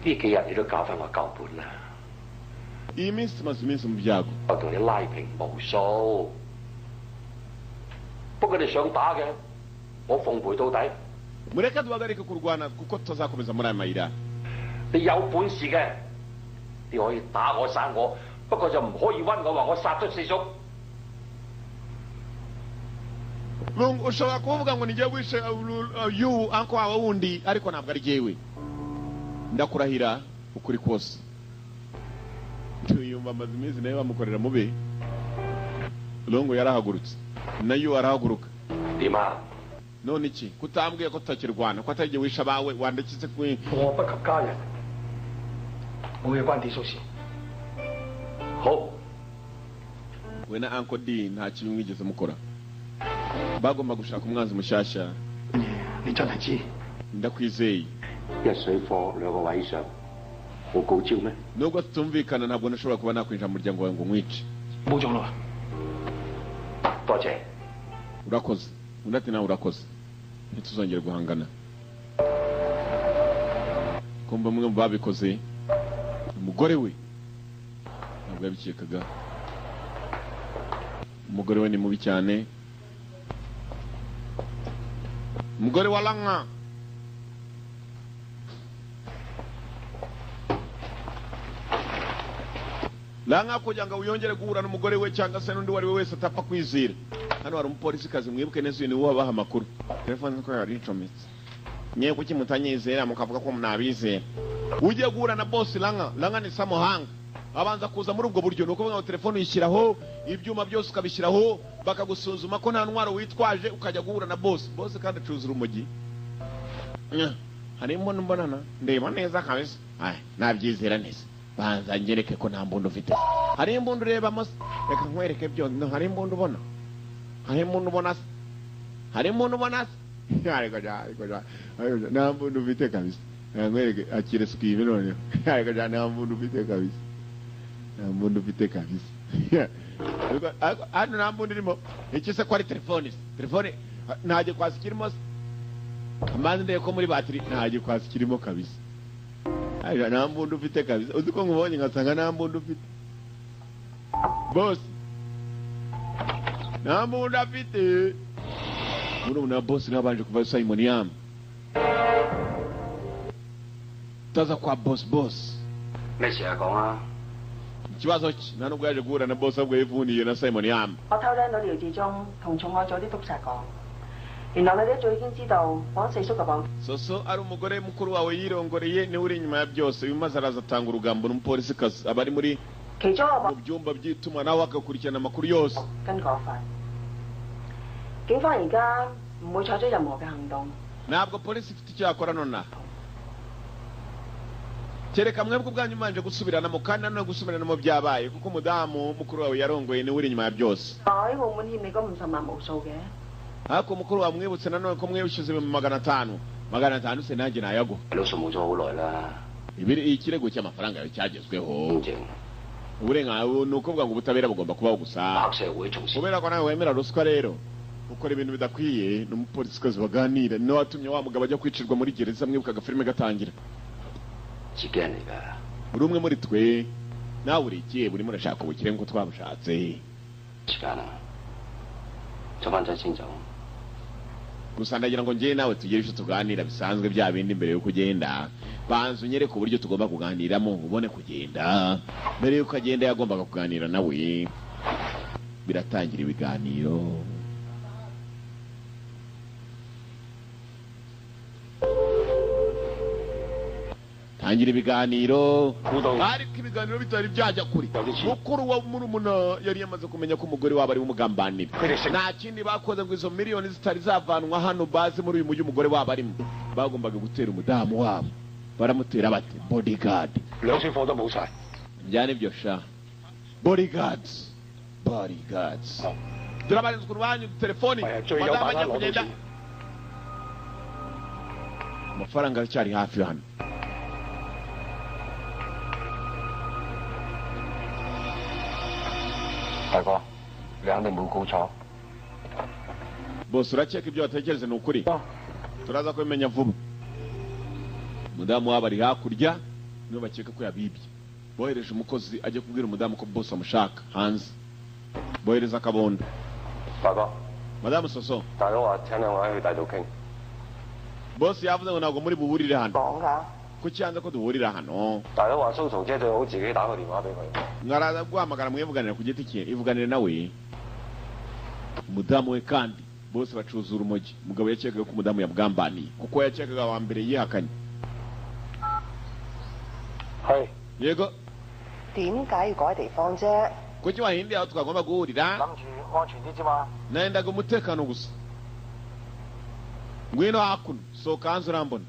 幾日你都搞翻我舊本啦。 Iyi minsi tumaze iminsi mu byago。 我同你拉平無數，不過你想打嘅，我奉陪到底。 Mureke duhagarike kurwana kuko tutazakomeza muri aya mayira。 你有本事嘅，你可以打我殺我，不過就唔可以屈我話我殺咗四叔。 Ushobora kuvuga ngo nijye wishe yu anko wawe wundi ariko ntabwo ari jyewe. Ndakurahira ukuri kose. Tuyumva amaze iminsi nawe bamukorera mubi. Longo yarahagurutse nayo arahaguruka. Dima none iki kutambwiye ko tutakirwana ko atari jye wishe abawe wandikitse ku 我不及家人，冇嘢關啲叔事。 好 we na Uncle D nta kibi mwigeze mukora. Bagomba gushaka umwanzi mushyashya. 你真係知？ Ndakwizeye. 一水貨兩個位上，好高招咩？ Nubwo tutumvikana ntabwo nashobora kuba nakwinjira mu muryango wawe ngo nkwice. 冇做啦。 多謝。 Urakoze. Undi ati nawe urakoze. Ntituzongere guhangana. Kumva umwe mu babikoze umugore we ntabwo yabikekaga. Umugore we ni mubi cyane. Umugore wa Lanka Lanka kugira ngo uyongere guhura n'umugore we cyangwa se n'undi wari we wese atapfa kwizera. Hano hari umupolisikazi mwibuke neza uyu ni we wabaha amakuru. Telefone ko yari icometse. Nyewe kuki mutanyizera mukavuga ko munabizera. Ugiye guhura na boss Lanka, Lanka ni Samuhanga. Abanza kuza muri ubwo buryo nuko ngo telefone uyishyiraho ibyuma byose ukabishyiraho bakagusuzuma ko nta ntwaro witwaje ukajya guhura na boss. Boss kandi acuruza urumogi. Harimo mbonana ndeba neza kabisa. Ay, nabyizera neza. Banza ngereke ko nta mbunda ufite. Hari imbunda ureba mose reka nkwereke byo. Hari imbunda ubona? Hari imbunda ubona? Hari imbunda ubona? Ariko ja nta mbunda ufite kabisa. Nkwereke akire sukibe none. Ariko ja nta mbunda ufite kabisa. Nta mbunda ufite kabisa. Hano nta mbunda irimo. Iki se ko ari telefone? Telefone nta gikwasi kirimo. Amazi ndeye ko muri batiri nta gikwasi kirimo kabisa. Aja nta mbunda ufite kabisa. Uzi ko nkubonye ngasanga nta mbunda ufite. Boss. Nta mbunda afite. Murumuna boss nabanje kuva Simon Yam. Taza kwa boss boss. 咩事啊？講啊！ Ikibazo cye nta nubwo yaje guhura na boss ahubwo yivuniye na Simon Yam. 我偷聽到廖志忠同重案組啲督察講，原來你哋一早已經知道黃四叔嘅綁。 Soso ari umugore mukuru wawe yirongoreye niwe uri inyuma ya byose. Uyu maze araza atanga urugambo n'umupolisikazi abari muri 其中一個 mu byumba by'itumanaho akakurikirana amakuru yose. 跟嗰份，警方而家唔會採取任何嘅行動。 Ntabwo polisi ifite icyo yakora nonaha. Kereka mwebwe ubwanyu mubanje gusubiranamo kandi nanone gusubiranamo byabaye kuko umudamu mukuru wawe yarongoye niwe uri inyuma ya byose. 我喺澳門欠你嗰50萬無數嘅。 Ariko mukuru wawe mwibutse nanone ko mwibishyuze 500. 500 se nanjye nayaguha. 老數冇咗好耐啦。 Ikirego cy'amafaranga yawe cyagezweho. Uburenganzira ni ukuvuga ngo ubutabera bugomba kubaho gusa. 黑社會從事 Kubera ko nawe wemera ruswa rero ukora ibintu bidakwiye n'umupolisikazi baganira niwe watumye wa mugabo ajya kwicirwa muri gereza mwibuka agafilime gatangira. 自己人嚟㗎。 Uri umwe muri twe nawe uri ikihe burimo urashaka ubukire nk'uko twabushatse. 時間啊，執翻仔先走。 Gusa ndagira ngo njye nawe tugire icyo tuganira bisanzwe bya bindi mbere yuko ugenda. Banza unyereke uburyo tugomba kuganiramo ubone kugenda. Mbere yuko agenda yagombaga kuganira nawe. Biratangira ibiganiro. Tangira ibiganiro. Ariko ibiganiro bitari byajya kuri. Mukuru wa murumuna yari yamaze kumenya ko umugore wabo ari umugambanira. Nta kindi bakoze ngo izo miliyoni zitari zavanwa hano bazi muri uyu mujyi umugore wabo arimo. Bagombaga gutera umudamu wabo. Baramutera bate bodyguard. 兩車貨都冇晒。 Byane byo sha. Bodyguards. Bodyguards. Turabarinzwe urwanyu telefoni. Madamu ajya kugenda. Amafaranga aracyari hafi hano. 大哥，你肯定冇估錯。 Boss urakeka ibyo watekereza ni ukuri. Turaza kubimenya vuba. Umudamu wabo ari hakurya niwe bakeka ko yabibye. Bohereje umukozi ajya kubwira umudamu ko boss amushaka hanze. Bohereza akabondo. 大哥， Madamu Soso. 大佬話請兩位去大度傾。 Boss yavuze ngo ntabwo muri buhurire hano. 講㗎。 Kuki yanze ko duhurira hano? 大佬話蘇曹姐最好自己打個電話俾佢。 Mwaraza guhamagara mwivuganira ku giti cye, ivuganire nawe. Umudamu we kandi bose bacuza urumogi. Umugabo yakekaga ko umudamu yabwambaniye kuko yakekaga wa mbere yihakanye. 係。 Yego. 點解要改地方啫？ Kuki wahinduye aho twagomba guhurira? 諗住安全啲啫嘛。 Naendaga umutekano gusa. Ngwino hakuno, sohoka hanze urambona.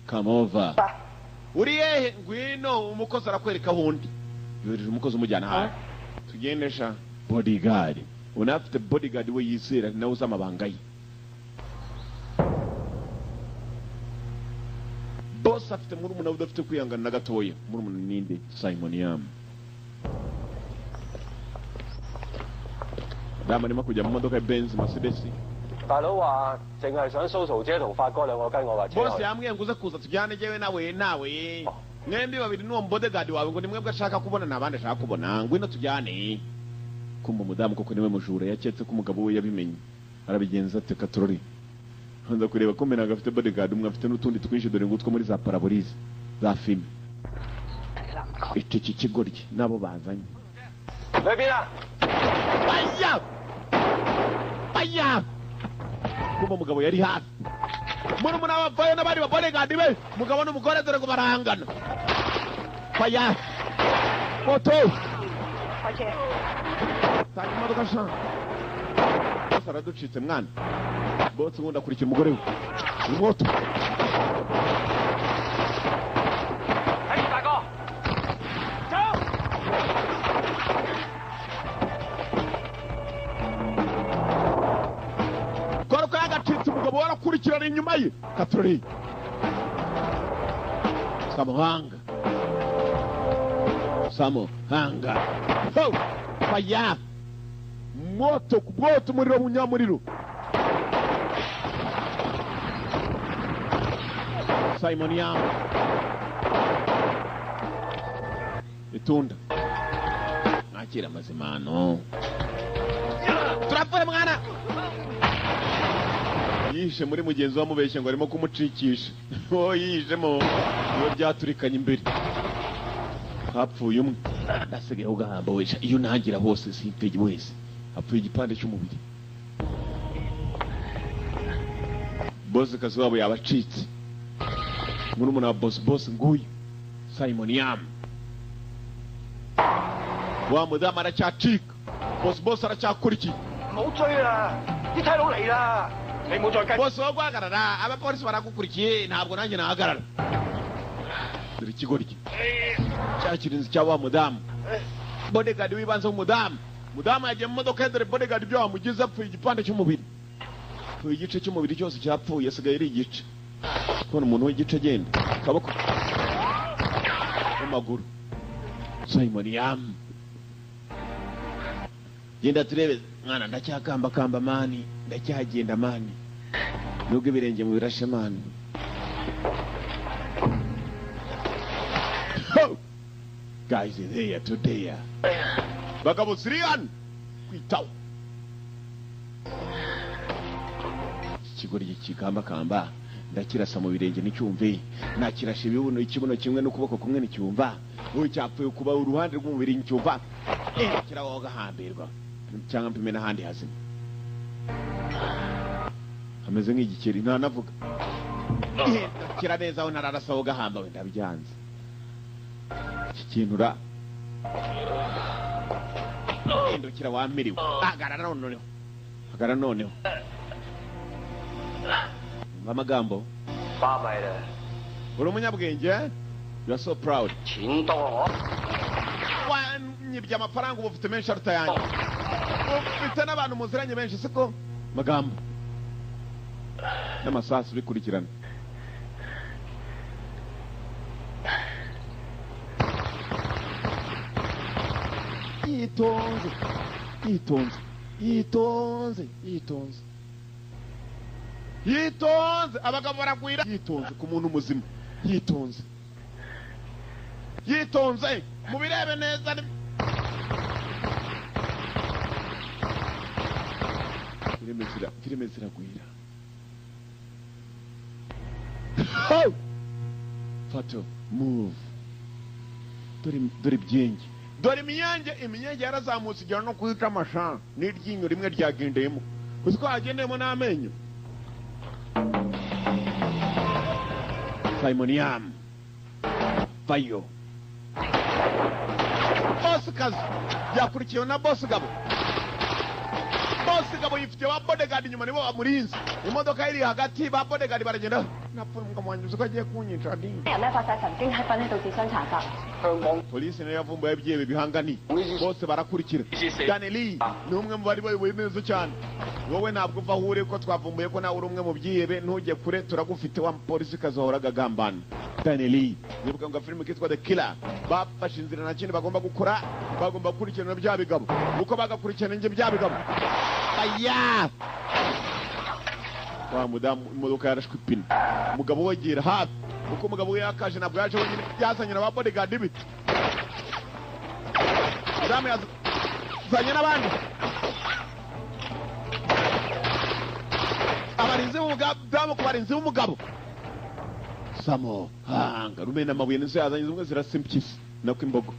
Come over. Uri hehe? Ngwino umukozi arakwereka aho undi. Yohereje umukozi umujyana hanze. Tugende sha. Bodyguard. Unafite bodyguard we yizera nawe uzi amabanga ye. Boss afite murumuna we udafite kwihangana na gatoya. Murumuna ninde? Simon Yam. Dama arimo kujya mu modoka ya Benz Mercedes. 大佬話淨係想蘇曹姐同發哥兩個跟我架車 Boss 去。 yambwiye ngo uze kuza tujyane jyewe nawe nawe. Mwembi babiri n'uwo bodyguard wawe ngo ni mwebwe ashaka kubona nta bandi ashaka kubona. Ngwino tujyane. Kumva umudamu koko niwe mujura yaketse ko umugabo we yabimenye. Arabigenza ate katorori. Nza kureba ko mena gafite bodyguard umwe afite n'utundi twinshi dore ngutwo muri za parabolize za filime. Iki kigoryi nabo bazanye. 你去邊啊？ Aya! Aya! Kumva umugabo yari hafi. Murumuna wavayo n'abandi ba bodyguard be. Umugabo n'umugore dore ngo barahangana. Faya! Moto! 開車。 Tanga imodoka sha. Bose araducitse mwana. Bose ubundi akurikira umugore we. Moto. 睇住大哥，走！ Kora ko yagacitse umugabo warakurikirana inyuma ye. Katorori. Samuhanga. Samuhanga. Ho! Faya! Moto ku moto umuriro munyamuriro. Simon Yam. Itunda mwakira amazimano. Turapfuye mwana. Yishe muri mugenzi wamubeshye ngo arimo kumucikisha. Oh, yishemo iyo byaturikanye imbere. Hapfuye umwe. Ndasigaye ugahamba wesha iyo ntagira hose simpege wese. Hapfuye igipande cy'umubiri. Boss kazi wabo yabacitse. Murumuna wa boss nguyu Simon Yam. Wa mudamu aracyacika. Boss aracyakurikiye. 唔好追啦！啲差佬嚟啦！你冇再跟。 Boss wo guhagarara, abapolisi baragukurikiye, ntabwo nanjye nahagarara. Dore ikigoryi cya kirinzi cya wa mudamu. Bodyguard w'ibanze w'umudamu. Mudamu yagiye mu modoka ye, dore bodyguard ibyo wamugize, apfuye igipande cy'umubiri. Apfuye igice cy'umubiri cyose cyapfuye, asigaye ari igice. Kubona umuntu w'igice agenda, akaboko n'amaguru. Simon Yam. Genda turebe mwana, ndacyakambakamba mani, ndacyagenda mani. Nubwo ibirenge mu birashe mani. Guys, there today. Bagabo Sirian kwitaho. Ikigoryi kikambakamba ndakirasa mu birenge n'icyumve, nakirashe ibibuno ikibuno kimwe n'ukuboko kumwe n'icyumva. Ubu cyapfuye kuba uruhande rw'umubiri n'icyumva. Kiraho gahambirwa cyangwa mpime n'ahandi hazima. Ameze nk'igikeri nta navuga. Kira neza aho nararasaho gahamba we ndabyanze. Iki kintu ra indukira wamiriwe. Hagarara noneho. Hagarara noneho. Amagambo. Uri umunyabwenge? You are so proud. Wanyibye amafaranga ubu ufite menshi aruta yanjye. Ufite n'abantu muziranye benshi siko? Magambo. N'amasasu bikurikirana. Yitonze, yitonze, yitonze, yitonze. Yitonze, abagabo baragwira. Yitonze ku muntu muzima. Yitonze. Yitonze, mubirebe neza. Filime ziragwira. Oh! Fato, move. Dore ibyenge. Dore imyenge, imyenge yarazamutse igera no kwica amashana. N'iryinyo rimwe ryagendeyemo. Uzi ko hagendeyemo n'amenyo. Simon Yam. Fayo. Boss kazi yakurikiwe na boss Gabo. Boss Gabo yifitiye ba bodyguard inyuma nibo bamurinze. Imodoka iri hagati ba bodyguard baragenda. Napfuye umugabo wanjye uzi ko agiye kunyica ndi. 人咧發晒神經喺粉喺度自相殘殺。 Polisi nayo yavumbuye ibyebe bihangani. Bose barakurikira. Daneli ni umwe mu bari bayoboye neza cyane. Wowe ntabwo uva aho uri ko twavumbuye ko nawe uri umwe mu byihebe, ntujye kure turagufite wa polisi kazohoraga agambana. Daneli nibuka ngo filime kitwa The Killer bafashe inzira nta kindi bagomba gukora, bagomba gukurikirana bya bigabo. Uko bagakurikirana nje bya bigabo. Aya! Wa mudamu imodoka yarashwe ipine. Umugabo wegera hafi. Uko umugabo we yakaje ntabwo yaje wenyine, yazanye na ba bodyguard be. Mudamu yazanye n'abandi. Abarinzi b'umugabo, ku barinzi b'umugabo. Samo hanga rumena amabuye nizo yazanye zimwe zirasimpyisi nako imbogo.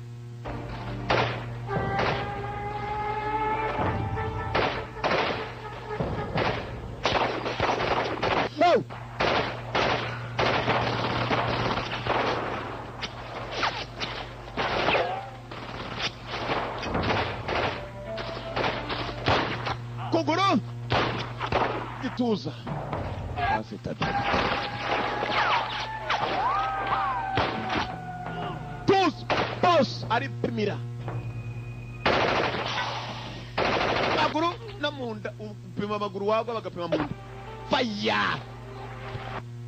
Oh! Kuguru gituza asitatu tuzi boss aripimira maguru no munda, upima amaguru wagwa bagapima munda. Fire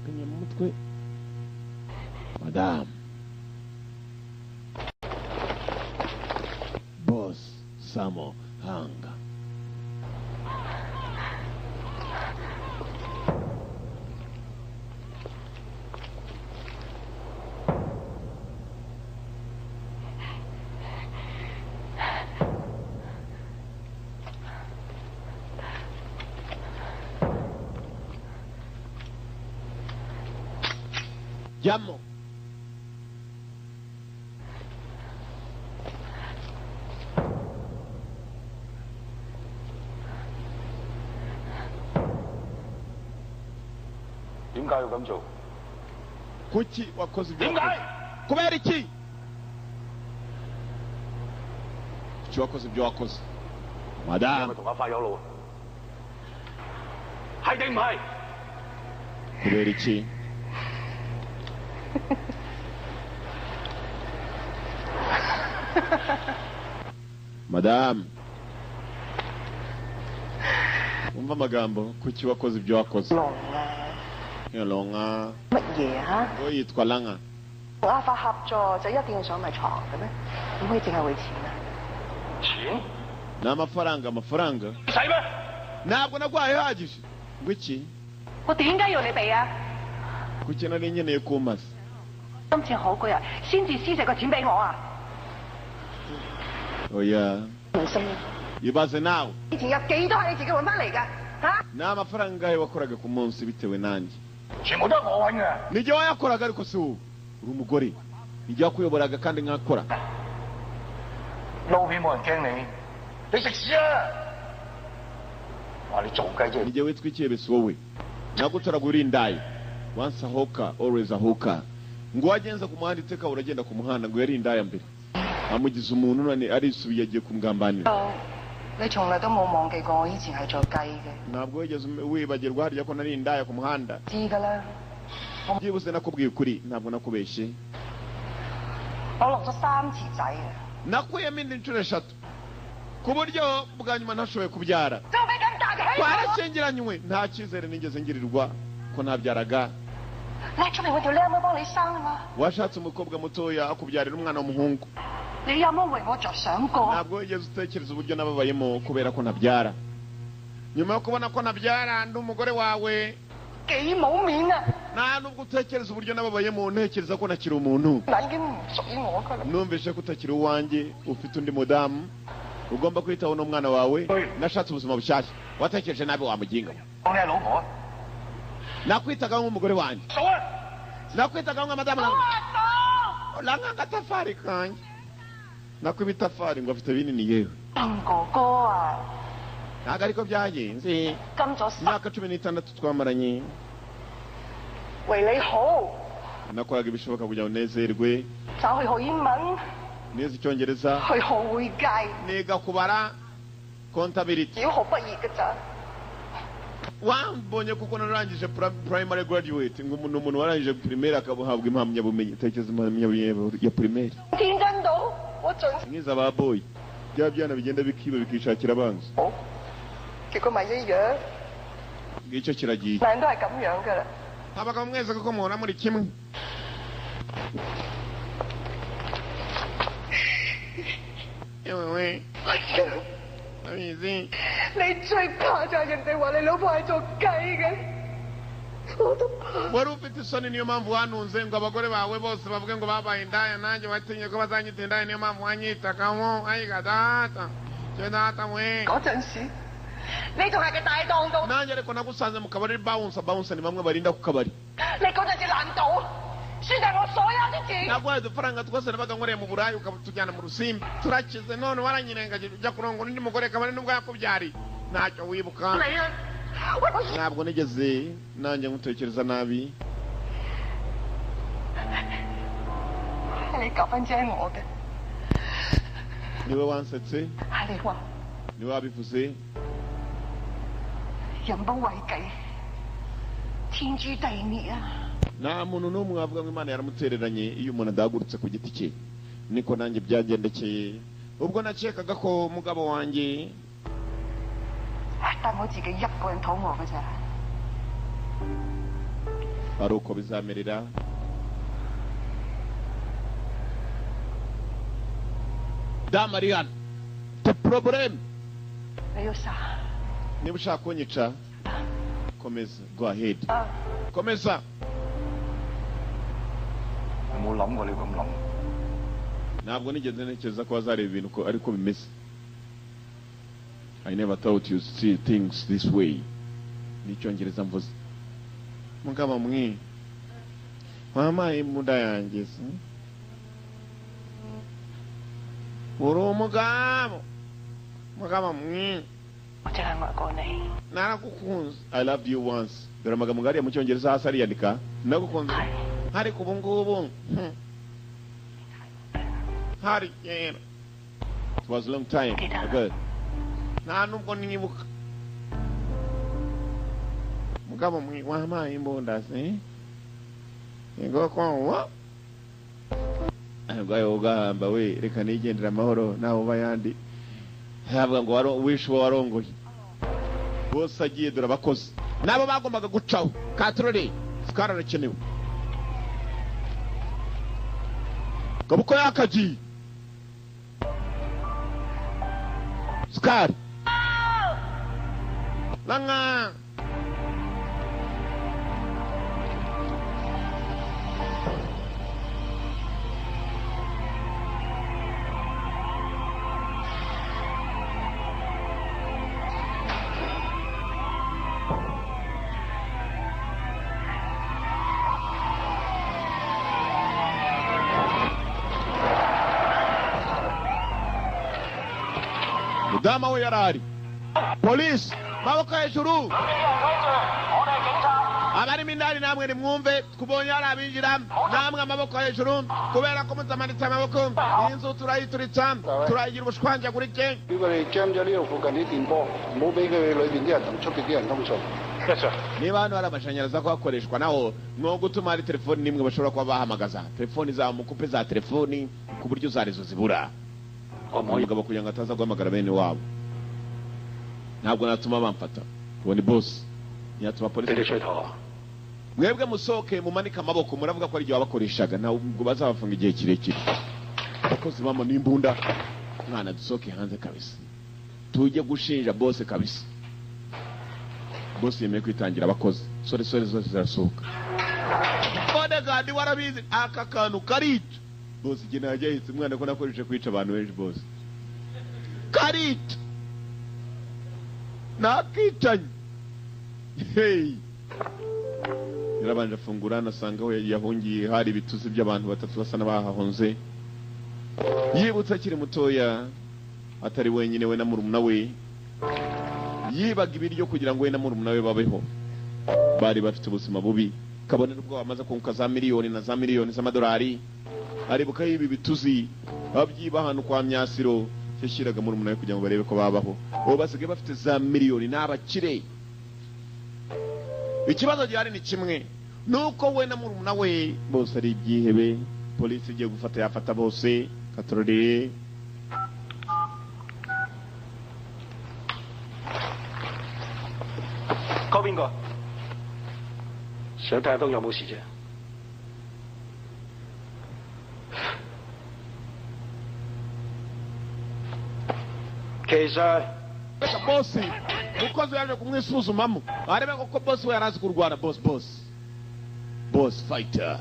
kanya mu mutwe madam boss Samo Hanga. Jyamo. 點解要咁做？ Kuki wakoze ibyo? Kubera iki? Kuki wakoze ibyo wakoze? Madamu. 同阿發有路，係定唔係？ Kubera iki? Madamu. Umva amagambo, kuki wakoze ibyo wakoze? Longa. 乜嘢啊？ 我yitwa Langa。 同阿發合作就一定要上埋床嘅咩？唔可以淨係為錢啊？ 錢？ Ni amafaranga, amafaranga. 使咩？ Ntabwo naguhaye ihagije. Ngo iki? 我點解要你俾啊？ Kuki nari nkeneye kumaza? 今次好過日先至施捨個錢俾我啊！ Oya. 唔信。 Ibaze nawe. 以前有幾多係你自己揾翻嚟㗎？嚇？ Ni amafaranga angahe wakoraga ku munsi bitewe nanjye? 全部都係我揾嘅。 Nijye wayakoraga ariko si wowe. Uri umugore. Nijye wakuyoboraga kandi nkakora. 撈片冇人驚你，你食屎啊！話你做雞啫。 Nijye witwa ikihebe si wowe. Nagutoraga uri indaya. Once a hawker, always a hawker. Ngo wagenza ku muhanda iteka uragenda ku muhanda ngo yari indaya mbere. Amugize umuntu none arisubiye agiye kumugambanira. 你從來都冇忘記過我以前係做雞嘅。 Ntabwo wigeze wibagirwa harya ko nari indaya ku muhanda. 知㗎啦。 Byibuse nakubwiye ukuri, ntabwo nakubeshye. 我落咗3次仔啊！ Nakuyemo indi nshuro 3 ku buryo bwa nyuma ntashoboye kubyara. Twarashyingiranywe nta cyizere nigeze ngirirwa ko ntabyaraga. 你出面揾條靚妹幫你生啊嘛？ Washatse umukobwa mutoya akubyarira umwana w'umuhungu. 你有冇為我着想過？ Ntabwo wigeze utekereza uburyo nababayemo kubera ko ntabyara. Nyuma yo kubona ko ntabyara ndi umugore wawe. 幾冇面啊！ Nta nubwo utekereza uburyo nababayemo ntekereza ko ntakiri umuntu. 已經唔屬於我㗎啦。 Numvise ko utakiri uwanjye, ufite undi mudamu ugomba kwitaho n'umwana wawe. Nashatse ubuzima bushyashya. Watekereje nabi wa muginga. 當你係老婆啊？ Nakwitaga nk'umugore wanjye. Nakwitaga nk'amadamu. Langa agatafari kanjye. Nakwiba itafari ngo afite binini yewe. 鄧哥哥啊！ Ntabwo ariko byagenze. Imyaka 16 twamaranye. 為你好。 Nakoraga ibishoboka kugira ngo unezerwe. 走去學英文。 Nize icyongereza. 去學會計。 Niga kubara contability. 小學畢業㗎咋。 Wambonye kuko narangije primary graduate ngo umuntu warangije primaire akabuhabwa impamyabumenyi. Tekereza impamyabumenyi ya primaire. 天真到我盡。 Mwiza ba boy. Bya byana bigenda bikiba bikishakira abanzi. 結果咪一樣。 Ngicyo kiragiye. 男人都係咁樣㗎啦。 Abagabo mwese kuko muhora muri kimwe. Yewe. Abizi. 你最怕就係人哋話你老婆係做雞嘅，我都怕。 Wari ufite isoni niyo mpamvu wanunze ngo abagore bawe bose bavuge ngo babaye indaya, nanjye watinye ko bazanyita indaya niyo mpamvu wanyitagamo. Ayiga data. Cyo data mwe. 嗰陣時，你仲係個大檔度。 Nanjye ariko nagusanze mu kabari bounce bounce ni bamwe barinda ku kabari. 你嗰陣時爛賭，輸晒我所有啲錢。 Naguhaye udufaranga twose nabaga nkoreye mu Burayi ukatujyana mu Rusimbi. Turakize none waranyirengagije ujya kurongora undi mugore kabari nubwo yakubyariye. Ntacyo wibuka. Ntabwo nigeze nanjye nkutekereza nabi. 你求婚啫我嘅。 Niwe wansetse. 係你話。 Niwe wabivuze. 人不為己，天誅地滅啊！ Nta muntu n'umwe wavuga ngo Imana yaramutereranye iyo umuntu adahagurutse ku giti cye. Niko nanjye byagendekeye. Ubwo nakekaga ko umugabo wanjye 但我自己一個人肚餓㗎咋。 ari uko bizamerera. Damu ari hano. The problem. 你要殺？ Niba ushaka kunyica komeza, go ahead. Komeza. 冇諗過你咁諗。 Ntabwo nigeze ntekereza ko bazareba ibintu ko ariko bimeze. I never thought you see things this way. N'icyongereza mvuze. Mugabo mwe. Wampaye imbunda yanjye se? Uri umugabo. Mugabo mwiza. 我淨係愛過你。 Naragukunze. I loved you once. Dore amagambo ngariya mu cyongereza hasi ariyandika. Nagukunze. Ariko ubu ngubu hari kera. It was a long time ago. Nta nubwo nibuka. Mugabo wampaye imbunda se? Yego ko ubwayo ugahamba we, reka nigendera amahoro nawe uba yandi. Ntabwo ngo waro wishe uwo warongoye. Bose agiye dore abakozi nabo bagombaga gucaho katrori skararakenewe. Kabuko yakagiye skar langa Dama we yarari. Police, maboko hejuru. Abari mindani namwe nimwumve kubonye arabinjira namwe amaboko hejuru kubera ko mutamanitse amaboko inzu turayituritsa turayigira ubushwanja kuri ke. 叫佢哋 jam 咗呢度附近啲電波，唔好俾佢裏邊啲人同出邊啲人通訊。 Niba hano hari amashanyarazi akoreshwa naho mwo gutuma hari telefoni nimwe bashobora kuba bahamagaza telefoni za mukupe za telefoni ku buryo zarezo zibura. Umugabo kugira ngo ataza guhamagara bene wabo ntabwo natuma bamfata uwo ni boss ntiyatuma polisi. Mwebwe musohoke mumanike amaboko muravuga ko ari igihe wabakoreshaga ntabwo bazabafunga igihe kirekire. Abakozi bamo n'imbunda mwana dusohoke hanze kabisa tujye gushinja boss kabisa. Boss yemeye kwitangira abakozi sore sore zose zirasohoka. Bodyguard warabizi aka kantu karica. Boss igihe najya yahitse umwana ko nakoresheje kwica abantu benshi boss karica nakicanye. Hey yarabanje afungura anasanga aho yahungiye hari ibituzi by'abantu batatu basa n'abahahunze. Yibutse akiri mutoya atari wenyine we na murumuna we yibaga ibiryo kugira ngo we na murumuna we babeho. Bari bafite ubuzima bubi kabone n'ubwo bamaze kunguka za miliyoni na za miliyoni z'amadolari. Aribuka yibi bituzi abyiba ahantu kwa myasiro yashyiraga murumuna we kugira ngo barebe ko babaho. Ubu basigaye bafite za miliyoni n'abakire. Ikibazo gihari ni kimwe nuko we na murumuna we bose ari ibyihebe. Polisi igiye gufata yafata bose katorore. Call 邊個？想睇下東有冇事啫。其實 boss mukozi yaje kumwisuzumamo arebe ko boss we yarazi kurwana. Boss boss boss fighter.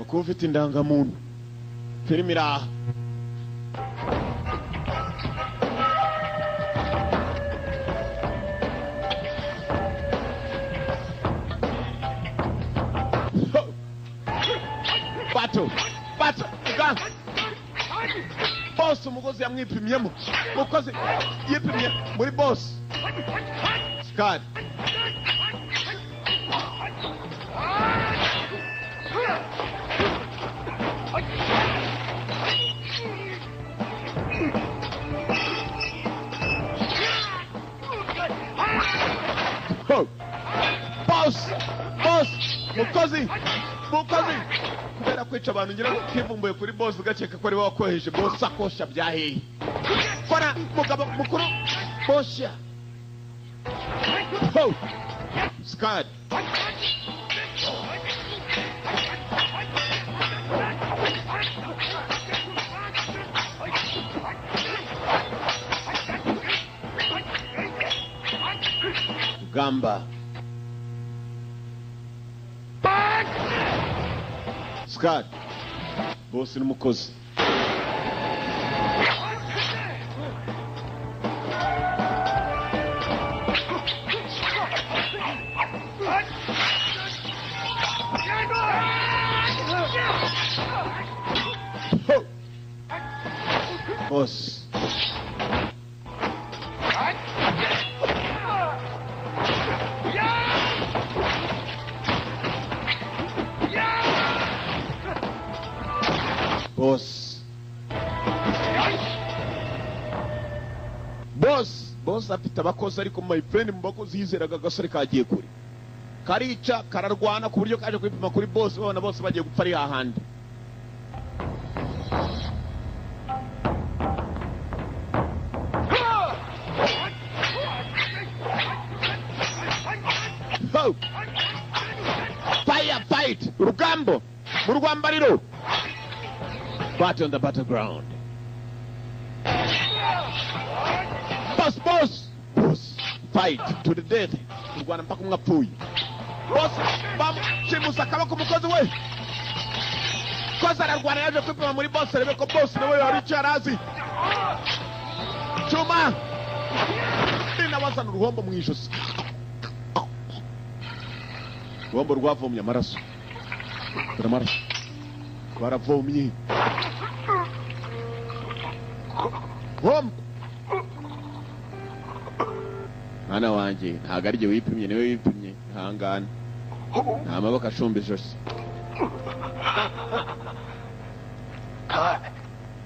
Kuba ufite indangamuntu filime iraha. Bato bato ga boss umugozi yamwipimyemo mukozi yipimye muri boss Scott. Boss boss mukozi mukozi kubera kwica abantu ngira ngo kivumbuye kuri boss ugakeka ko ari wowe wakoheje boss akosha byahehe. Kora mugabo mukuru bosha. Scott Gamba Scott boss n'umukozi. Boss Boss Boss Boss afite abakozi ariko my friend mu bakozi yizeraga agasore kagiye kure karica kararwana ku buryo kaje kwipima kuri boss babona bose bagiye gupfa ari hahandi. Fire fight urugambo mu rwambariro battle on the battleground. Boss boss boss fight to the death urwana mpaka umwe apfuye. Boss bamushimusa akaboko umukozi we koza ararwana yaje kwipima muri boss arebe ko boss nawe yari icyo yarazi cyuma inabazana uruhombo mu ijosi. Uruhombo rwavomye amaraso amaraso baravomye hombo. Mwana wanjye ntabwo ari jye wipimye niwe wipimye ihangane nta maboko ashumba ijosi.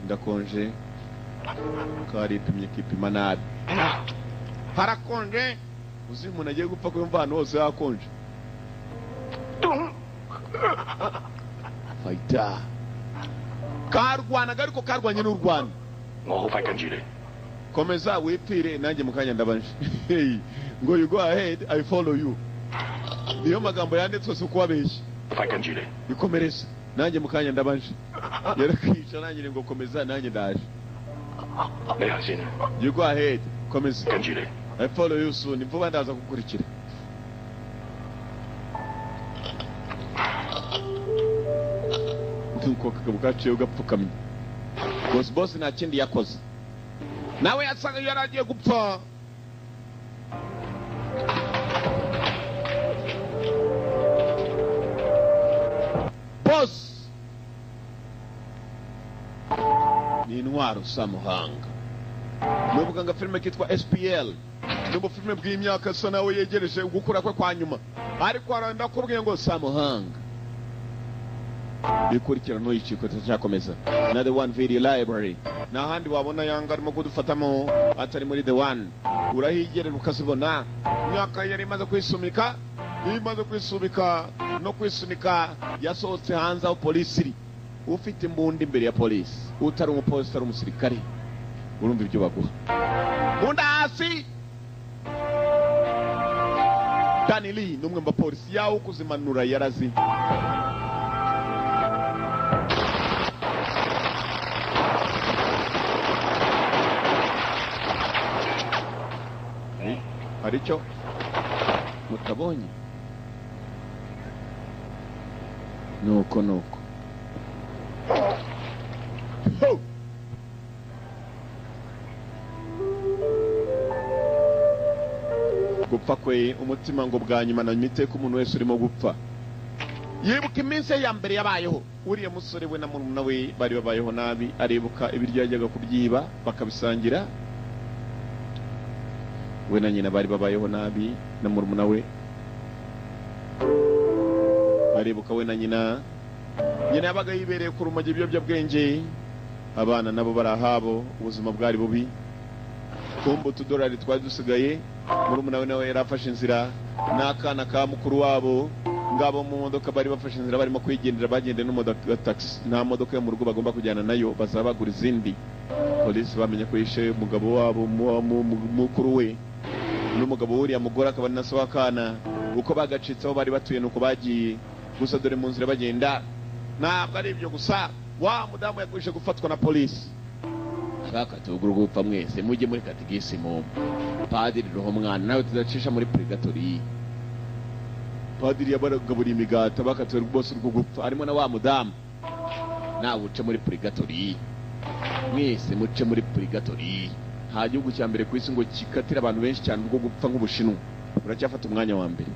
Ndakonje karipimye kipima nabi harakonje. Uzi umuntu agiye gupfa kuyumva ahantu hose hakonje. Fighter karwanaga ariko karwanye n'u Rwanda. Komeza wipfire nanjye mukanya ndabanje. Ngo you go ahead I follow you. Niyo magambo yanditswe si ukubabeshya. Bikomereza nanjye mukanya ndabanje. Yarakwica nanjye ngo komeza nanjye ndaje. You go ahead komeza I follow you soon. Vuba ndaza kukurikira. Nuko akagabo kaciye gapfukamye. Boss boss nta kindi yakoze nawe yasaga yaragiye gupfa. Boss ni intwaro Samuhanga. Nuvuga nga filime kitwa SPL nubu filime bw'imyaka sa nawe yegereje gukura kwe kwa nyuma ariko aranda kubwiye ngo Samuhanga bikurikira n'uyiciko tacyakomeza na The One Video Library. Nahandi wabona yanga arimo kudufatamo atari muri The One urahigerera ukazibona. Imyaka yari imaze kwisumika imaze kwisubika no kwisunika yasohotse hanze aho polisi iri. Ufite imbunda imbere ya polisi utari umupolisi utari umusirikare urumva ibyo baguha. Bunda hasi. Danny Lee n'umwe mu bapolisi yawo kuzimanura yarazi. Hari icyo mutabonye nuko nuko gupfa kwe umutima ngo bwa nyuma na miteka umuntu wese urimo gupfa yibuka iminsi ya mbere yabayeho. Uriya musore we na murumuna we bari babayeho nabi aribuka ibiryo yajyaga kubyiba bakabisangira. We na nyina bari babayeho nabi na murumuna we aribuka we na nyina. Nyina yabaga yibereye ku rumogi ibiyobyabwenge abana nabo barahabo ubuzima bwari bubi. Kumbe utudolari twari dusigaye murumuna we nawe yarafashe inzira n'akana ka mukuru wabo ngabo mu modoka bari bafashe inzira barimo kwigendera bagende n'imodoka taxi nta modoka yo mu rugo bagomba kujyana nayo bazabagura izindi. Polisi bamenye ko yishe umugabo wabo mukuru we n'umugabo wuriya mugore akaba na se w'akana uko bagacitse aho bari batuye nuko bagiye gusa dore mu nzira bagenda. Ntabwo ari ibyo gusa wa mudamu yakwishe gufatwa na polisi. Shaka tuguru gupfa mwese mujye muri kategisimu padiri roho mwana nawe tuzacisha muri purgatori. Padiri yabaragaburiye imigati bakatwerwa bose urwo gupfa harimo na wa mudamu nawe uce muri purgatori mwese muce muri purgatori. Nta gihugu cya mbere ku isi ngo kikatira abantu benshi cyane urwo gupfa nk'Ubushinwa uracyafata umwanya wa mbere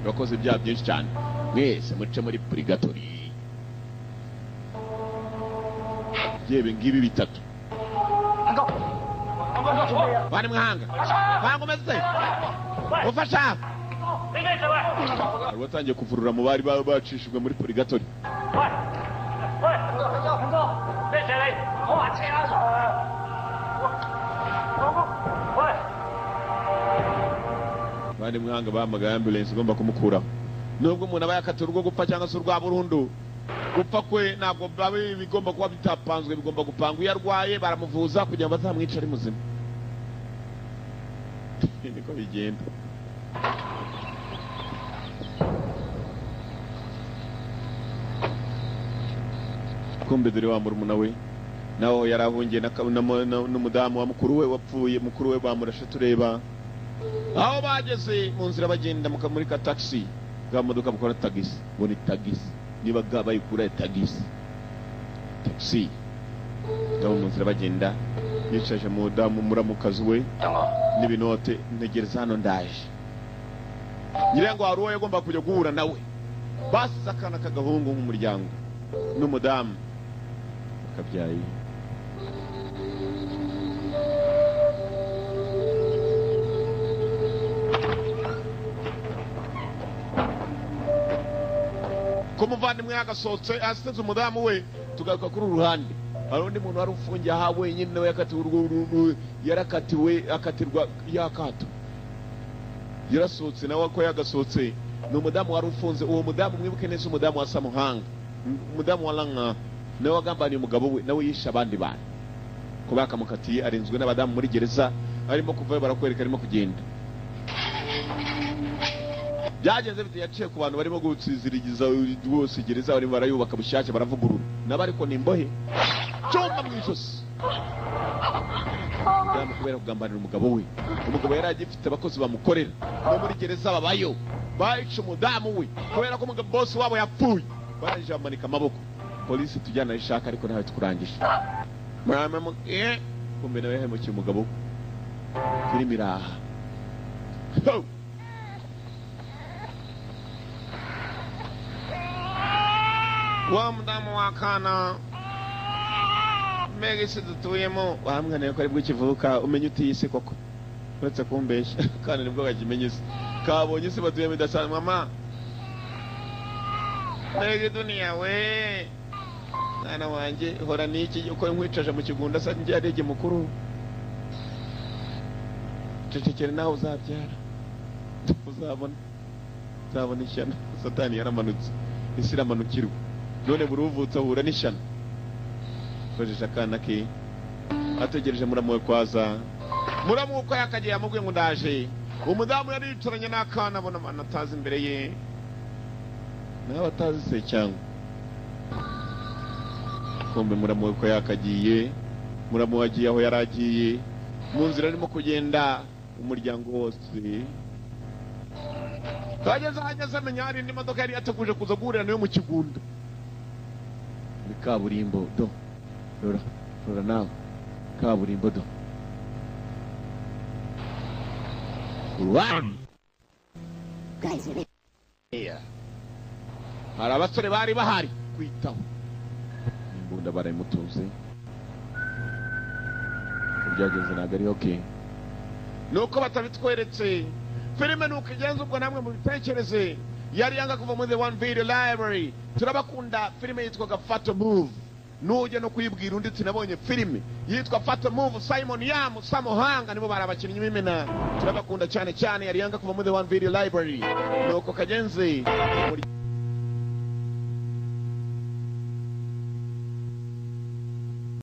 bakoze ibyaha byinshi cyane mwese muce muri purgatori. Byebe ngibi bitatu. Bari mwahanga. Hanga umeze. Ufasha. Watangiye kuvurura mu bari bacishijwe muri purigatori. Bari mwahanga bahamagaye ambulance igomba kumukuraho. Nubwo umuntu aba yakatiwe urwo gupfa cyangwa se urwa burundu, gupfa kwe ntabwo bigomba kuba bitapanzwe, bigomba gupangwa. Iyo arwaye baramuvuza kugira ngo bazamwice ari muzima. Niko bigenda. Kumbe dore wa murumuna we nawe yarahungiye n'umudamu wa mukuru we wapfuye, mukuru we bamurashe tureba aho bageze mu nzira bagenda muri ka taxi, bwa modoka bukora tagisi, ngo ni tagisi niba bayikura tagisi, taxi. Nabo mu nzira bagenda yicaje mudamu muramukazi we n'ibinote, ntegereza hano ndaje. Nyirango hari uwo yagomba kujya guhura nawe, basize akana k'agahungu nk'umuryango n'umudamu akabyaye. Ko muvandimwe yagasohotse asize umudamu we, tugaruka kuri uruhande hari undi muntu wari ufungiye aha wenyine, nawe yakatiwe urwo, yarakatiwe akatirwa yakato, yarasohotse nawe ko yagasohotse. Ni umudamu wari ufunze. Uwo mudamu mwibuke neza, umudamu wa Samuhanga, umudamu wa Langa, nawe wagambaniye umugabo we, nawe yishe abandi bantu ko bakamukatiye, arinzwe n'abadamu muri gereza, arimo kuvayo barakwereka arimo kugenda. Byagenze bite? Yaciye ku bantu barimo gutsizirigiza rwose gereza, barimo barayubaka bushyashya, baravugurura nabo, ariko ni imbohe cyumba mu ijosi. Umudamu kubera kugambanira umugabo we, umugabo yari agifite abakozi bamukorera no muri gereza babayo, bayica umudamu we kubera ko umugabo boss wabo yapfuye, barangije bamanika amaboko. Polisi tujyana ishaka ariko ntawe tukurangije. Kumbe nawe yahemukiye umugabo. Filimi iraha. Wa mudamu wa kana mbega isi dutuyemo, wamwana ko aribwo ikivuka umenye uti isi koko, uretse kumbeshya kandi nibwo kakimenye isi, kabonye isi batuyemo idasanzwe. Mama mbega duniya we, mwana wanjye hora niki uko nkwicaje mu kigunda sa njye arege mukuru, cecekere nawe uzabyara uzabona, uzabona ishyano. Satani yaramanutse, isi iramanukirwa, none buri uvutse ahura n'ishyano. Kojesha akana ke ategereje muramu we kwaza, muramu uko yakagiye yamubwiye ngo ndaje. Umudamu yari yicaranye n'akana abona abantu atazi imbere ye, nawe atazi se cyangwa kumbe muramu we ko yakagiye, muramu we agiye aho yari agiye. Mu nzira arimo kugenda umuryango wose kageze ahageze amenya hari indi modoka yari yateguje kuza guhurira nayo mu kigunda muri kaburimbo. Do rora rora nawe kaburimbo do hari abasore bari bahari kwitaho imbunda barayimutuze. Byageze ntabwo ari okay, nuko batabitweretse. Filime nuko igenza, ubwo namwe mubitekereze. Yari yanga kuva muri The One Video Library. Turabakunda. Filime yitwaga Fatal Move. Nujya no kuyibwira undi tinabonye filime yitwa Fatal Move, Simon Yam, Samuhanga nibo bari abakinnyi b'imena. Turabakunda cyane cyane. Yari yanga kuva muri The One Video Library. Nuko kagenze.